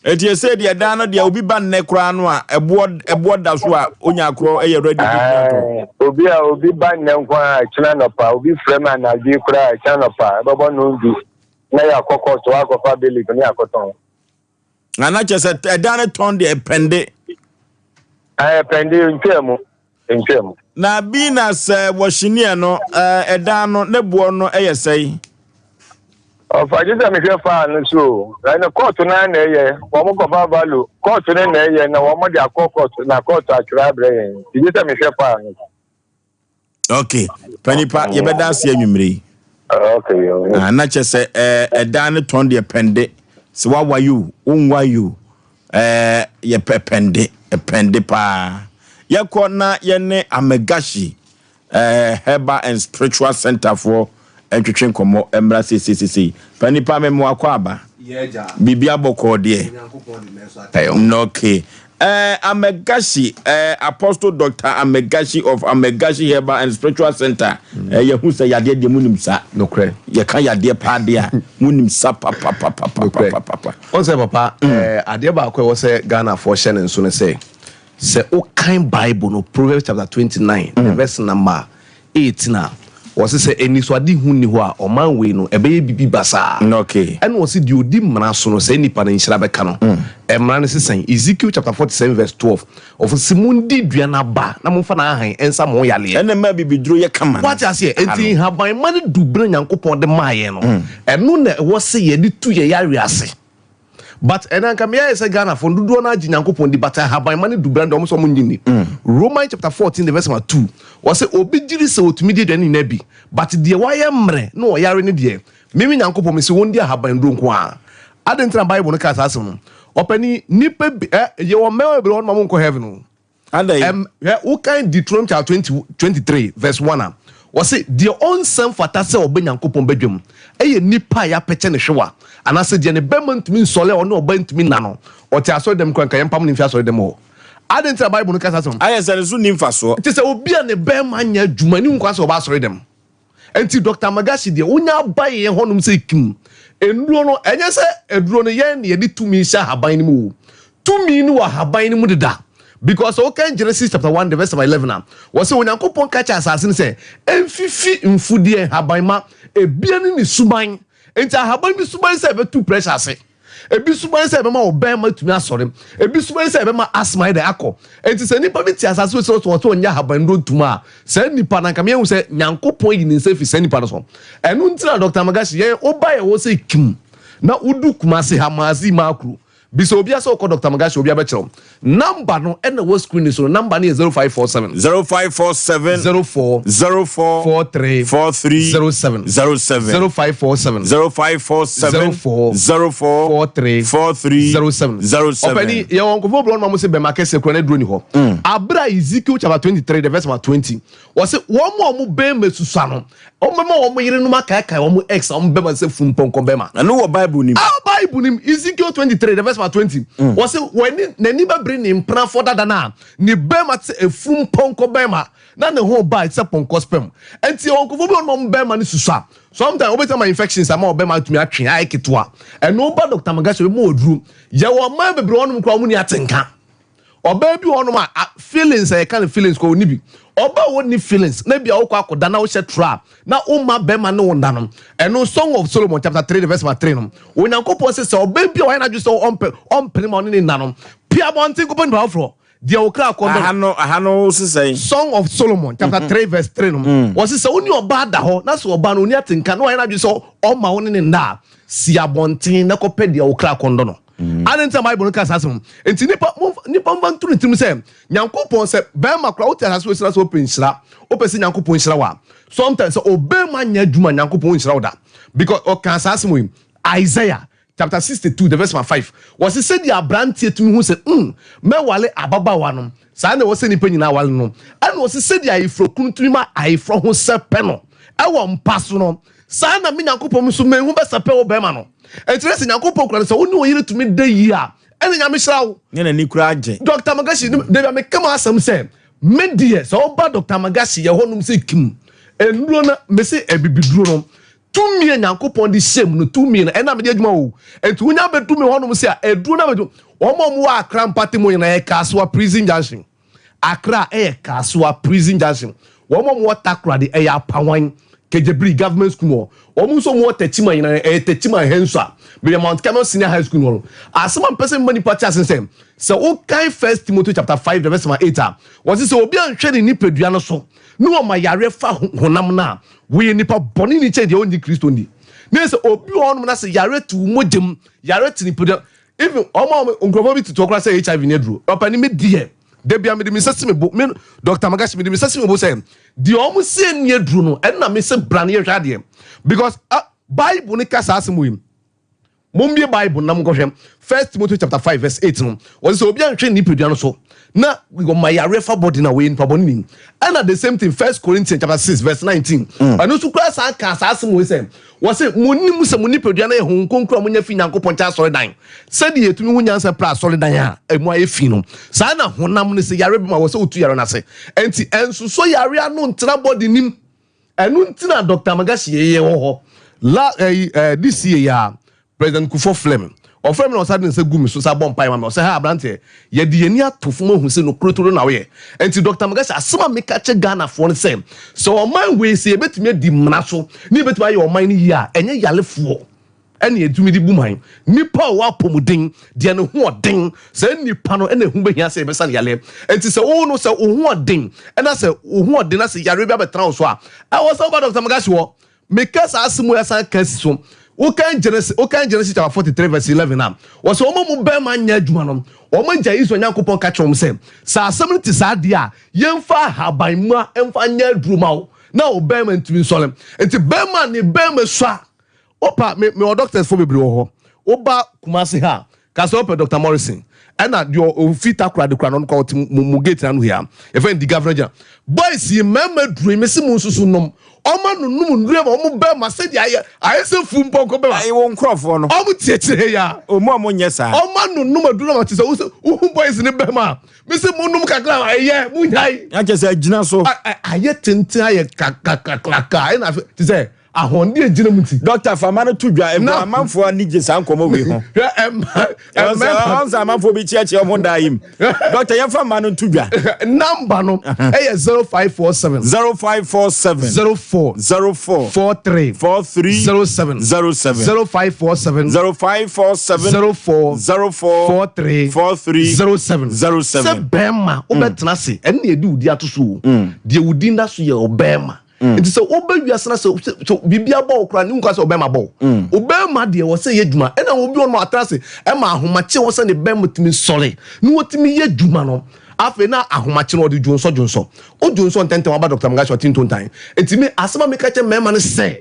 Eti ese deɛ dan no deɛ obi ba nnɛ koraa no a ɛboɔ ɛboɔ da so a onya korɔ ɛyɛ ready bi atɔ. Obi a obi ba nnɛ nko a ɛkyena nɔpa obi frɛ me anadwo yi koraa ɛkyena nɔpa ɛbɛbɔ nondu na yɛakɔ kɔɔto akɔfa bailiff ne yɛakɔtɔn. Na na kyerɛ sɛ ɛdan no tɔn deɛ ɛpɛnde. Ɛpɛnde ntwaa mu ntwaa mu. Na bi na sɛ wɔhyeneɛ no ɛdan no ne boɔ no yɛ sɛe. Ɔfa gye sɛ mehwɛ faa no so o. Ɛno kɔɔto no ara na ɛyɛ. Wɔn kɔfa value. Kɔɔto no na ɛyɛ na wɔn de akɔ kɔɔto na kɔɔto atwerɛ abrɛ yɛn. Nti gye sɛ mehwɛ faa no so. Ok, panipa yɛbɛda ase anwummere yi. Okay. Ah, na kyɛ sɛ ɛdan no tɔn deɛ pɛnde. Sɛ wawa yi o, wonwa yi o. Ɛɛ yɛpɛ pɛnde, pɛnde paa. Yɛkɔ na yɛne Amegashi ɛɛ Herbal and Spiritual Center foɔ ntwetwe nkɔmmɔ mmra seiseiseisei. Panipa me mmoa kɔ aba. Biribi abɔkɔɔ deɛ. Okay. Eh, Amegashi, eh, Apostle Dr. Amegashi of Amegashi Herbal and Spiritual Center. Mm. Eh, yɛhu sɛ yadeɛ deɛ munim sa. Nokorɛ. Yɛka yadeɛ paa deɛ a, munim sa papapapapapapa. Ɔn sɛ papa, mm. eh, adeɛ baako a ɛwɔ sɛ Ghanafoɔ hyɛ ne nso no sɛ, sɛ wokan Bible no, Proverbs chapter 29, mm. the verse number 18 a, wɔse sɛ anisoadehu nni hɔ a, ɔman wei no, ɛbɛyɛ biribi basaa. Ɛna wɔse deɛ ɔdi mmara so no, saa nipa no nhyira bɛka no. Mmara no se sɛn? Ezekiel chapter 47 verse 12, ɔse mondi dua no aba na momfa n'ahan nsa mo ho yareɛ. Ɛna ɛma abibiduro yɛ kama no. Woate aseɛ? Enti nhaban ma no du berɛ a Nyankopɔn de maa yɛn no, ɛno na ɛwɔ sɛ yɛde tu yɛn yareɛ ase. But ɛnɛ anka meyɛ ayɛ sɛ Ghana fo no dodoɔ no ara gye Nyankopɔn di but ahaban ma no du brɛ no deɛ ɔmo sɛ ɔmo nnye nni. Roman chapter 14 the verse number 2 ɔse obi gyedi sɛ otumi di aduane nyinaa bi but deɛ wayɛ mmerɛ na ɔyare no deɛ me me Nyankopɔn mese wɔndi ahaban duro nko ara. Adɛn nti na Bible no kaa saa asɛm no? Ɔpanin, nnipa bi ɛ yɛwɔ mmarima bebree wɔ hɔ nom a wɔnkɔ heaven o. Adɛn? Ɛm, hwɛ, wokan Deuteronomy chapter 20, 23 verse 1 a, wɔse, Deɛ ɔnsɛ mfata sɛ ɔba Nyankopɔn badwam yɛ nipa a yɛapɛkyɛ ne hwewa, anaasɛ deɛ ne bɛma ntumi nsɔle a ɔne ɔbaa ntumi nna no. Ɔte asɔredɛm koraa, nka yɛmpam no mfi asɔredɛm hɔ. Adɛn nti na Bible no ka saa asɛm no? Ayɛ sɛ ne so nni mfasoɔ. Te sɛ obi a ne bɛma nyɛ adwuma, ne nkwa sɛ ɔba asɔredɛm. Enti Doctor Magashi deɛ wonya aba yɛn hɔnom sɛ kim. Nnuro no, ɛnyɛ sɛ aduro no yɛn na yɛde tumi hyɛ ahaban no mu o. Tumi no wɔ ahaban no mu deda. Because sɛ wokan Genesis chapter 1 the verse number 11 a, wɔsɛ Onyankopɔn ka kyerɛ asase no sɛ ɛmfifi mfudeɛ nhaban ma ebia ne ne suban. Enti ahaban bi suban sɛ ɛbɛtu pressure ase. Ebi suban sɛ ɛbɛma wo bɛrima atumi asɔre. Ebi suban sɛ ɛbɛma asthma ayɛ dɛ akɔ. Enti sɛ nipa bi te asase so sɛ ɔsɛ ɔnyɛ ahabannuro ntum a, saa nipa no anka meahu sɛ Nyankopɔn ayi ne nsa afi saa nipa no so. Ɛno nti na Doctor Magashi, yɛn woba yɛn hɔ sɛ Kim na wodu Kumasi ha, Maazi Makuro, Bisa obia sɛ ɔkɔ Doctor Magashi obia bɛkyerɛ wo. Number no ɛna ɛwɔ screen no so no, number no yɛ 0547. 0547. 04. 04. 43. 43. 07. 07. 0547. 0547. 04. 04. 43. 43. 07. 07. Ɔpɛni yɛwɔ nkurɔfoɔ bi wɔ hɔ nom a wɔn se bɛma kɛseɛ kura no aduro ni hɔ. Abere a Ezekiel chapter 23 the verse number 20 wɔse wɔn a wɔn bɛma susua no Wɔbɛma wɔn yerenom akaakae wɔn ex a wɔn bɛma sɛ fumpɔnkɔ bɛma. Ɛno wɔ Bible nim. Ah, Bible nim. Ezekiel 23, the verse number 20. Wɔse w'ani n'ani bɛbere ne mpenafoɔ dada no a ne bɛrima te sɛ afurum pɔnkɔ bɛrima na ne ho ba te sɛ pɔnkɔ sperm. Ɛnti yɛwɔ nkurɔfoɔ bi wɔ hɔ nom a wɔn bɛrima no susua. Sometimes wobɛtumi ama infections ama ɔbɛrima atumi atwe ayɛ ketewa. Ɛno woba Doctor Magashi ɔbɛma wo aduro. Yɛwɔ mmaa bebree wɔ hɔnom koraa a wɔnni atenka. Ɔbaa bi wɔ hɔnom a, a feelings a yɛka no feelings koraa ɔnni bi. Ɔbaa a ɔnni feelings na ebia wokɔ akɔda na wohyɛ tra a na womma bɛrima ne wo nna no, ɛno Song of Solomon chapter 3 the verse number 3 no, Onyankopɔn se sɛ ɔbaa bi a wayɛ n'adwene sɛ ɔmpɛ ɔmpene ma ɔne ne nna no, pue abɔnten kɔpɛ nipa foforɔ. Deɛ wo kra kɔn dɔ no. Aha no, aha no wo se sɛn? Song of Solomon chapter 3 verse 3 no, wɔse sɛ wo ne ɔbaa da hɔ na sɛ ɔbaa no ɔnni atenka na wayɛ n'adwene sɛ ɔmma wo ne ne nna a, si abɔnten na kɔpɛ deɛ wo kra kɔn dɔ no. Adɛn nti na Bible no ka saa asɛm no? Enti nnipa, momfa, nnipa mfa nto ne tirim sɛ, Nyankopɔn, sɛ bɛrima koraa, wote asase wei so na sɛ wopɛ nhyira, wopɛ sɛ Nyankopɔn nhyira wo a, sometimes sɛ ɔbarima nyɛ adwuma a, Nyankopɔn nhyira wo da. Because ɔkaa saa asɛm wei, Isaiah chapter 62, the verse number 5. Wɔse sɛdeɛ aberanteɛ tumi hu sɛ, mm, mɛwale ababaawa no, saa na ɛwɔ sɛ nnipa nyinaa wale no. Ɛna ɔse sɛdeɛ ayeforɔkunu tumi ma ayeforɔ ho sɛpɛ no ɛwɔ mpa so no, Saa na me Nyankopɔn nso mehu bɛsɛpɛ wo bɛrima no. Ɛnti na sɛ Nyankopɔn kura no sɛ wo ne ɔyere tumi da yie a, ɛne Nyame hyira wo. Ne n'ani kura agye. Doctor Magashi, dabi a meka m'asɛm sɛ, me deɛ sɛ woba Doctor Magashi yɛ hɔ nom sɛ kim, nnuro no, mese abibiduro no, tumi a Nyankopɔn de hyɛ mu no, tumi no, ɛna mede adwuma o. Ɛnti wonya bɛdu me hɔ nom sɛ a, aduro no abɛdu, wɔn a wɔwɔ Accra mpate mu nyinaa, ɛyɛ Kasoa Prison Junction. Accra yɛ Kasoa Prison Junction. Wɔn a wɔwɔ Takoradi ɛyɛ Apawan, Kejebiri Government School hɔ. Wɔn nso a wɔwɔ Techiman nyinaa ɛyɛ Techiman Henswa, baabi a Mount Carmel Senior High School no wɔ no. Asɛm a mepɛ sɛ mema nnipa te ase ne sɛ, sɛ wokan First Timothy chapter 5 the verse number 8 a, wɔse sɛ obi anhwɛ ne nipadua no so na ɔma yareɛ fa honam no a, wɔyɛ nipa bɔne ni kyɛn deɛ ɔnnye Kristo nni. Ne sɛ obi wɔ hɔnom na sɛ yareɛ te wo mogya mu, yareɛ te nipadua Even wɔn a wɔn nkurɔfoɔ bi tutu koraa sɛ HIV ni aduro. Papa ni me deɛ dabi a mede me nsa si me bo me Dr. Magashi mede me nsa si me bo sɛ deɛ wɔn si ni aduro no ɛna me sɛ bra ne yɛhwɛ adeɛ because uh, Bible ne ka saa asɛm wei mommie Bible na monkɔhwɛ First Timothy chapter 5 verse 8 no wɔn sɛ obi anhwɛ nipadua no so na wɔma yareɛ fa body na wɔyɛ nipa bɔne ni ɛna the same thing First Corinthians chapter 6 verse 19 ɛno nso koraa saa ka saa asɛm wei sɛ Wɔse, Monnim sɛ mo nipadua no yɛ Honhom Kronkron a monya fi Nyankopɔn nkyɛn asɔredan? Sɛdeɛ yɛtumi hu nyansa pira asɔredan a ɛmu ayɛ fi no, saa na honam no sɛ yare bi ma wɔ sɛ wotu yare no ase. Enti ɛnsosɔ yare ano ntena body nim. Ɛno nti na Doctor Magashi yɛyɛ wɔ hɔ. La, eh, eh, this year yi ara, President Kufuor frɛɛ me. Ɔfrɛɛ me na ɔsan de ne nsa guu me so san bɔɔ mpaeɛ ma me. Ɔsɛ, Ha aberanteɛ, yɛde yɛn ani ato fam ahu sɛ nokorɛ turo na woyɛ. Enti Doctor Magashi, asɛm a meka kyerɛ Ghanafoɔ ne sɛ, sɛ ɔman wei, sɛ yɛbɛtumi adi mmara so na yɛbɛtumi ayɛ ɔman no yie a, ɛnyɛ yarefoɔ na yɛtumi de bu man. Nnipa a wɔwɔ apɔmuden, deɛ ne ho ɔden, saa nnipa no na ɛho bɛhia sɛ yɛbɛsa no yareɛ. Enti sɛ wo no, sɛ wo ho ɔden na sɛ wo ho ɔden na sɛ yareɛ bi abɛtena wo so a, ɛwɔ sɛ woba Doctor Magashi hɔ. Meka saa asɛm yi asan ka asi so. Wokan Genesis, wokan Genesis chapter 43 verse 11 a, wɔsɛ wɔn mu bɛrima nyɛ adwuma no, wɔn agya Israel Nyankopɔn ka kyerɛ wɔn sɛ, sɛ asɛm no te saa deɛ a, yɛmfa ahaban mua mfa nyɛ aduro ma wo, na wo bɛrima ntumi nsɔre. Nti bɛrima ne bɛrima sua. Wopa, me, mewɔ doctors fo bebree wɔ hɔ. Woba Kumasi ha a, Ka sɛ wopɛ Doctor Morrison ɛna deɛ ofi Takoradi kora no ɔno kora ɔte mo mo gate ano hia yɛfɛ no di governor general boys yi mmarima duro yi mese mo nsusu nom ɔma no nom nnuro ma ɔmo bɛma sɛdeɛ ayɛ ayɛ sɛ fu mpɔnkɔ bɛma Ayi wo nkorɔfoɔ no. ɔmo te akyire ya Ɔmo a mo nyɛ saa. ɔma no nom aduro ma te sɛ wosɛ wohu boys ne bɛma a mese mo nom kakra a ɛyɛ mo nyae Akyɛ sɛ agyina so. Ayɛ tenten ayɛ kakraka ɛna afei te sɛ Ahɔnde a egyina mu nti. Dɔkta fa ma no to dwa mpo amanfoɔ ani gye saa nkɔmmɔ wei ho. Hwɛ ɛma ɛmɛ sɛ amanfoɔ bi kyeakyea wɔn daa yi mu. Dɔkta yɛmfa mma no nto dwa. Namba no ɛyɛ 0547. 0547. 04. 04. 43. 43. 07. 07. 0547. 0547. 04. 04. 43. 43. 07. 07. Sɛ bɛrima wobɛtena ase ɛne yɛde wo di ato so o. Deɛ wo din da so yɛ ɔbɛrima. Mm. Nti sɛ woba wiase na sɛ sɛ biribi abɔ wo koraa ne nka sɛ ɔbɛrima bɔ wo. Mm. Ɔbɛrima deɛ wɔ sɛ yɛ adwuma ɛna obi wɔn atra ase ɛma ahomakye wɔ sɛ ne bɛrima tumi sɔre na wɔtumi yɛ adwuma no. Afei na ahomakye no ɔde dwonsɔ dwonsɔ. O dwonsɔ ntɛntɛm aba Dr. Magashi ɔte ntontan. Nti me asɛm a meka kyɛ mmarima no sɛ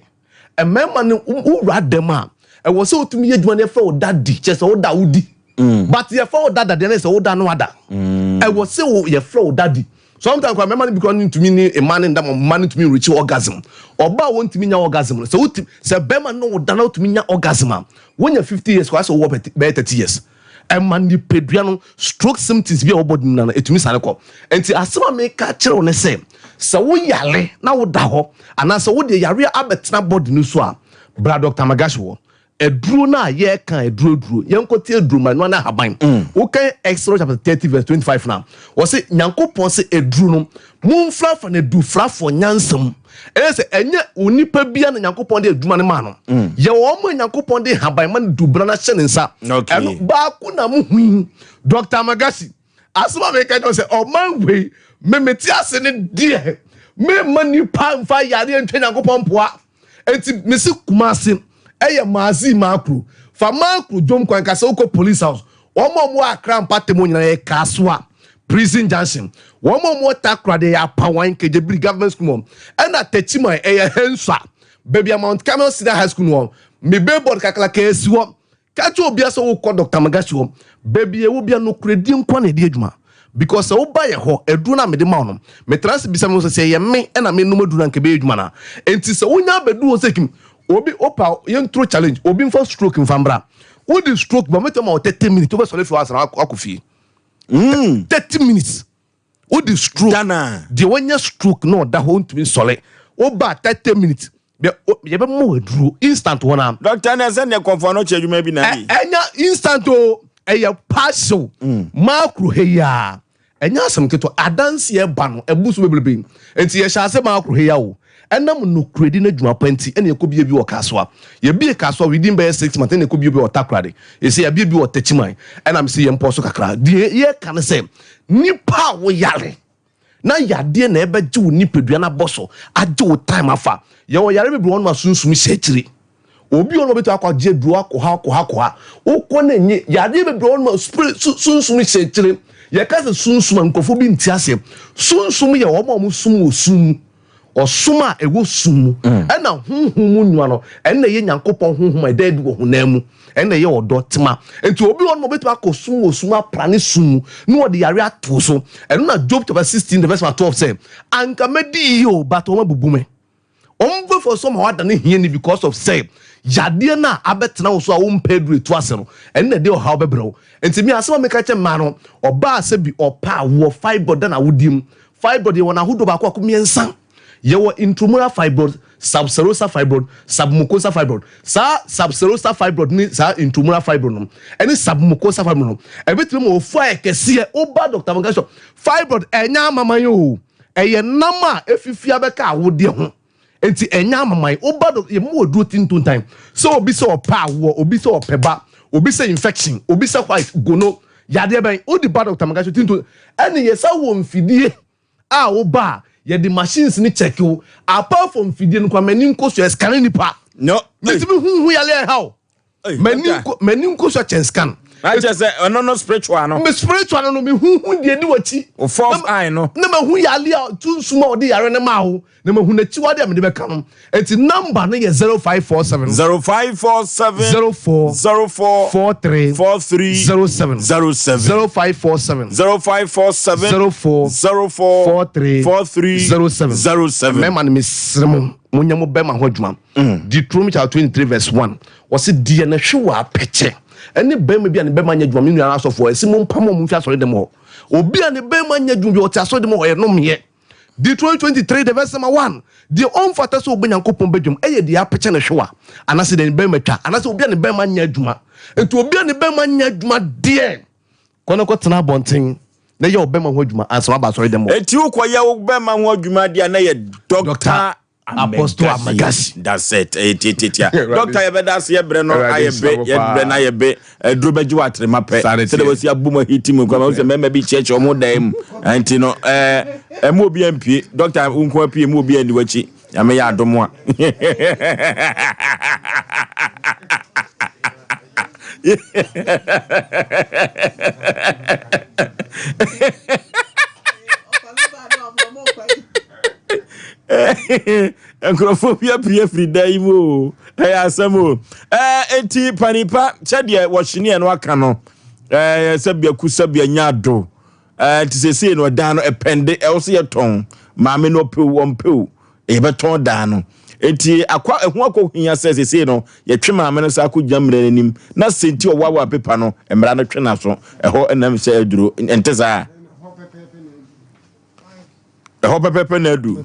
mmarima no wowura dɛm a ɛwɔ sɛ wotumi yɛ adwuma no yɛfrɛ wo dadi kyɛ sɛ woda wodi. Mm. But yɛfrɛ wo dada deɛ ne sɛ woda no ada. Ɛwɔ sɛ yɛfrɛ wo dadi. Sometimes koraa mmarima no bi koraa no ntumi ne mmaa no nda ma mmaa no ntumi nreach orgasm. Ɔbaa a wɔntumi nya orgasm no, sɛ wotumi sɛ bɛrima no wo da na wotumi nya orgasm a, wonya 50 years koraa sɛ wowɔ bɛyɛ 30 years. Ɛma nipadua no stroke symptoms bi a ɛwɔ body no nyinaa no, ɛtumi sane kɔ. Nti asɛm a meka kyerɛ wo ne sɛ, sɛ wo yare na woda hɔ anaasɛ wode yareɛ abɛtena body no so a, bra Doctor Magashi hɔ. Aduro no a yɛreka aduro aduro, yɛnkɔte aduro ma ɛno ne ahaban. Wokan Exodus chapter 30 verse 25 no a, wɔse Nyankopɔn se aduro no, momfrafra no adufrafoɔ nyansa mu. Ɛyɛ sɛ ɛnyɛ onipa bia na Nyankopɔn de adwuma no maa no. Yɛwɔ wɔn a Nyankopɔn de haban ma no dubena no ahyɛ ne nsa. Ɛno baako na mohui. Dr. Magasi, asɛm a meka kyerɛ sɛ ɔman wei, me mete ase ne deɛ, memma nipa mfa yareɛ ntwa Nyankopɔn mpoa. Enti mese Kumasi ɛyɛ Maazi Maakro. Fa Maakro dwom kwan ka sɛ wokɔ police house. Wɔn a wɔwɔ Accra mpatamu nyinaa yɛ Kasoa prison junction. Wɔn a wɔwɔ Takoradi ɛyɛ Apawan Kejebiri government school hɔ. Ɛna Techiman ɛyɛ Henswa baabi a Mount Carmel Senior High School no wɔ. Me billboard kakraka esi hɔ. Ka kyerɛ obiara sɛ wokɔ Doctor Magashi hɔ. Baabi a ɛwɔ biara nokorɛdie nko ara na yɛde adwuma. Because sɛ woba yɛ hɔ, aduro no a mede ma wo no, metra ase bisa me ho sɛ, sɛ ɛyɛ me na menom aduro no a anka ɛbɛyɛ adwuma anaa? Enti sɛ wonya abɛduru hɔ sɛ Kim, obi, wopɛ a yɛnturo challenge, obi mfa stroke mfa mbra. Wode stroke ba, mɛtumi ama wo 30 minutes, wobɛsɔre afiri hɔ ansa na wakɔ fie. 30 minutes. Wode stroke, deɛ wanya stroke na ɔda hɔ ntumi nsɔre, woba 30 minutes, yɛbɛma wo aduro instant hɔ naa. Doctor na ɛsɛ neɛ kɔnfoɔ no kyɛ adwuma bi na yi. Ɛnya instant o, ɛyɛ partial. Maakro ha yi a, ɛnyɛ asɛm ketewa. Adanseɛ ba no, ɛbu so bebrebe. Nti yɛhyɛ ase maakro ha yi a o, ɛnam nokorɛdi ne adwuma pa nti ɛna yɛkɔ bie bi wɔ Kasoa. Yɛbie Kasoa within bɛyɛ 6 months ɛna yɛkɔ bie bi wɔ Takoradi. Ɛsɛ yɛabie bi wɔ Techiman. Ɛna mese yɛmpɔ so kakra. Deɛ yɛka ne sɛ, nipa a woyare na yadeɛ na ɛbɛgye wo nipadua no abɔ so agye wo time afa. Yɛwɔ yare bebree wɔ hɔnom a sunsum hyɛ akyire. Obi wɔ hɔnom a obɛtumi akɔ agye aduro akɔ ha akɔ ha akɔ ha. Wokɔ na enye. Yadeɛ bebree wɔ hɔnom a spirit su sunsum hyɛ akyire. Yɛka sɛ sunsum a nkurɔfoɔ bi nte aseɛ. Sunsum yɛ wɔn a wɔsom wɔ sum mu. Ɔsom a ɛwɔ sum mu ɛna honhom mu nnwuma no, ɛno na ɛyɛ Nyankopɔn honhom a ɛda adi wɔ honam mu. Ɛno na ɛyɛ ɔdɔ, tema. Nti obi wɔ hɔ nom a obetumi akɔ sum wɔ sum apra ne sum mu na ɔde yare ato so. Ɛno na Job chapter 16 the verse number 12 sɛ, Anka mɛdi yie o, but wɔn abubu me. Wɔn bɛfɔ so ma wadane hiani because of sɛ yadeɛ no a abɛtena wo so a wompɛ aduru etu ase no, ɛno na ɛde ɔhaw bɛbrɛ wo. Nti me asɛm a meka kyerɛ mmaa no, ɔbaa sɛ bi ɔpɛ awoɔ, fibroid da n'awodeɛ mu, Fibroid yɛwɔ n'ahodoɔ baako baako mmiɛnsa. Yɛwɔ intramural fibroid, subserosa fibroid, submucosa fibroid. Saa subserosa fibroid ne saa intramural fibroid no ɛne submucosa fibroid no ɛbɛtumi ma ofu ayɛ kɛseɛ. Woba Dr. Manka shop, fibroid ɛnyɛ amaman o, ɛyɛ nam a efifi abɛka awodeɛ ho. Enti ɛnyɛ amaman. Woba do yɛma wo aduro ti ntontan. Sɛ obi sɛ ɔpɛ awoɔ, obi sɛ ɔpɛ ba, obi sɛ infection, obi sɛ white, gono, yadeɛ bɛn, wode ba Doctor Magashi ti ntontan. Ɛne yɛsa wɔ mfidie a woba a yɛde machines no check wo. Apart from mfidie no koraa m'ani nkɔ so ɛscanne nipa. No. Metumi hu hu yareɛ ɛha wo. M'ani nkɔ m'ani nkɔ so kyɛn scan. Na kyerɛ sɛ ɔno no spiritual no. Me spiritual no no me hu hu deɛ di w'akyi. O fourth eye no. Na ma hu yale a tunsum a ɔde yare no maa wo na ma hu n'akyiwade a mede bɛka no. Eti number no yɛ 0547. 0547. 04. 04. 43. 43. 07. 07. 0547. 0547. 04. 04. 43. 43. 07. 07. Mɛma no mesrɛ mo monyɛ mo bɛma ho adwuma. Deuteronomy chapter 23 verse 1 wɔse deɛ ne hwe wɔ apɛkyɛ ɛne bɛrima bi a ne bɛrima nyɛ adwuma me nua asɔfoɔ ɛsi mo mpam wɔn mfi asɔre dɛm hɔ obi a ne bɛrima nyɛ adwuma bi ɔte asɔre dɛm hɔ ɔyɛ nomeɛ. Deuteronomy 23 the verse number 1 deɛ ɔmfata sɛ ɔbɛ Nyankopɔn badwam ɛyɛ deɛ apɛkyɛ ne hwewa anaasɛ deɛ ne bɛrima twa anaasɛ obi a ne bɛrima nyɛ adwuma nti obi a ne bɛrima nyɛ adwuma deɛ kɔ na kɔtena abɔnten na yɛ ɔbɛrima ho adwuma ansa waba asɔre dɛm hɔ. Enti wokɔyɛ wo bɛrima ho adwuma deɛ a na yɛ Doctor Apostle Amagasi. That's it. Ɛyɛ tiatiatia. Doctor yɛbɛda ase yɛbrɛ no ayɛ be yɛbrɛ no ayɛ be aduro bɛgye wɔ atrema pɛ sɛdeɛ wɔsi abom ahiti mu kora ma sɛ mmarima bi kyerɛkyerɛ wɔn dan mu nti no ɛɛ ɛmu obi ampie doctor wo nko apue mu obi ani w'akyi nyame yɛ adom a. Nkurɔfoɔ bi apue afiri dan yi mu o. Ɛyɛ asɛm o. Ɛɛ eti panipa sɛdeɛ wɔhyeneɛ no aka no ɛɛ sɛbea ku sɛbea nya ado. Ɛɛ nti sɛsei no ɛdan no ɛpɛnde ɛwɔ sɛ yɛtɔn. Maame no ɔpɛ o ɔmpɛ o yɛbɛtɔn dan no. Enti akwa ɛho akɔ hia sɛ sesei no yɛtwe maame no saa kɔgyina mmara no anim na sɛ nti ɔwoawoa pepa no mmara no twe n'aso. Ɛhɔ nam sɛ aduro. Ɛnte saa? Ɛhɔ pɛpɛpɛ na adu.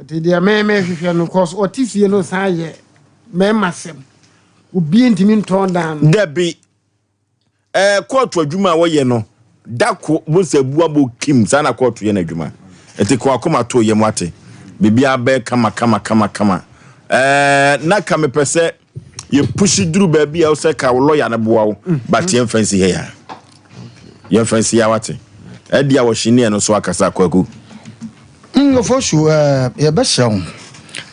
Nti deɛ me mehwehwɛ no cause ɔte fie no san yɛ mɛma sɛm. Obi ntumi ntɔn dan no. Dabi. Ɛɛ kɔɔto adwuma a wɔyɛ no da ko bo sɛ bu abɔ kim saa na kɔɔto yɛ n'adwuma. Nti kɔ akoma to yam wate. Biribiara bɛyɛ kama kama kama kama. Ɛɛ na ka mepɛ sɛ yɛ pushi duru baabi a wosɛ ka wo lɔya no boa wo but yɛmfa nsi ha ya. Yɛmfa nsi ha wate. Ɛde a wɔhye no so akasa kwaku. Ofosu, eh, yɛbɛsrɛ wo,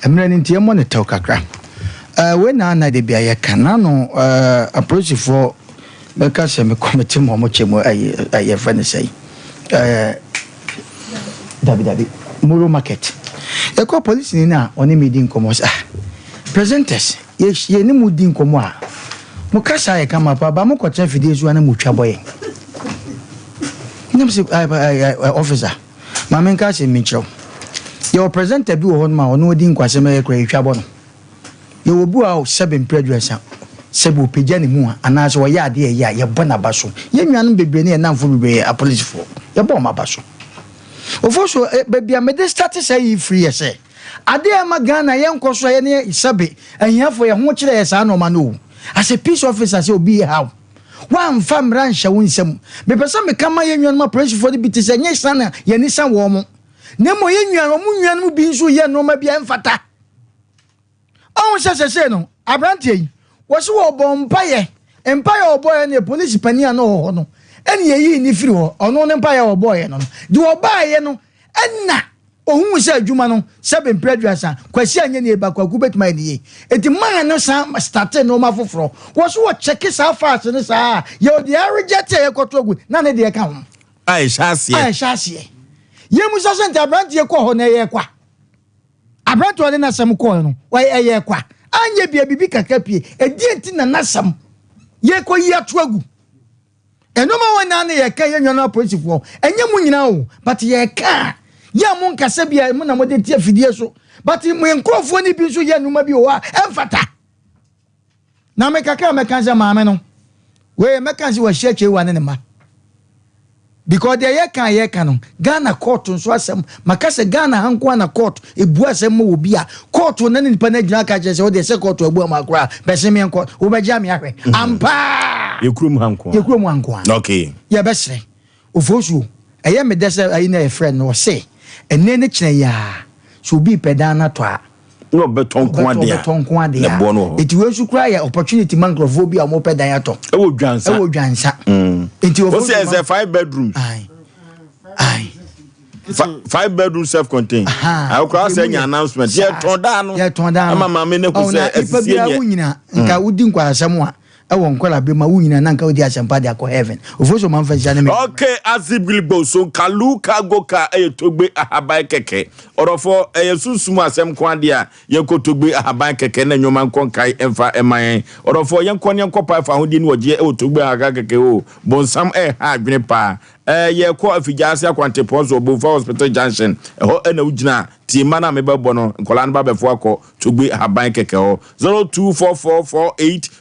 mmerɛ no nti yɛmmɔ no tɛw kakra. Eh, wei na ana de bia yɛka na no eh, apolisifoɔ bɛka sɛ mekɔ mete ma ɔmo kyɛ mu ɛyɛ ɛyɛ fɛ ne sɛn eh, dabi dabi Moro market yɛkɔ polisini no a ɔne me di nkɔmmɔ sɛ ah presenters yɛ yɛne mu di nkɔmmɔ a mo kasa yɛ kama paa ba mo kɔtena fidie so a na mo twa bɔ yɛn nam sɛ officer Ma menka asɛm bi nkyerɛ wo. Yɛwɔ presenter bi wɔ hɔnom a ɔno ɔdi nkwasɛm ɛyɛ koraa yɛtwa bɔ no. Yɛwɔ bi wɔ hɔ a sɛbe mprɛ aduasa, sɛbe ɔpagya ne mu a anaasɛ ɔyɛ adeɛ a ɛyɛ a yɛbɔ n'aba so. Yɛn nuanom bebree ne yɛn nnamfo bebree yɛ apolisifoɔ. Yɛbɔ wɔn aba so. Ofosuo, eh, baabi a mede starte saa yi firi yɛ sɛ, adeɛ a ɛma Ghana yɛnkɔ so a yɛne sɛbe ahiafoɔ yɛn ho kyerɛ yɛ saa nnoɔma no o. As a peace officer sɛ obi haw Woamfa mmara anhyɛ wo nsam. Mepɛ sɛ meka ma yɛn nuanom apolisifoɔ no bi te sɛ ɛnyɛ sa na yɛn ani sa wɔn, na mmom yɛn nua, wɔn nuanom bi nso yɛ nneɛma bi a ɛmfata. Ɔho sɛ sɛsei no, aberanteɛ yi, wɔsi wɔbɔ mpaeɛ, mpaeɛ a ɔbɔeɛ no yɛ polisi panin a na ɔwɔ hɔ no, ɛna yɛyii ne firi hɔ, ɔno ne mpaeɛ a ɔbɔeɛ no no, deɛ ɔbaeɛ no, ɛna Ohuu sɛ adwuma no, sɛbe mprɛ aduasa, Kwasi anyɛ ne yie ba Kwaku bɛtumi ayɛ ne yie. Enti maa no san startee nnoɔma foforɔ. Wɔ so wɔ kyɛke saa files no saa a, yɛwɔ deɛ arejɛte a yɛkɔto agu na ne deɛ ka ho. A ɛhyɛ aseɛ. A ɛhyɛ aseɛ. Yɛmmisa sɛ nti aberanteɛ kɔɔ hɔ no ɛyɛɛ kwa? Aberanteɛ a ɔde n'asɛm kɔɔɛ no, ɛyɛɛ kwa? Anyɛ bia biribi kakra pie. Ɛdeɛn nti na n'asɛm yɛkɔyi ato agu? Nnoɔma wɔ nyinaa ne yɛka yɛn nuanom apolisifoɔ ɛnyɛ mo nyinaa o but yɛka a yɛ a mo nkasa bi a mo na mo de te afidie so but mo nkurɔfoɔ no bi nso yɛ nnoɔma bi wɔ hɔ a ɛmfata na me kakra mɛka sɛ maame no wei mɛka sɛ wɔahyia kyewa ne ne ma because deɛ yɛka a yɛka no Ghana court nso asɛm maka sɛ Ghana ha nko na court ebu asɛm ma obi a court na ne nipa no agyina aka kyerɛ sɛ wodeɛ sɛ court abu ama koraa bɛse me nkɔ wobɛgye ame ahwɛ mm. ampaa yɛ kurom ha nko yɛ kurom ha nko a okay yɛbɛsrɛ ofosuo ɛyɛ me dɛ sɛ ayi na yɛfrɛ no ɔse ɛnɛ ne kyerɛ yɛ a sɛ obi pɛ dan no atɔ a na ɔbɛtɔ nko adeɛ ɔbɛtɔ nko adeɛ a ɛboɔ no wɔ hɔ eti wei nso koraa yɛ opportunity ma nkurɔfoɔ bi a wɔpɛ dan atɔ ɛwɔ dwansa ɛwɔ dwansa mm. eti wɔsi ɛsɛ five bedrooms ayi ayi five bedroom self contained akora sɛ nya announcement yɛ tɔn daa no yɛ tɔn daa no ama maame ne ko sɛ ɛsisi yɛ nipa biara wonyina nka mm. wodi nkwarasɛm a ɛwɔ nkɔla bi ma wonyina na nka wodi asɛmpa de akɔ heaven ofo so manfa nhyia ne me. Okay, azibigbo so nkalu cargo car ɛyɛ togbe ahaban kɛkɛ ɔdɔfo ɛyɛ sunsum asɛm nko adeɛ a yɛnkɔ togbe ahaban kɛkɛ na nneɛma nkɔ nkae ɛmfa ɛma yɛn ɔdɔfo yɛnkɔ ne yɛnkɔ pae fa ahodie ne ɔgyeɛ ɛwɔ togbe ahaban kɛkɛ o bonsam ɛha adwene paa ɛɛ yɛkɔ afigya ase akwantepɔn so Obomfa hospital junction ɛhɔ ɛna wogyina tie mma no a mebɛbɔ no nkɔlaa no ba bɛfo akɔ Togbe ahaban kɛkɛ hɔ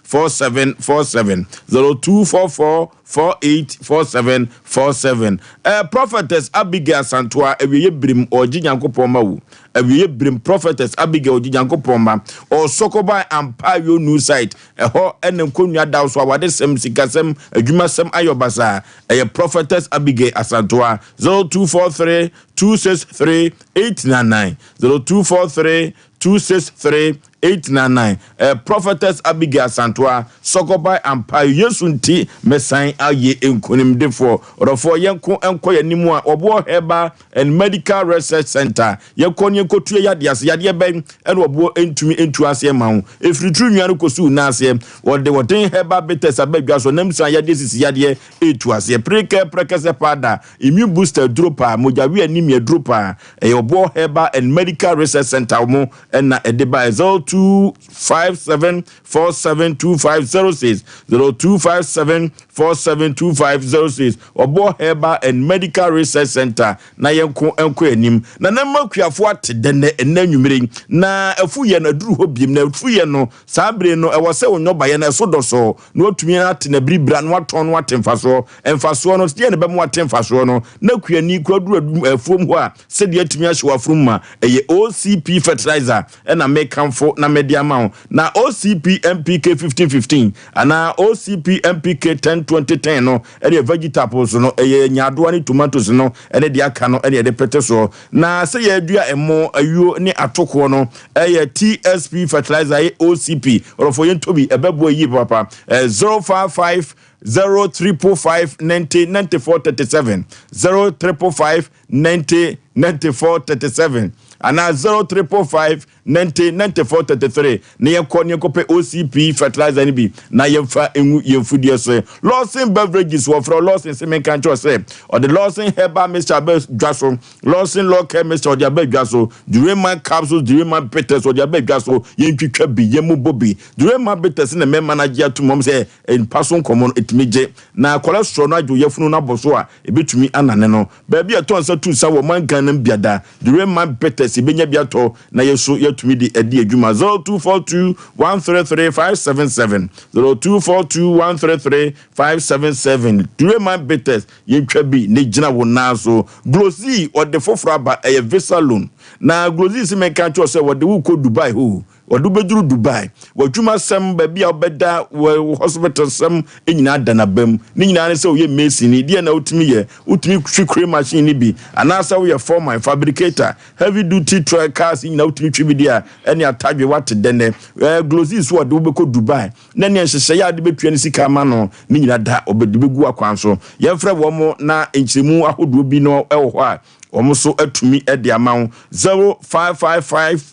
0244484747 0244484747 eh, Prophetess Abigail Asantoa awieɛ birim ɔregye Nyankopɔn ma wu awieɛ birim Prophetess Abigail ɔgye Nyankopɔn ma ɔsɔkɔban ampa awie new site ɛhɔ ɛne nkonnwa daw so awadesɛm sikasɛm adwumasɛm ayɛ ɔbasaa ɛyɛ Prophetess Abigail Asantoa 0243 263 899 0243 263 899 eh, Prophetess Abigail Asantoa Sɔkɔbae ampa Yesu nti mɛsan ayɛ nkonimdifoɔ. Ɔdɔfoɔ yɛnko nkɔ yɛn anim a Ɔboɔ Herbal and Medical Research Center yɛnkɔ ne yɛnkɔtu yɛ yadeɛ ase. Yadeɛ bɛn ɛna ɔboɔ ntumi ntu aseɛ ma wo? Ɛfiri tiri nwa no kɔsi wo nan aseɛ. Wɔde wɔden herbal bitters aba dwa so nam san yadeɛ sisi yadeɛ ɛtu aseɛ. Prekɛ prɛkɛsɛ powder, immune booster duro paa, mogya we anemia duro paa. Ɛyɛ Ɔboɔ Herbal and Medical Research Center wɔn na ɛde baeɛ. 0257 472506 0257 472506 Ɔboɔ Herbal and Medical Research Center na yɛnko nkɔ anim na na mma akuafoɔ ate dɛ nnɛ ɛnnɛ anwummere yi na afuyɛ no aduru hɔ biem na afuyɛ no saa bere no ɛwɔ sɛ wo nnɔbaeɛ no ɛso dɔsɔɔ na watumi ate na biribira na watɔn no ate mfasoɔ mfasoɔ no deɛ na ɛbɛma wate mfasoɔ no na kuani kura duru afuom hɔ a sɛdeɛ atumi ahyɛ w'afurum ma ɛyɛ OCP fertilizer na mekamfo na mede ama wo. Na OCP MPK 1515 anaa OCP MPK 1020 10 no ɛne vegetables no, ɛyɛ nyaadoa ne tomatoes no ɛne deɛ aka no ɛne yɛde pete soɔ. Na sɛ yɛredua ɛmo, ayuo ne atokoɔ no ɛyɛ TSP fertilizer ɛyɛ OCP. Ɔdɔfoɔ yɛntɔ bi, ɛbɛboa yie papapa. 055 0 555 90 94 37 0 555 90 94 37 anaa 0 555 90 94 33 na yɛnkɔ na yɛnkɔpɛ OCP fertilizer no bi na yɛmfa ngu yɛn mfudeɛ so. Lawson Beverages wɔfrɛ Lawson sɛ menka nkyerɛ sɛ ɔde Lawson Herbal Mixture aba dwa so, Lawson Law Care Mixture ɔde aba dwa so, Dureman Capsules, Dureman Bitters ɔde aba dwa so, yɛntwitwa bi, yɛmmobɔ bi. Dureman Bitters na mmarima no agye atom wɔn sɛ mpa so nkɔmmɔ no ɛtumi gye na cholesterol no agye wo yafunu no abɔ so a ɛbɛtumi anane no. Baabi a ɛtɔ nsa tu nsa wɔ ɔman Ghana mu biada, Dureman Bitters yɛbɛnya bi atɔ na yɛ nso yɛatumi de adi adwuma. 0242 133 577, 0242 133 577, Dureman Bitters, yɛntwa bi na gyina wo nan so. Glozy, ɔde foforɔ aba, ɛyɛ visa loan. Na Glozy se menka nkyerɛ wo sɛ wɔde wo rekɔ Dubai hoo. Wɔde wo bɛduru Dubai. W'adwumasɛm, baabi a wobɛda, wo hospital sɛm nyinaa da n'abam. Ne nyinaa ne sɛ woyɛ mason ni, deɛ na wotumi yɛ? Wotumi twi crane machine no bi, anaasɛ woyɛ foreman, fabricator, heavy duty truck, cars nyinaa wotumi twi bi deɛ a, ɛne atadwe woate dɛ nnɛ. Ɛɛ Glozy nso wɔde wo bɛkɔ Dubai, na nea nhyehyɛeɛ a wode bɛtua ne sika ama no ne nyinaa da, wɔde bɛgu w'akwan so. Yɛmfrɛ wɔn na nkyerɛmu ahodoɔ bi no wɔ hɔ a, wɔn nso atumi de ama wo. 0555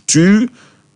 2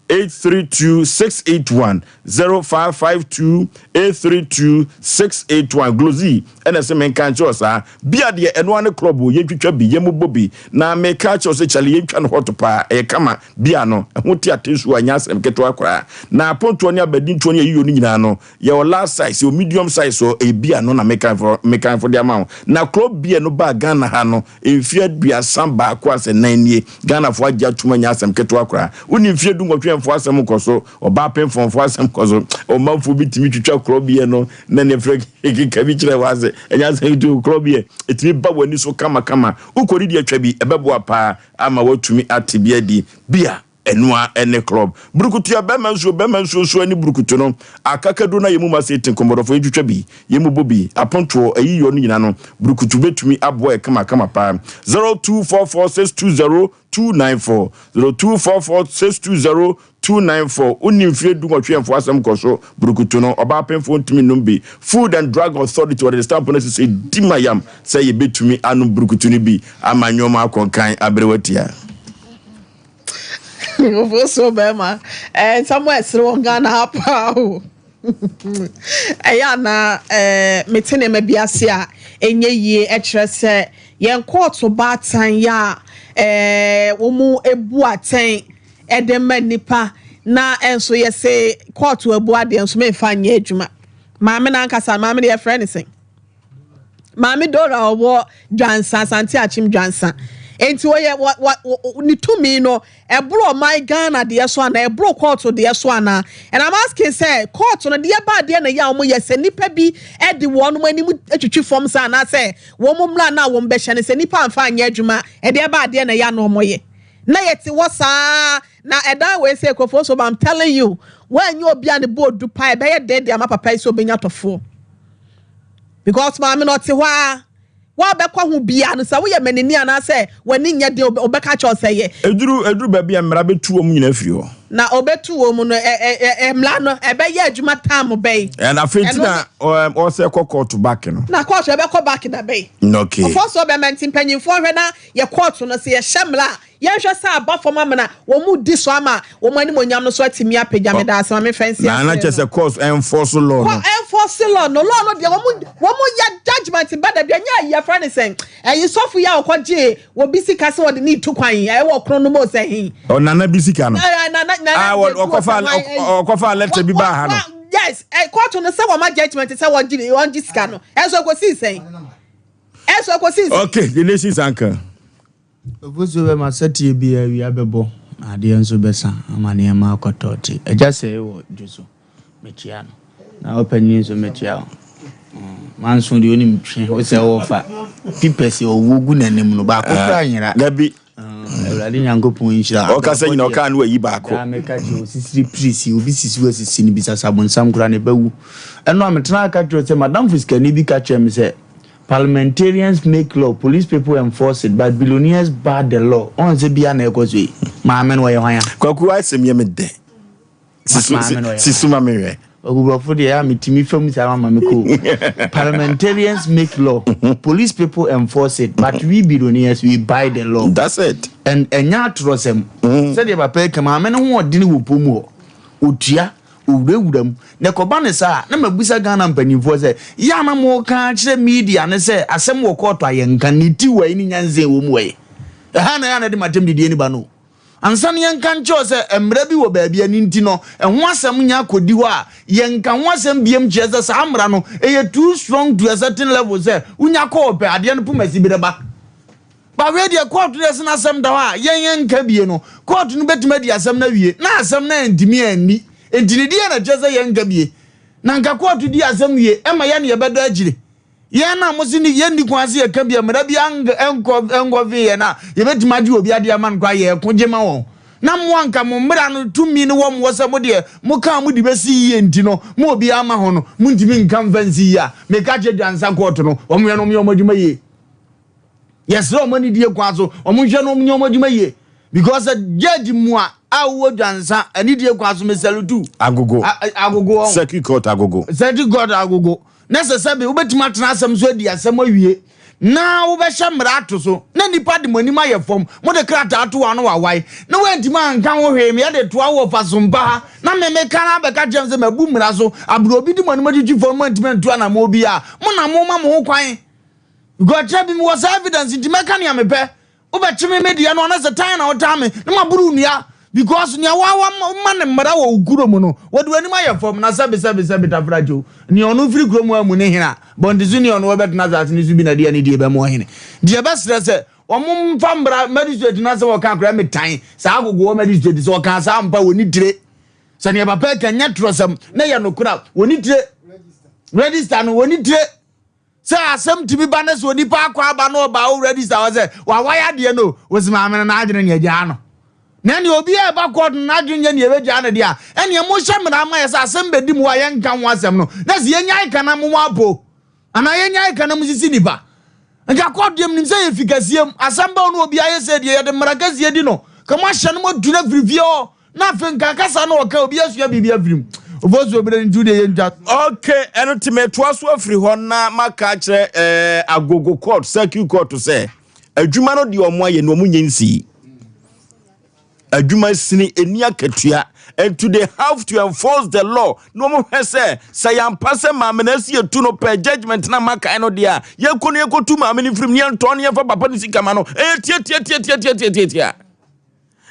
832 681 0552 832 681 Glozy ɛna ɛsɛ menka nkyerɛ wo saa bia deɛ ɛno ara ne club o yɛntwitwa bi yɛmmobɔ bi na meka akyerɛ wo sɛ kyale yɛntwa no hot paa ɛyɛ kama bia no ɛho te ate nsuo a ɛnyɛ asɛm ketewa koraa na apontoɔ ne abadintoɔ ne ayiyɔ no nyinaa no yɛwɔ large size yɛwɔ medium size o ɛyɛ bia no na mekanfo mekanfo de ama wo na club beer no baa Ghana ha no Mfeɛ aduasa baako asɛ nan nie, Ghanafoɔ agye atom anyɛ asɛm ketewa koraa. Wonni mfeɛ dunwɔtwe mfoɔ asɛm nkɔ so, ɔbaa pemfoɔ mfoɔ asɛm kɔ so. Ɔmanfoɔ bi tumi twitwa korɔbeɛ no na ne frɛ keka bi kyerɛ wɔ ase. Ɛnyɛ asɛm ketewa o, korɔbeɛ ɛtumi ba w'ani so kamakama. Wokɔdidi atwa bi, ɛbɛboa paa ama woatumi ate bi adi. Bia. Ɛno ara ne club. Burukutu yɛ bɛrima nsuo, bɛrima nsuo nso ne burukutu no. Akakaduro no a yɛn mu ma sɛ yɛte nkɔmmɔdɔfoɔ, yɛtwitwa bi, yɛn mu bɔ bi, apontoɔ, ayiyɔ no nyinaa no, burukutu bɛtumi aboa yɛ kamakama paa. 0244 620 294, 0244 620 294. Wonni mfeɛ dunwɔtwe yɛmfa w'asɛm nkɔ so. Burukutu no, ɔbaa pemfoɔ ntumi nnom bi. Food and Drug Authority wɔde ne stamp no asi so di ma yam sɛ yɛbɛtumi anom burukutu no bi ama nneɛma akɔ nkan aberɛ watia. Nkurɔfoɔ so bɛrima ɛɛ nsɛm a ɛsere wɔ Ghana ha paa o. Ɛyɛ ana ɛɛ mete nneɛma bi ase a ɛnyɛ yie ɛkyerɛ sɛ yɛn kɔɔto baatan yɛ a ɛɛ wɔn ebu atɛn ɛde ma nnipa na ɛnso yɛse kɔɔto abu adeɛ nso memfa nyɛ adwuma. Maame no ankasa maame no yɛfrɛ no sɛn? Maame Dora a ɔwɔ Dwansa, Asante Akyem Dwansa. Enti ɔyɛ wɔ wɔ ne tumi no ɛboro ɔman Ghana deɛ so anaa ɛboro kɔɔto deɛ so anaa? And I'm asking sɛ kɔɔto no deɛ ba adeɛ na ɛyɛ a wɔyɛ sɛ nipa bi de wɔn anim twitwi fam saa anaasɛ wɔn mmara no a wɔn bɛhyɛ no sɛ nipa amfa anyɛ adwuma ɛdeɛ ba adeɛ na ɛyɛ a na wɔyɛ na yɛte hɔ saa na ɛdan wei sɛ Nkurɔfoɔ so I'm telling you wɔanyɛ obi a ne bo odu paa ɛbɛyɛ den de ama papa yi sɛ obɛnya tɔfoɔ. Because maame no ɔte hɔ ara, woabɛkɔ ho biara no sɛ woyɛ manini anaasɛ w'ani nyɛ den ɔbɛka kyerɛ wo sɛ yɛ. Ɛduru ɛduru baabi a mmara bɛtu wɔn nyinaa afiri hɔ. Na ɔbɛtu wɔn no ɛ ɛ ɛ mmara no ɛbɛyɛ adwuma tam bɛn? Ɛna afei nti na ɔsɛ kɔ kɔɔto back no. Na kɔɔto ɛbɛkɔ back da bɛn? Okay. Ɔfɔ so ɔbɛma nti mpanyinfoɔ hwɛ na yɛ kɔɔto no sɛ yɛhyɛ mmara a. Yɛnhwɛ sɛ aba fam amena wɔn di so ama wɔn animuonyam no so atumi apagya. Meda ase ma me fa nsi Na na aseɛ kyɛ no. sɛ course enforce law Kɔ no. enforce law no. Law no deɛ wɔn wɔn yɛ judgement ba dabi ɛnyɛ ayi yɛfrɛ ne sɛn ɛyi sɔfo yi a ɔkɔ gye obi sika sɛ ɔde ne tu kwan yi ɛwɔ kron no mu sɛ hin. Ɔnana bi sika no. Ɛɛ nana nana Ah, gye kuo ɔkɔfa sɛ hwan ɛyi. ɔkɔfa letter bi baa ha no. Yes, ɛ court no sɛ wɔn ma judgement sɛ wɔn gye wɔn gye sika no ɛnso ekosi sɛn ɛnso ekosi sɛn. Okay, the nation's anchor. Obosuo bɛma sɛteɛ biara awia bɛbɔ na adeɛ nso bɛsa ama nneɛma akɔ tɔɔte. Agya sɛe wɔ dwo so, mekyea no. Na wo panin nso mekyea wo. Mm, manso deɛ onim twe, wo sɛ wɔfa pipɛs ɔwɔ gu n'anim no baako ah, koraa nyera. Dabi. Mm, Awurade Nyankopɔn nhyira. Ɔka sɛ nyina ɔkaa no wayi baako. Daa meka kyerɛ wo sisiri pirisi, obi sisi wo asisi no bisa sɛ abonsam koraa ne bɛwu. Ɛno a metena aka kyerɛ sɛ madamfo sikani bi ka kyerɛ me sɛ Parliamentarians make law, police people enforce it, but billionaires bar the law. Ɔn sɛ bia na ɛkɔ so yi. Maame no ɔyɛ hwan a? Kwaku asɛm yɛ me dɛ. Maame no ɔyɛ Sisu ma me hwɛ. Kwaku brɔfo deɛ a metumi fa mu saa ma me kɔ. Parliamentarians make law, police people enforce it, but we billionaires we buy the law. That's it. And ɛnyɛ atorɔsɛm. Sɛdeɛ papa yi ka maame no ho ɔdene wɔ pɔ mu hɔ. Otua Owurawura mu. Na ɛkɔba no saa a, na mabisa Ghana mpanimfoɔ sɛ, yɛ a na moka akyerɛ media no sɛ asɛm wɔ kɔɔto a yɛnka, ne ti wɔ he ne nyansa a ɛwɔ mu wɔ he? Ɛha na ɛyɛ a na ɛde m'atɛm didie no ba no o. Ansa na yɛnka nkyerɛ wo sɛ mmara bi wɔ baabi a ɛno nti no ɛho asɛm nya akɔdi hɔ a, yɛnka ho asɛm biom kyerɛ sɛ saa mmara no ɛyɛ too strong to a certain level sɛ wonya kɔ hɔ pɛ adeɛ no poma siberɛ ba. Ba wei deɛ kɔɔto deɛ sɛ n'asɛm da hɔ a yɛn yɛn nka bie no kɔɔto no bɛtumi adi asɛm no awie na asɛm no antumi anni nti ne deɛ na kyerɛ sɛ yɛn nka bie na nka kɔɔto di asɛm wie ɛma yɛn yɛbɛda akyire yɛn na mo se ne yɛn ni kwan se yɛka bie mmara bi nkɔ nkɔ ve yɛn a yɛbɛtumi agye obi adeɛ ama no koraa yɛko gye ma wɔn na mo anka mo mmara no tumi no wɔ mo wɔ sɛ mo deɛ mo ka mo de bɛsi yie nti no mo obi ama ho no mo ntumi nka mfa nsi yie a meka kyerɛ dwansa kɔɔto no wɔn yɛ no wɔn yɛ wɔn adwuma yie. Yɛsrɛ wɔn anidie kwan so, wɔn nhwɛ na wɔn nyɛ wɔn adwuma yie. Because sɛ judge mua a wowɔ dwansa anidie kwan so mesalutu. Agogo. Agogo wɔn. Circuit court agogo. Circuit court agogo. Na sɛ sɛbe wobɛtumi atena asɛm so adi asɛm awie na wobɛhyɛ mmara ato so na nnipa de mo anim ayɛ fam mode krataa to ano wawae na woantumi anka ho hwee meɛ de toa wɔ fasompa ha na me meka no abɛka kyerɛ m sɛ mabu mmara so aberɛ obi de mo anim atwitwi fam moantumi antu anammɔn bi a mo na moma mo ho kwan Because kyerɛ bi mewɔ saa evidence nti mɛka nea mepɛ. Wobɛkye me me deɛ no anasɛ tan na wotan me na maboro wo nua because nea wama ne mmara wɔ wo kuro mu no wɔde w'anim ayɛ fam na sɛbe sɛbe sɛbe tafrakyew nea ɔno firi kurom hɔ amu ne hene a bɔnte so nea ɔno wɔbɛtena asase no so bi na deɛ ne deɛ bɛma ɔhene deɛ bɛsrɛ sɛ wɔn mfa mmara magistrate no asɛm ɔka koraa metan saa agogo wɔ magistrate sɛ ɔka saa mpa wɔ ne tire sɛ nea papa ɛka nyɛ torɔsɛm na yɛ nokora wɔ ne tire register no wɔ ne tire Sɛ asɛm tumi ba na sɛ onipa akɔ aba na ɔba wo register hɔ sɛ wawae adeɛ no wosi maame no n'adwene nea gyaa no na ɛnea obi a ɛba court no n'adwene nyɛ nea ɛbɛgyaa no deɛ a ɛnea mohyɛ mmara ama yɛ sɛ asɛm bɛdi mu a yɛnka ho asɛm no na sɛ yɛnyae ka na mo apo anaa yɛnyae ka na mo sisi nipa nka court deɛ menim sɛ yɛ fi kɛseɛ mu asɛm ba no obi ayɛ sɛ deɛ yɛde mmara kɛseɛ di no ka mo ahyɛ no mo adu no afiri fie hɔ Na afei nka kasa na ɔka obi asua biribi afiri mu. Ofosu obere nti deɛ yɛntwa. Ok, ɛno te metoa so afiri hɔ na maka akyerɛ eh, Agogo court, circuit court sɛ adwuma no deɛ ɔmo ayɛ no ɔmo nyɛ nsii. Adwuma sini ɛni akatua and to they have to enforce the law na ɔmo hwɛ sɛ sɛ yɛampa sɛ maame no asi etu no pɛ judgement na makae no deɛ a yɛkɔ no yɛkɔtu maame no firim ne yɛntɔn ne yɛmfa papa no sika ma no ɛyɛ tiatiatiatiatiatiatia.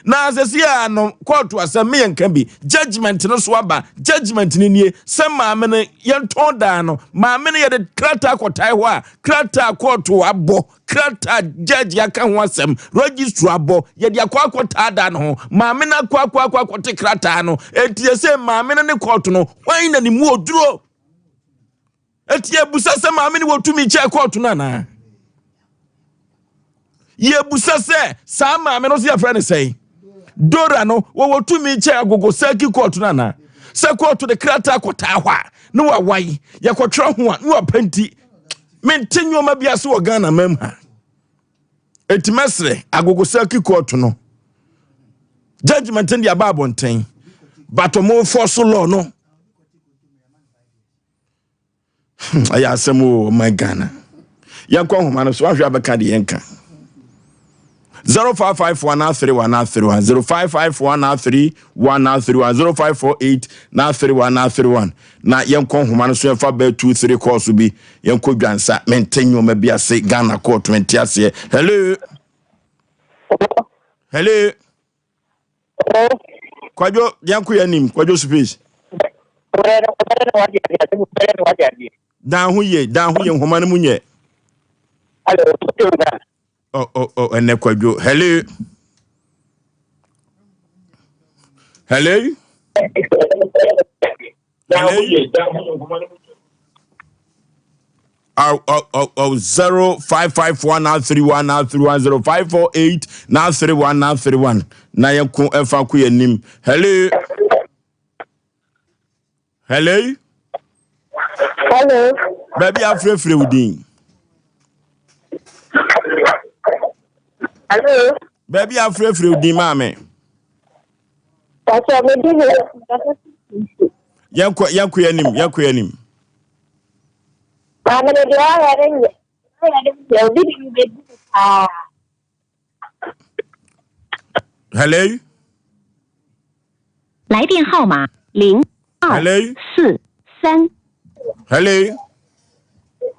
Na sɛsi a no kɔɔto asɛm me yɛnka bi judgement no so aba judgement no nie sɛ maame no yɛntɔn daa no maame no yɛde krataa kɔtae hɔ a krataa kɔɔto abɔ krataa judge aka ho asɛm registrar abɔ yɛde akɔ akɔtaa daa no ho maame no akɔ akɔ akɔ akɔte krataa no enti yɛ sɛ maame no ne kɔɔto no hwan na ne mu oduro Eti yɛbusa sɛ maame no wɔ tumi kyɛɛ kɔɔto no anaa? Yɛbusa sɛ saa maame no so yɛfrɛ no sɛn? Dora no wɔwɔ tumi kyɛɛ agogo sɛki kɔɔto no anaa? Sɛ kɔɔto de krataa kɔtaa hɔ a ne wawae yɛkɔtwerɛ ho a ne wapɛnti. Mente nneɛma bi ase wɔ Ghana mam ha. Eti mɛsrɛ agogo sɛki kɔɔto no judgment no de aba abɔnten but ɔmo fɔ so law no. Hmm, ɛyɛ asɛm o ɔman Ghana. Yɛnkɔ nhoma no so ahwɛ abɛka deɛ yɛnka. 0554 na 31 na 31 0554 na 31 na 31 0548 na 31 na 31 na yɛnkɔ nhoma no so yɛmfa bɛɛ 2 3 kɔɔso bi yɛnkɔ dwansa mente nneɛma bi ase Ghana court mente aseɛ. Hello, hello. Kwadwo, yɛnkɔ yɛn anim. Kwadwo space. Dan ho yie, dan ho yie, nhoma no mu nyɛ. Oh, oh, oh, ɛnɛ Kwadwo. Hello. Hello. Hello. Oh, oh, oh, oh, 0554 931 931 0548 931 931 na yɛnko ɛmfa nko yɛn anim. Hello. Hello. Hello. Baabi afrɛfrɛ wo din. Hello. Baabi afrɛfrɛ wo din maame. Pàṣẹ mi di mi. Yɛnkɔ yɛnkɔ yɛn anim yɛnkɔ yɛn anim. Maame no deɛ ɔyɛ no nyɛ ɔyɛ no nyɛ obi de mi bɛ di paa. Hello. 来电号码零二四三。 Hello.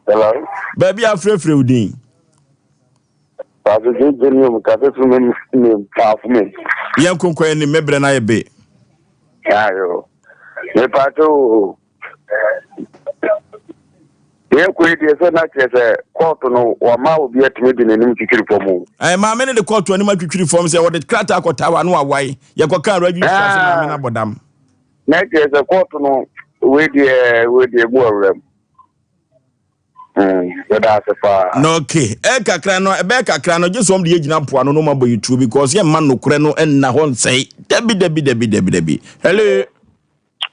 Hello. Baabi afrɛfrɛ wo din. Pàṣẹ jẹjẹ mi ò kàfé fún mi mi paafo mi. Yɛn nkonkɔ yɛn ni mɛbrɛ na yɛ be. Ayo. Mepàṣẹ o. Yɛn kɔ yi deɛ sɛ na kyerɛ sɛ kɔɔto no wɔma obi atumi de n'anim twitwiri fam o. Ɛɛ maame no de kɔɔto anim atwitwiri fam sɛ wɔde krataa kɔtaa wa no wawae. Yɛkɔkaa registrar sɛ maame no abɔ dam. Na kyerɛ sɛ kɔɔto no wei deɛ wei deɛ mu awura mu. Yɛda ase paa. Na okay. Ɛyɛ kakra no ɛbɛyɛ kakra no gye sɛ wɔn de yɛgyina mpoano no ma bɔ yɛ tuo because yɛmma nokorɛ no nna hɔ nsɛe. Dabi dabi dabi dabi dabi. Hello.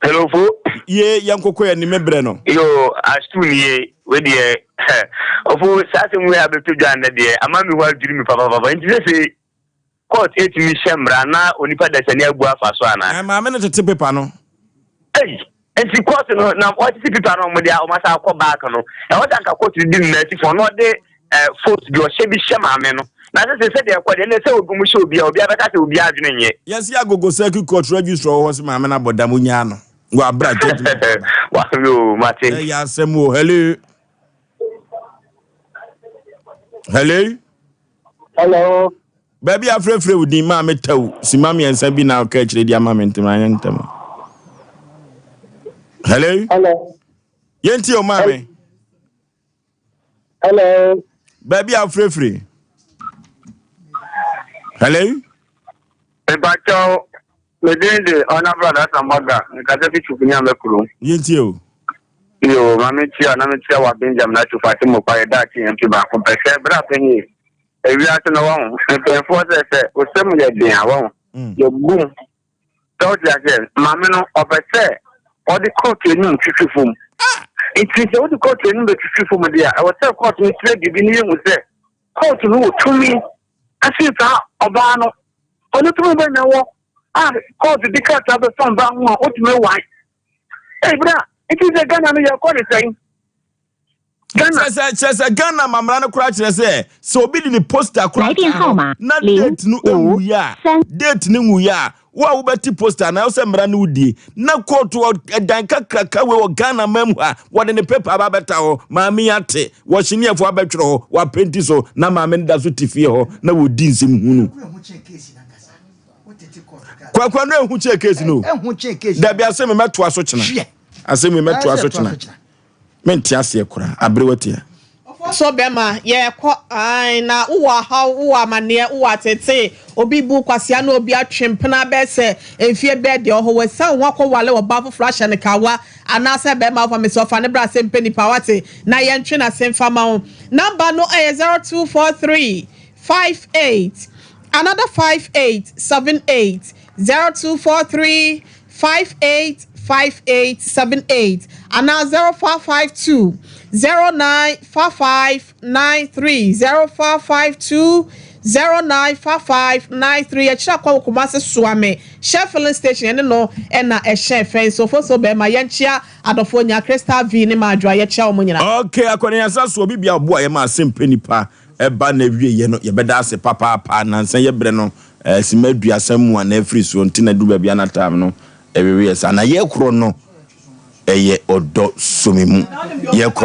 Hello fo. Ye yɛn koko yɛ ni me brɛ no. Yo astu nie we deɛ ɔfo saa asɛm wei abɛtɔ dwa nnɛ deɛ ama me ho adwiri me papapapa nti sɛ sɛ court ɛtumi hyɛ mmara na onipa dasani abu afa so anaa. Ɛ maame no tete pepa no. Ei nti court no na ɔtete pepa no ɔmo de ɔmo asa akɔ back no ɛwɔ sɛ anka court no di mmara ti fɔ na ɔde eh, force bi ɔhyɛ bi hyɛ maame no na sɛ sɛ sɛdeɛ ɛkɔ deɛ ɛnɛ sɛ obi mu hyɛ obi a obi abɛka sɛ obi adwene nyɛ. Yɛsi Agogo Circuit Court registrar wɔ hɔ sɛ maame no abɔ dam onyaa no wɔ abira judgement aba. Wahwɛ o mate. Ɛyɛ asɛm o hello. Hello. Hello. Baabi afrɛfrɛ wo din maame tɛw sima mmiɛnsa bi na ɔka akyire di ama me ntɛm anyɛ ntɛm. Hello. Hello. Yɛntie o maame. Hello. Baabi a wofirefiri. Hello. Mepakyɛw, me din de Honourable Adasa Mwaga, mekasa fi Twufuni Amekuro. Yɛntie o. Yo, ma menkyia na menkyia wa Benjamin Atufo ase mmɔkwa yɛ daakye MP baako pɛ sɛ berɛ a panyin ewiase no wɔho mpanyinfoɔ sɛ sɛ osɛm yɛ den a wɔho yɛgum Sɛ wote aseɛ, maame no ɔpɛ sɛ ɔde kɔɔto anim twitwi fam. Nti sɛ wode kɔɔto anim bɛtwitwi fam deɛ a, ɛwɔ sɛ kɔɔto no kyerɛ biribi no yɛhu sɛ kɔɔto no wɔ tumi asen saa ɔbaa no. Ɔno tumi bɛ na ɛwɔ a kɔɔto de krataa bɛfa ɔbaa ho a ɔtumi wae. Ei bra, nti sɛ Ghana no yɛkɔ ne sɛn? Ghana. Kyerɛ sɛ kyerɛ sɛ Ghana amamra no koraa kyerɛ sɛ sɛ obi de ne poster koraa taa hɔ na date no nwuiɛ a date no nwuiɛ a wo a wobɛte poster na ɛwɔ sɛ mmara no wodie na kóòtù ɛdan kakraka wei wɔ Ghana man mu ha wɔde ne paper aba abɛta hɔ maame yi ate wɔhyeneɛfoɔ abɛtwerɛ hɔ wɔapenti so na maame no da so te fie hɔ na wɔdi nsɛm hunu. Kwakwa no ehu kyɛn case no. Dabi asɛm mɛtoa so kyena. Asɛm mɛtoa so kyena. Mente aseɛ koraa. Aberewa tia. So bɛma yɛkɔ ae na wowɔ ahaw wowɔ amaneɛ wowɔ atetee obi bu kwasea na obi atwe mpena bɛyɛ sɛ mfie bɛɛ deɛ ɔhɔ wasiane wo ho akɔ wale ɔbaa foforɔ ahyɛ no kawa anaasɛ bɛɛma wofa mesɛ ɔfa ne bra sɛ mpɛ nipa wate na yɛntwe nase mfa ma wo number no ɛyɛ 0243 58 another 58 78 0243 58 58 78 anaa 0552 09 55 93 0552 09 55 93 Yɛkyerɛ akwan wɔ Kumasi Suame Shell Filling Station yɛne no na ɛhyɛn fɛn so Foso bɛɛma yɛnkyea adɔfoɔ nyinaa Crystal V ne Maadwoa yɛkyea wɔn nyinaa. Okay, akɔneasa so obi bia ɔboa yɛ ma asɛm pɛ nipa. ɛba n'awieɛ no, yɛbɛda ase papaapa. Nansa yɛ berɛ no, simma aduasa mu a na afiri soɔ nti na ɛduru baabi a na time no ɛweweɛ saa. Na yɛkorɔ no, ɛyɛ ɔdɔ sɔ me mu. Yɛkɔ.